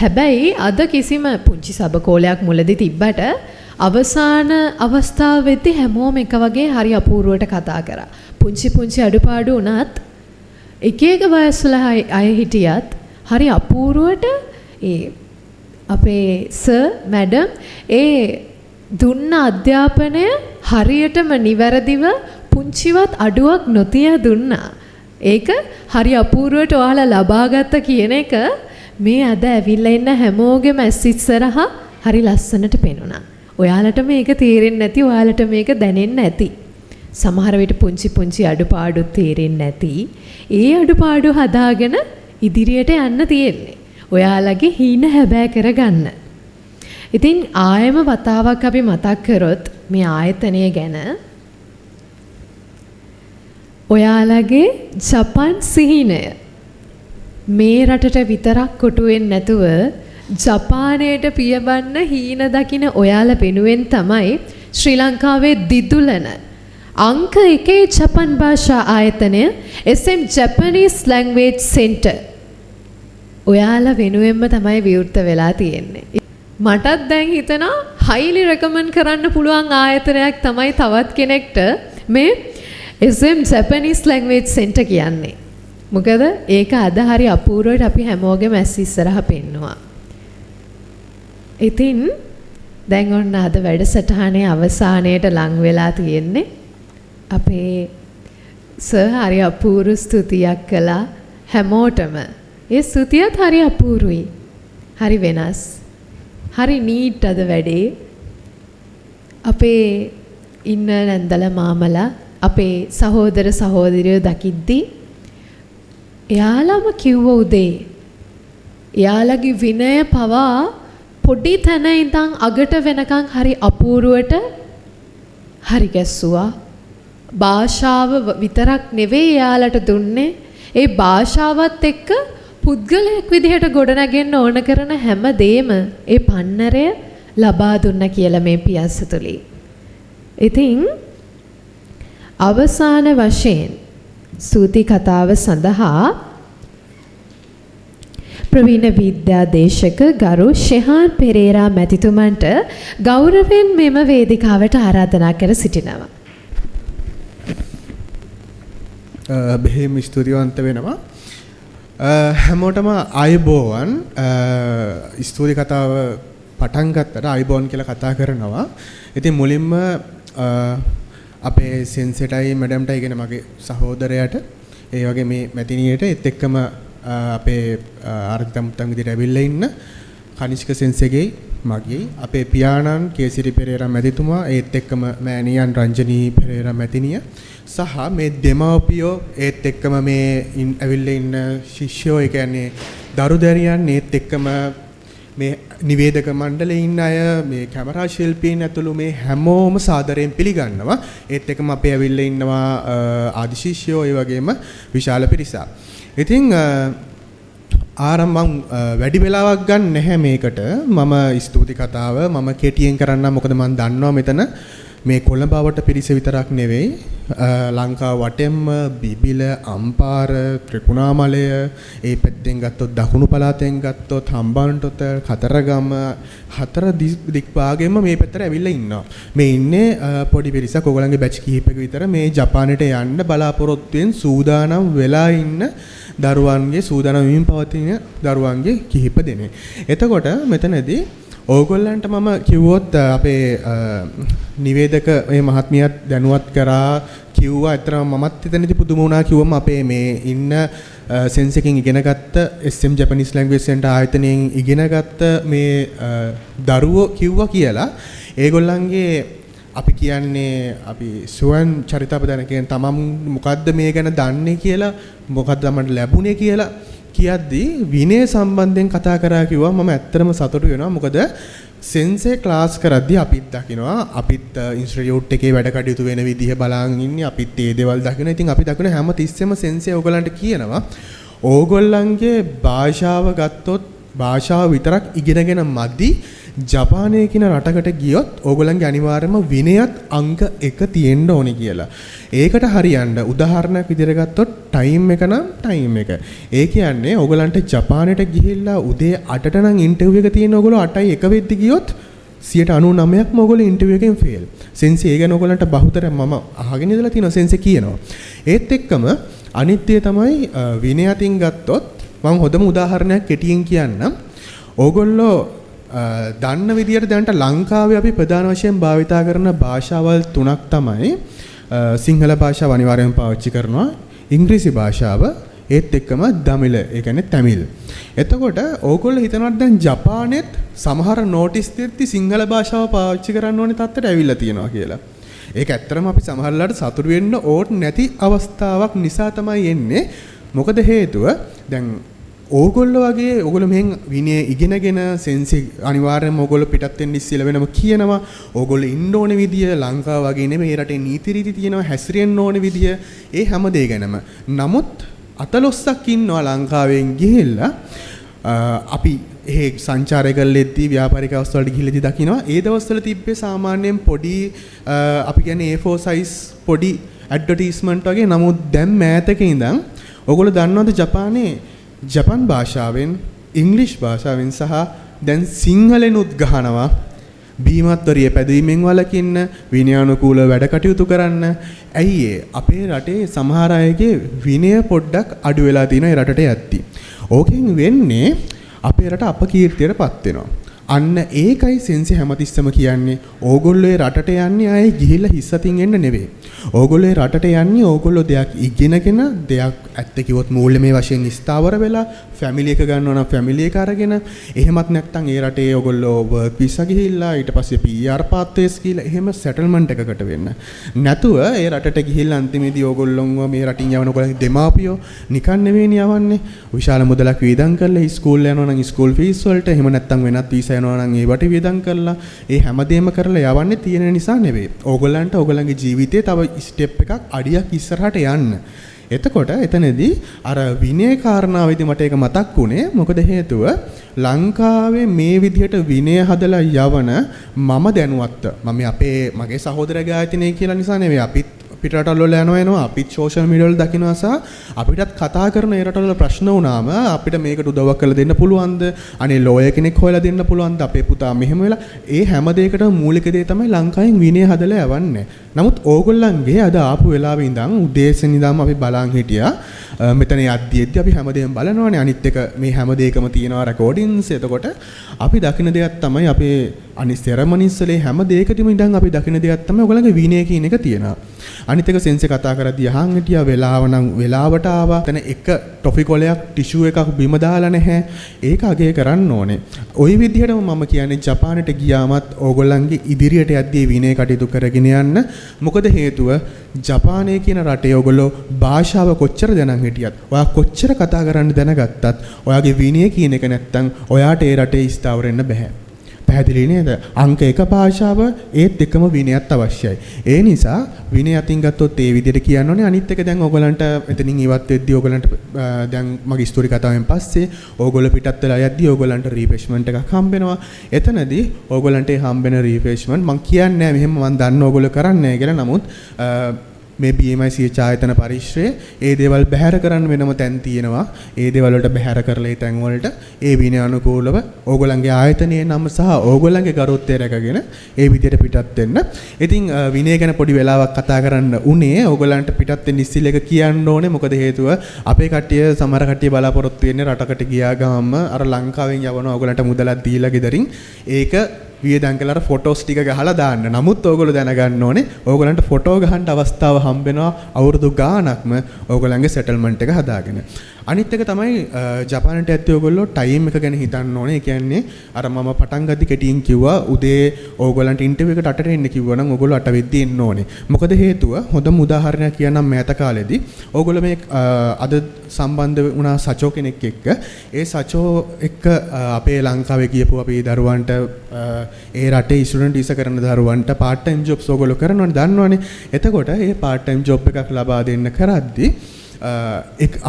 හැබැයි අද කිසිම පුංචි සබකෝලයක් මුලදී තිබ්බට අවසාන අවස්ථාව වෙද්දී හැමෝම එක වගේ හරි අපූර්වට කතා කරා. පුංචි පුංචි අඩුපාඩු වුණත් එක එක වයස්වල අය හිටියත් හරි අපූර්වට ඒ අපේ සර් මැඩම් ඒ දුන්න අධ්‍යාපනය හරියටම නිවැරදිව පුංචිවත් අඩුවක් නොතිය දුන්නා. ඒක හරි අපූර්වට ඔයාලා ලබාගත්ත කියන එක මේ අද ඇවිල්ලා ඉන්න හැමෝගෙම ඇස් ඉස්සරහා හරි ලස්සනට පේනුණා. ඔයාලට මේක තේරෙන්නේ නැති, ඔයාලට මේක දැනෙන්නේ නැති. සමහර විට පුංචි පුංචි අඩුපාඩු තේරෙන්නේ නැති. ඒ අඩුපාඩු හදාගෙන ඉදිරියට යන්න තියෙන්නේ. ඔයාලගේ හීන හැබෑ කරගන්න. ඉතින් ආයෙම වතාවක් අපි මතක් කරොත් මේ ආයතනය ගැන, ඔයාලගේ ජපන් සිහිනය මේ රටට විතරක් කොටු වෙන්නේ නැතුව ජපානයට පියඹන්න හීන දකින ඔයාලා වෙනුවෙන් තමයි ශ්‍රී ලංකාවේ දිදුලන අංක 1 ජපන් භාෂා ආයතනය SM Japanese Language Center ඔයාලා වෙනුවෙන්ම තමයි විවෘත වෙලා තියෙන්නේ. මටත් දැන් හිතෙනවා highly recommend කරන්න පුළුවන් ආයතනයක් තමයි තවත් කෙනෙක්ට මේ SM Japanese Language Center කියන්නේ. මොකද ඒක අද හරි අපූර්වට අපි හැමෝගෙම ඇස් ඉස්සරහ පෙන්නවා. ඉතින් දැන් ඔන්න අද වැඩසටහනේ අවසානයට ලං වෙලා තියෙන්නේ. අපේ සර් හරි අපූර්ව ස්තුතියක් කළා හැමෝටම. ඒ ස්තුතියත් හරි අපූර්වයි. හරි වෙනස්. හරි නීට් අද වැඩේ. අපේ ඉන්න නැන්දලා මාමලා අපේ සහෝදර සහෝදරියෝ දකිද්දි එයාලම කිව්ව උදේ එයාලගේ විනය පවා පොඩි තැන ඉඳන් අගට වෙනකන් හරි අපූර්වට හරි ගැස්සුවා. භාෂාව විතරක් නෙවෙයි එයාලට දුන්නේ, ඒ භාෂාවත් එක්ක පුද්ගලයෙක් විදිහට ගොඩනගෙන්න ඕන කරන හැම දෙයක්ම ඒ පන්නරය ලබා දුන්න කියලා මේ පියස්ස තුලින්. ඉතින් අවසාන වශයෙන් ස්තුති කතාව සඳහා ප්‍රවීණ විද්‍යාදේශක ගරු ෂෙහාන් පෙරේරා මැතිතුමන්ට ගෞරවයෙන් මෙම වේදිකාවට ආරාධනා කර සිටිනවා. බෙහෙම ස්තුතිවන්ත වෙනවා. හැමෝටම ආයුබෝවන්. ස්තුති කතාව පටන් ගත්තට ආයුබෝවන් කියලා කතා කරනවා. ඉතින් මුලින්ම අපේ සෙන්සේටයි මැඩම්ටයි කියන මගේ සහෝදරයාට, ඒ වගේ මේ මැතිණියට, ඒත් එක්කම අපේ ආරාධිත මුත්තන් විදිහට ඇවිල්ලා ඉන්න කනිෂ්ක සෙන්සේගේ මගේ අපේ පියාණන් කේසිරි පෙරේරා මැතිතුමා, ඒත් එක්කම මෑණියන් රංජනී පෙරේරා මැතිණිය සහ මේ දෙමව්පියෝ, ඒත් එක්කම මේ ඇවිල්ලා ඉන්න ශිෂ්‍යයෝ, ඒ කියන්නේ දරු දැරියන්, ඒත් එක්කම මේ නිවේදක මණ්ඩලයේ ඉන්න අය, මේ කැමරා ශිල්පීන් ඇතුළු මේ හැමෝම සාදරයෙන් පිළිගන්නවා. ඒත් එක්කම අපේ ඇවිල්ලා ඉන්නවා ආදි ශිෂ්‍යයෝ, ඒ වගේම විශාල පිරිසක්. ඉතින් ආරම්භ මං වැඩි වෙලාවක් ගන්න නැහැ මේකට. මම ස්තුති කතාව මම කෙටියෙන් කරන්නම්, මොකද මං දන්නවා මෙතන මේ කොළඹ අවට පිරිස විතරක් නෙවෙයි, ලංකාව වටෙන්ම බිබිල, අම්පාර, ත්‍රිකුණාමලය, ඒ පැත්තෙන් ගත්තොත් දකුණු පළාතෙන් ගත්තොත් හම්බන්තොට, කතරගම, හතර දික් භාගෙම මේ පැත්තට ඇවිල්ලා ඉන්නවා. මේ ඉන්නේ පොඩි පිරිසක්, ඔයගොල්ලන්ගේ බැච් කිහිපයක විතර මේ ජපානයට යන්න බලාපොරොත්තුෙන් සූදානම් වෙලා ඉන්න දරුවන්ගේ, සූදානම් වෙමින් පවතින දරුවන්ගේ කිහිප දෙනෙක්. එතකොට මෙතනදී ඕගොල්ලන්ට මම කිව්වොත් අපේ නිවේදක මේ මහත්මියත් දැනුවත් කරා කිව්වා. ඇත්තටම මමත් එතනදී පුදුම වුණා කිව්වම අපේ මේ ඉන්න සෙන්ස් එකකින් ඉගෙනගත්ත SM Japanese Language Center ආයතනයෙන් ඉගෙනගත්ත මේ දරුවෝ කිව්වා කියලා. ඒගොල්ලන්ගේ අපි කියන්නේ අපි ස්වයං චරිතාපදාන කියන තමන් මොකද්ද මේ ගැන දන්නේ කියලා, මොකද්ද තමන්ට ලැබුණේ කියලා කියද්දී විනය සම්බන්ධයෙන් කතා කරා කිව්වා. මම ඇත්තටම සතුටු වෙනවා. මොකද සෙන්සේ ක්ලාස් කරද්දී අපිත් දකිනවා, අපිත් ඉන්ස්ටිටියුට් එකේ වැඩ කටයුතු වෙන විදිහ බලන් ඉන්නේ, අපිත් ඒ දේවල් දකිනවා. ඉතින් අපි දකින හැම තිස්සෙම සෙන්සේ ඕගොල්ලන්ට කියනවා, ඕගොල්ලන්ගේ භාෂාව ගත්තොත් භාෂාව විතරක් ඉගෙනගෙන මදි, ජපානය කියන රටකට ගියොත් ඕගොල්ලන්ගේ අනිවාර්යයෙන්ම විනයත් අංක 1 තියෙන්න ඕනේ කියලා. ඒකට හරියන්න උදාහරණයක් විදිහට ගත්තොත් ටයිම් එක නම් ටයිම් එක. ඒ කියන්නේ ඕගොල්ලන්ට ජපානයට ගිහිල්ලා උදේ 8ට නම් ඉන්ටර්විව් එක තියෙන ඕගොල්ලෝ 8යි 1 වෙද්දි ගියොත් 99%ක්ම ඕගොල්ලෝ ඉන්ටර්විව් එකෙන් ෆේල්. සෙන්සේ ඒ ගැන ඕගොල්ලන්ට බහුතරයක් මම අහගෙන ඉඳලා තියෙනවා සෙන්සේ කියනවා. ඒත් එක්කම අනිත් දේ තමයි විනය අතින් ගත්තොත් මම හොඳම උදාහරණයක් කෙටියෙන් කියන්නම්. ඕගොල්ලෝ දන්න විදියට දැනට ලංකාවේ අපි ප්‍රධාන වශයෙන් භාවිතා කරන භාෂාවල් තුනක් තමයි සිංහල භාෂාව අනිවාර්යයෙන්ම පාවිච්චි කරනවා. ඉංග්‍රීසි භාෂාව, ඒත් එක්කම දමිළ, ඒ කියන්නේ තමිල්. එතකොට ඕගොල්ලෝ හිතනවාද දැන් ජපානෙත් සමහර නෝටිස් දෙද්දි සිංහල භාෂාව පාවිච්චි කරන්න ඕනේ තත්ත්වයට ඇවිල්ලා තියෙනවා කියලා. ඒක ඇත්තටම අපි සමහරලාට සතුටු වෙන්න ඕන නැති අවස්ථාවක් නිසා තමයි එන්නේ. මොකද හේතුව දැන් ඕගොල්ලෝ වගේ ඕගොල්ලෝ මෙහෙන් විනය ඉගෙනගෙන සෙන්සි අනිවාර්යයෙන්ම ඕගොල්ලෝ පිටත් වෙන්න ඉස්සෙල්ලා වෙනම කියනවා. ඕගොල්ලෝ ඉන්න ඕන විදිය ලංකාව වගේ නෙමෙයි, රටේ නීති රීති තියෙනවා, හැසිරෙන්න ඕන විදිය, ඒ හැම දේ ගැනම. නමුත් අතලොස්සක් ඉන්නවා ලංකාවෙන් ගිහිල්ලා අපි එහෙ සංචාරය කරලෙද්දී ව්‍යාපාරික අවස්ථාවලට ගිහිල්ලාදී දකිනවා ඒ දවස්වල තිබ්බේ සාමාන්‍යයෙන් පොඩි අපි කියන්නේ A4 size පොඩි ඇඩ්වර්ටයිස්මන්ට් වගේ. නමුත් දැන් මෑතක ඉඳන් ඔයගොල්ලෝ දන්නවද ජපානයේ ජපන් භාෂාවෙන්, ඉංග්‍රීසි භාෂාවෙන් සහ දැන් සිංහලෙනුත් ගහනවා බීමත්වරිය පැදවීමෙන් වළකින්න, විනයානුකූල වැඩ කටයුතු කරන්න. ඇයි ඒ? අපේ රටේ සමහර අයගේ විනය පොඩ්ඩක් අඩු වෙලා තියෙනවා ඒ රටට යද්දි. ඕකෙන් වෙන්නේ අපේ රට අපකීර්තියටපත් වෙනවා. අන්න ඒකයි සෙන්සි හැමතිස්සම කියන්නේ ඕගොල්ලෝ ඒ රටට යන්නේ ආයේ ගිහිල්ලා හිස් අතින් එන්න නෙවෙයි. ඕගොල්ලෝ ඒ රටට යන්නේ ඕගොල්ලෝ දෙයක් ඉගෙනගෙන, දෙයක් ඇත්ත කිව්වොත් මූල්‍යමය වශයෙන් ස්ථාවර වෙලා, ෆැමිලි එක ගන්නවා නම් ෆැමිලි එක අරගෙන, එහෙමත් නැත්නම් ඒ රටේ ඕගොල්ලෝ වර්ක් වීසා ගිහිල්ලා ඊට පස්සේ PR පාත්වේස් ගිහිල්ලා එහෙම සෙටල්මන්ට් එකකට වෙන්න. නැතුව ඒ රටට ගිහිල්ලා අන්තිමේදී ඕගොල්ලොන්ව මේ රටින් යවන ඔයගොල්ලන්ගේ දෙමාපියෝ නිකන් නෙවෙයිනේ යවන්නේ. විශාල මුදලක් වියදම් කරලා ඉස්කෝලේ යනවා නම් ඉස්කෝල් ෆීස් වලට, එහෙම නැත්නම් වෙනත් වීසා යනවා නම් ඒවට වියදම් කරලා ඒ හැමදේම කරලා යවන්නේ තියෙන නිසා නෙවෙයි. ඕගොල්ලන්ට ඕගොල්ලන්ගේ ජීවිතේ තව ස්ටෙප් එකක් අඩියක් ඉස්සරහට යන්න. එතකොට එතනදී අර විනය කාරණාවේදී මට ඒක මතක් වුණේ. මොකද හේතුව ලංකාවේ මේ විදිහට විනය හදලා යවන මම දැනුවත්ව, මම අපේ මගේ සහෝදරගේ ආයතනය කියලා නිසා නෙවෙයි, අපිත් පිට රටවල් වල යනවා එනවා, අපිත් සෝෂල් මීඩියා වල දකිනවා සහ අපිටත් කතා කරන ඒ රටවල් වල ප්‍රශ්න වුණාම අපිට මේකට උදව්වක් කරලා දෙන්න පුළුවන්ද, අනේ ලෝයර් කෙනෙක් හොයලා දෙන්න පුළුවන්ද, අපේ පුතා මෙහෙම වෙලා, ඒ හැම දෙයකටම මූලික දේ තමයි ලංකාවෙන් විනය හදලා යවන්නේ. නමුත් ඕගොල්ලන්ගේ අද ආපු වෙලාවේ ඉඳන් උදේසෙන් ඉඳන්ම අපි බලන් හිටියා. මෙතන යද්දි අපි හැමදේම බලනවානේ. අනිත් එක මේ හැම දෙයකම තියෙනවා රෙකෝඩින්ස්. එතකොට අපි දකින දෙයක් තමයි අපේ අනිත් සෙරමනිස් වල හැම දෙයකදීම ඉඳන් අපි දකින දෙයක් තමයි ඔයගොල්ලන්ගේ විනය කියන එක තියෙනවා. අනිත් එක සෙන්සේ කතා කරද්දී අහන් හිටියා වෙලාව නම් වෙලාවට ආවා. එතන එක ටොෆි කොලයක් ටිෂු එකක් බිම දාලා නැහැ. ඒක අගය කරන්න ඕනේ. ওই විදිහටම මම කියන්නේ ජපානට ගියාමත් ඕගොල්ලන්ගේ ඉදිරියට යද්දී විනය කටයුතු කරගෙන යන්න. මොකද හේතුව ජපානය කියන රටේ ඔයගොල්ලෝ භාෂාව කොච්චර දැනන් හිටියත්, ඔයා කොච්චර කතා කරන්න දැනගත්තත් ඔයාගේ විනය කියන එක නැත්තම් ඔයාට ඒ රටේ ස්ථාවර වෙන්න බැහැ. පැහැදිලි නේද? අංක 1 භාෂාව ඒත් එකම විනයත් අවශ්‍යයි. ඒ නිසා විනය අතින් ගත්තොත් ඒ විදිහට කියන්න ඕනේ. අනිත් එක දැන් ඔයගොල්ලන්ට එතනින් ඉවත් වෙද්දී ඔයගොල්ලන්ට දැන් මගේ ස්ටෝරි කතාවෙන් පස්සේ ඔයගොල්ලෝ පිටත් වෙලා යද්දී ඔයගොල්ලන්ට රීෆ්‍රෙෂ්මන්ට් එකක් හම්බ වෙනවා. එතනදී ඔයගොල්ලන්ට ඒ හම්බෙන රීෆ්‍රෙෂ්මන්ට් මං කියන්නේ නෑ මෙහෙම මං දන්න ඔයගොල්ලෝ කරන්නේ නෑ කියලා. නමුත් මේ BMICH ආයතන පරිශ්‍රයේ ඒ දේවල් බැහැර කරන්න වෙනම තැන් තියෙනවා. ඒ දේවල් වලට බැහැර කරලා ඒ තැන් වලට ඒ විනය අනුකූලව ඕගොල්ලන්ගේ ආයතනයේ නම සහ ඕගොල්ලන්ගේ ගරුත්වය රැකගෙන ඒ විදියට පිටත් වෙන්න. ඉතින් විනය ගැන පොඩි වෙලාවක් කතා කරන්න උනේ. ඕගොල්ලන්ට පිටත් වෙන්න ඉස්සෙල්ලා එක කියන්න ඕනේ. මොකද හේතුව අපේ කට්ටිය සමහර කට්ටිය බලාපොරොත්තු වෙන්නේ රටකට ගියා ගමන්ම අර ලංකාවෙන් යවන ඕගොල්ලන්ට මුදලක් දීලා ගෙදරින් ඒක වියදම් කරලා අර ෆොටෝස් ටික ගහලා දාන්න. නමුත් ඕගොල්ලෝ දැනගන්න ඕනේ ඕගොල්ලන්ට ෆොටෝ ගහන්න අවස්ථාව හම්බ වෙනවා අවුරුදු ගාණක්ම ඕගොල්ලන්ගේ සෙටල්මන්ට් එක හදාගෙන. අනිත් එක තමයි ජපානට ඇත්තේ ඕගොල්ලෝ ටයිම් එක ගැන හිතන්න ඕනේ. ඒ කියන්නේ අර මම පටන් ගද්දි කෙටියෙන් කිව්වා උදේ ඕගොල්ලන්ට ඉන්ටර්විව් එකට 8ට එන්න කිව්වා නම් ඕගොල්ලෝ 8 වෙද්දි එන්න ඕනේ. මොකද හේතුව හොඳම උදාහරණයක් කියන්නම් මෑත කාලෙදී ඕගොල්ලෝ මේ අද සම්බන්ධ වුණා සචෝ කෙනෙක් එක්ක. ඒ සචෝ එක්ක අපේ ලංකාවේ ගියපු අපේ දරුවන්ට ඒ රටේ ස්ටුඩන්ට් වීසා කරන දරුවන්ට පාර්ට් ටයිම් ජොබ්ස් ඕගොල්ලෝ කරනවනේ දන්නවනේ. එතකොට ඒ පාර්ට් ටයිම් ජොබ් එකක් ලබා දෙන්න කරද්දි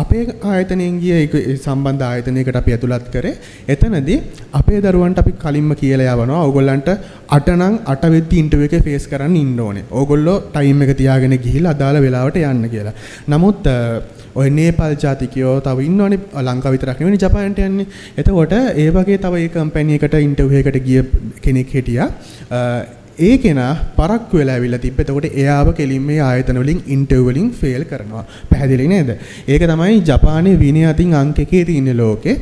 අපේ ආයතනයෙන් ගිය ඒ සම්බන්ධ ආයතනයකට අපි ඇතුළත් කරේ. එතනදී අපේ දරුවන්ට අපි කලින්ම කියලා යවනවා ඕගොල්ලන්ට 8 නම් 8 වෙද්දි ඉන්ටර්විව් එකේ ෆේස් කරන්න ඉන්න ඕනේ. ඕගොල්ලෝ ටයිම් එක තියාගෙන ගිහිල්ලා අදාළ වෙලාවට යන්න කියලා. නමුත් ඔය නේපාල් ජාතිකයෝ තව ඉන්නවනේ, ලංකාව විතරක් නෙවෙයි ජපානට යන්නේ. එතකොට ඒ වගේ තව ඒ කම්පැනි එකට ඉන්ටර්විව් එකකට ගිය කෙනෙක් හිටියා. ඒ කෙනා පරක්කු වෙලා ඇවිල්ලා තිබ්බ. එතකොට එයාව කෙලින්ම මේ ආයතන වලින් ඉන්ටර්විව් වලින් ෆේල් කරනවා. පැහැදිලි නේද? ඒක තමයි ජපානයේ විනය අතින් අංක එකේ තියෙන ලෝකේ.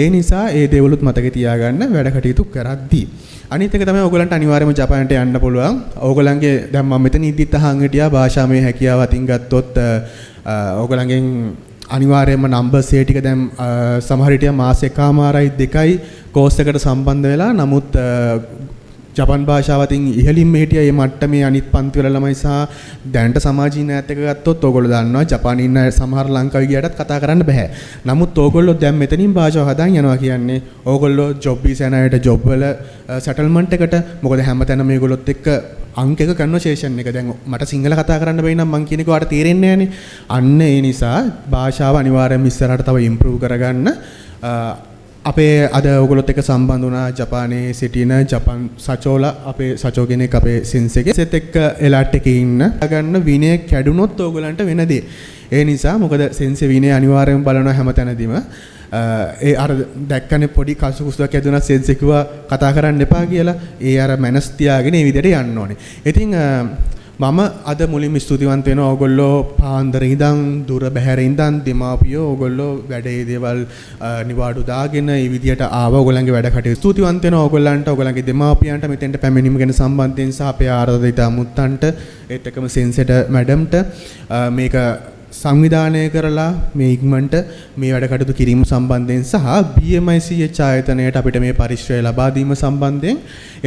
ඒ නිසා ඒ දේවලුත් මතක තියාගන්න වැඩ කටයුතු කරද්දී. අනිත් එක තමයි ඕගොල්ලන්ට අනිවාර්යයෙන්ම ජපානයට යන්න පුළුවන්. ඕගොල්ලන්ගේ දැන් මම මෙතන ඉද්දිත් අහන් හිටියා භාෂාමය හැකියාව අතින් ගත්තොත් ඕගොල්ලන්ගෙන් අනිවාර්යයෙන්ම නම්බර්ස් ඒ ටික දැන් සමහර හිටියා මාස 1.5යි 2යි කෝස් එකට සම්බන්ධ වෙලා. නමුත් ජපන් භාෂාව අතින් ඉහළින්ම හිටියා මේ මට්ටමේ අනිත් පන්ති වල ළමයි සහ දැනට සමාජීන ඈත් එක ගත්තොත් ඕගොල්ලෝ දන්නවා ජපානයේ ඉන්න සමහර ලංකාවේ ගියාටත් කතා කරන්න බෑ. නමුත් ඕගොල්ලෝ දැන් මෙතනින් භාෂාව හදාන් යනවා කියන්නේ ඕගොල්ලෝ ජොබ් වීසා යන අයට ජොබ් වල සෙටල්මන්ට් එකට, මොකද හැමතැනම මේගොල්ලොත් එක්ක අංක එක කන්වර්සේෂන් එක දැන් මට සිංහල කතා කරන්න බැරි නම් මං කියන එක ඔයාලට තේරෙන්නේ නෑනේ. අන්න ඒ නිසා භාෂාව අනිවාර්යයෙන්ම ඉස්සරහට තව ඉම්ප්‍රූව් කරගන්න. අපේ අද ඔයගොල්ලොත් එක්ක සම්බන්ධ වුණා ජපානයේ සිටින ජපන් සචෝලා අපේ සචෝ කෙනෙක් අපේ සෙන්සේගේ සෙත් එක්ක එලට් එකේ ඉන්න ගන්න විනය කැඩුනොත් ඔයගොල්ලන්ට වෙන දේ. ඒ නිසා මොකද සෙන්සේ විනය අනිවාර්යයෙන්ම බලනවා හැමතැනදීම. ඒ අර දැක්කනේ පොඩි කසුකුසුවක් ඇදුණා සෙන්සේ කිව්වා කතා කරන්න එපා කියලා. ඒ අර මැනස් තියාගෙන ඒ විදිහට යන්න ඕනේ. ඉතින් මම අද මුලින්ම ස්තුතිවන්ත වෙනවා ඕගොල්ලෝ පාන්දර ඉඳන් දුර බැහැර ඉඳන් දෙමාපියෝ ඕගොල්ලෝ වැඩේ දේවල් නිවාඩු දාගෙන මේ විදියට ආව ඕගොල්ලන්ගේ වැඩ කටයුතු. ස්තුතිවන්ත වෙනවා ඕගොල්ලන්ට ඕගොල්ලන්ගේ දෙමාපියන්ට මෙතෙන්ට පැමිණීම ගැන සම්බන්ධයෙන් සහ අපේ ආරාධිත අමුත්තන්ට ඒත් එක්කම සෙන්සෙට මැඩම්ට මේක සංවිධානය කරලා මේ ඉක්මනට මේ වැඩ කටයුතු කිරීම සම්බන්ධයෙන් සහ BMICH ආයතනයට අපිට මේ පරිශ්‍රය ලබා දීම සම්බන්ධයෙන්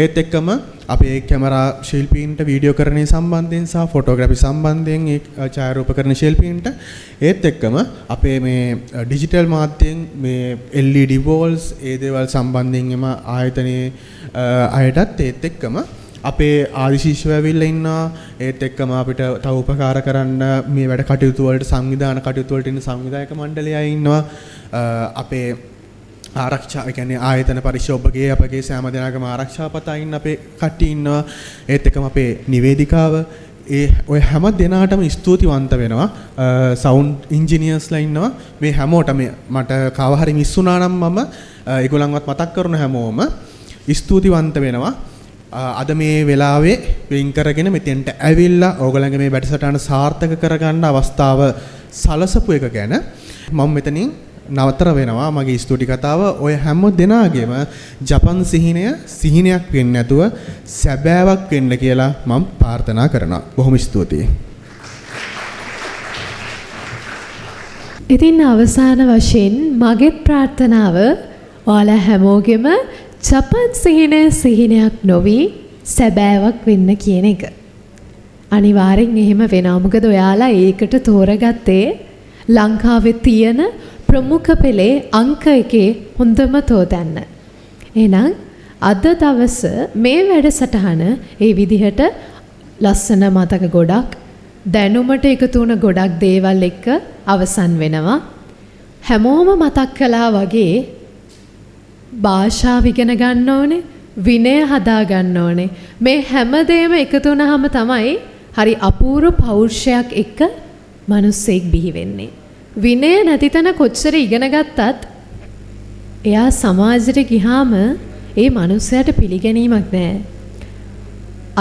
ඒත් එක්කම අපේ කැමරා ශිල්පීන්ට වීඩියෝ කරණය සම්බන්ධයෙන් සහ ෆොටෝග්‍රැෆි සම්බන්ධයෙන් ඒ ඡායාරූපකරණ ශිල්පීන්ට ඒත් එක්කම අපේ මේ ඩිජිටල් මාධ්‍යයෙන් මේ LED walls ඒ දේවල් සම්බන්ධයෙන් එම ආයතනයේ අයටත් ඒත් එක්කම අපේ ආදි ශිෂ්‍යයෝ ඇවිල්ලා ඉන්නවා. ඒත් එක්කම අපිට තව උපකාර කරන්න මේ වැඩ කටයුතු වලට සංවිධාන කටයුතු වලට ඉන්න සංවිධායක මණ්ඩලය අය ඉන්නවා. අපේ ආරක්ෂා ඒ කියන්නේ ආයතන පරිශෝභකයේ අපගේ සෑම දෙනාගම ආරක්ෂා පතා ඉන්න අපේ කට්ටිය ඉන්නවා. ඒත් එක්කම අපේ නිවේදිකාව ඒ ඔය හැම දෙනාටම ස්තුතිවන්ත වෙනවා. සවුන්ඩ් ඉන්ජිනියර්ස්ලා ඉන්නවා. මේ හැමෝටම මට කාව හරි මිස් වුණා නම් මම ඒගොල්ලන්වත් මතක් කරන හැමෝම ස්තුතිවන්ත වෙනවා. අද මේ වෙලාවේ වෙන් කරගෙන මෙතෙන්ට ඇවිල්ලා ඕගොල්ලන්ගේ මේ වැඩසටහන සාර්ථක කරගන්න අවස්ථාව සලසපු එක ගැන මම මෙතනින් නවතර වෙනවා මගේ ස්තුති කතාව. ඔය හැම දෙනාගේම ජපන් සිහිනය සිහිනයක් වෙන්නේ නැතුව සැබෑවක් වෙන්න කියලා මම ප්‍රාර්ථනා කරනවා. බොහොම ස්තුතියි. ඉතින් අවසාන වශයෙන් මගේ ප්‍රාර්ථනාව ඔයාලා හැමෝගෙම ජපන් සිහිනය සිහිනයක් නොවි සැබෑවක් වෙන්න කියන එක. අනිවාර්යෙන් එහෙම වෙනවා. මොකද ඔයාලා ඒකට තෝරගත්තේ ලංකාවේ තියෙන ප්‍රමුඛ පෙළේ අංක එකේ හොඳම තෝතැන්න. එහෙනම් අද දවස මේ වැඩසටහන ඒ විදිහට ලස්සන මතක ගොඩක් දැනුමට එකතු වුණ ගොඩක් දේවල් එක්ක අවසන් වෙනවා. හැමෝම මතක් කළා වගේ භාෂාව ඉගෙන ගන්න ඕනේ, විනය හදා ගන්න ඕනේ. මේ හැම දෙයක්ම එකතු වුණාම තමයි හරි අපූර්ව පෞරුෂයක් එක්ක මිනිස්සෙක් බිහි වෙන්නේ. විනය නැති තැන කොච්චර ඉගෙන ගත්තත් එයා සමාජයට ගිහාම ඒ මිනිස්සයාට පිළිගැනීමක් නෑ.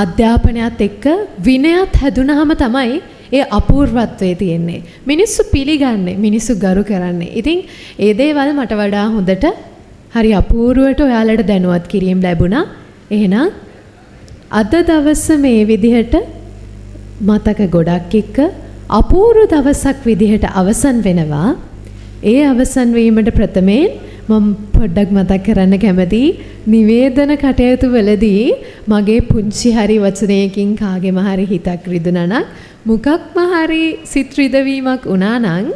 අධ්‍යාපනයත් එක්ක විනයත් හැදුනහම තමයි ඒ අපූර්වත්වයේ තියෙන්නේ. මිනිස්සු පිළිගන්නේ, මිනිස්සු ගරු කරන්නේ. ඉතින් ඒ දේවල් මට වඩා හොඳට හරි අපූර්වට ඔයාලට දැනුවත් කිරීම ලැබුණා. එහෙනම් අද දවස මේ විදිහට මතක ගොඩක් එක්ක අපූර්ව දවසක් විදිහට අවසන් වෙනවා. ඒ අවසන් වීමට ප්‍රථමයෙන් මම පොඩ්ඩක් මතක් කරන්න කැමතියි. නිවේදන කටයුතු වලදී මගේ පුංචි හරි වචනයකින් කාගේම හරි හිතක් රිදුනා නම්, මොකක්ම හරි සිත් රිදවීමක් වුණා නම්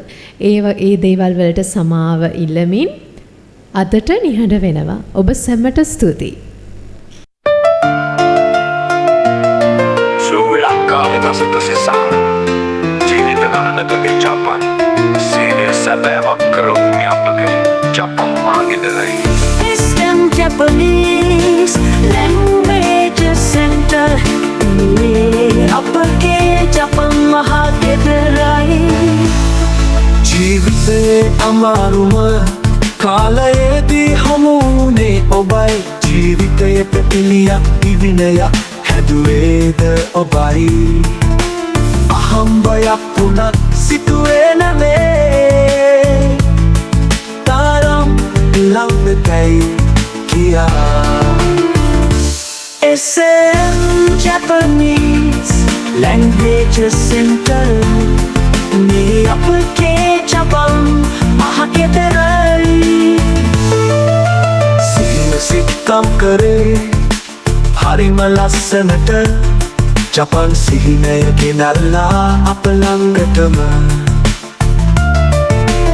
ඒ දේවල් වලට සමාව ඉල්ලමින් අදට නිහඬ වෙනවා. ඔබ සැමට ස්තුතියි. ශ්‍රී ලංකාවේ දසත සිසා ජීවිත ගණනකගේ ජපන් සිහිනය සැබෑවක් කරොත් මේ අපගේ ජපන් මාගෙදරයි. SM Japanese Language Center මේ අපගේ ජපන් මහා ගෙදරයි. ජීවිතේ අමාරුම කාලයේදී හමු වුණේ ඔබයි. ජීවිතයේ පෙපිලියක් දිවිනයක් හැදුවේද ඔබයි. අහම්බයක් වුණත් සිතුවේ නෙමේ තරම් ළඟ වෙතැයි කියා. SM Japanese Language Center මේ අපගේ ජපන් මහගෙදරයි. සිහින සිත්තම් කරේ හරිම ලස්සනට, ජපන් සිහිනය ගෙනල්ලා අප ළඟටම.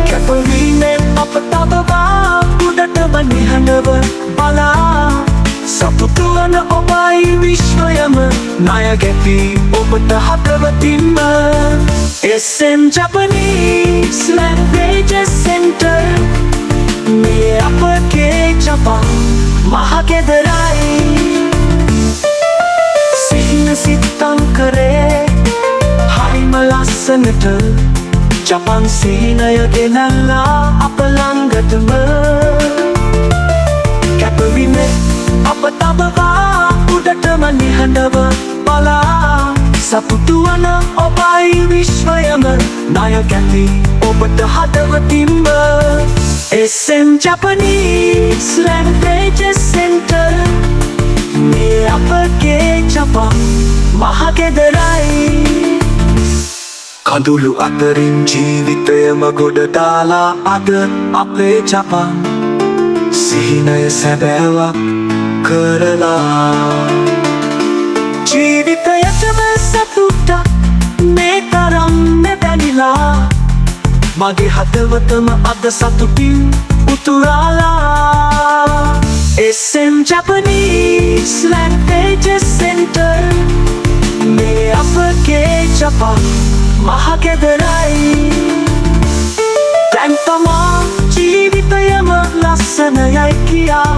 කැපවීමෙන් අප තබවා උඩටම නිහඬව බලා, සතුටු වන ඔබයි විශ්වයම ණය ගැති ඔබට හදවතින්ම. SM Japanese Language Center මේ අපගේ ජපන් මහගෙදරයි. සිහින සිත්තම් කරේ හරිම ලස්සනට, ජපන් සිහිනය ගෙනල්ලා අප ළඟටම. කැපවීමෙන් අප තබවා උඩටම නිහඬව බලා, සතුටු වන ඔබයි විශ්වයම ණය ගැති ඔබට හදවතින්ම. SM Japanese Language Center මේ අපගේ ජපන් මහගෙදරයි. කඳුළු අතරින් ජීවිතයම ගොඩ දාලා අද අපේ ජපන් සිහිනය සැබෑවක් කරලා. ජීවිතයටම සතුටක් මේ තරම් දැනිලා, මගේ හදවතම අද සතුටින් උතුරාලා. SM Japanese Language Center මේ අපගේ ජපන් මහගෙදරයි. දැන් තමා ජීවිතයම ලස්සනයයි කියා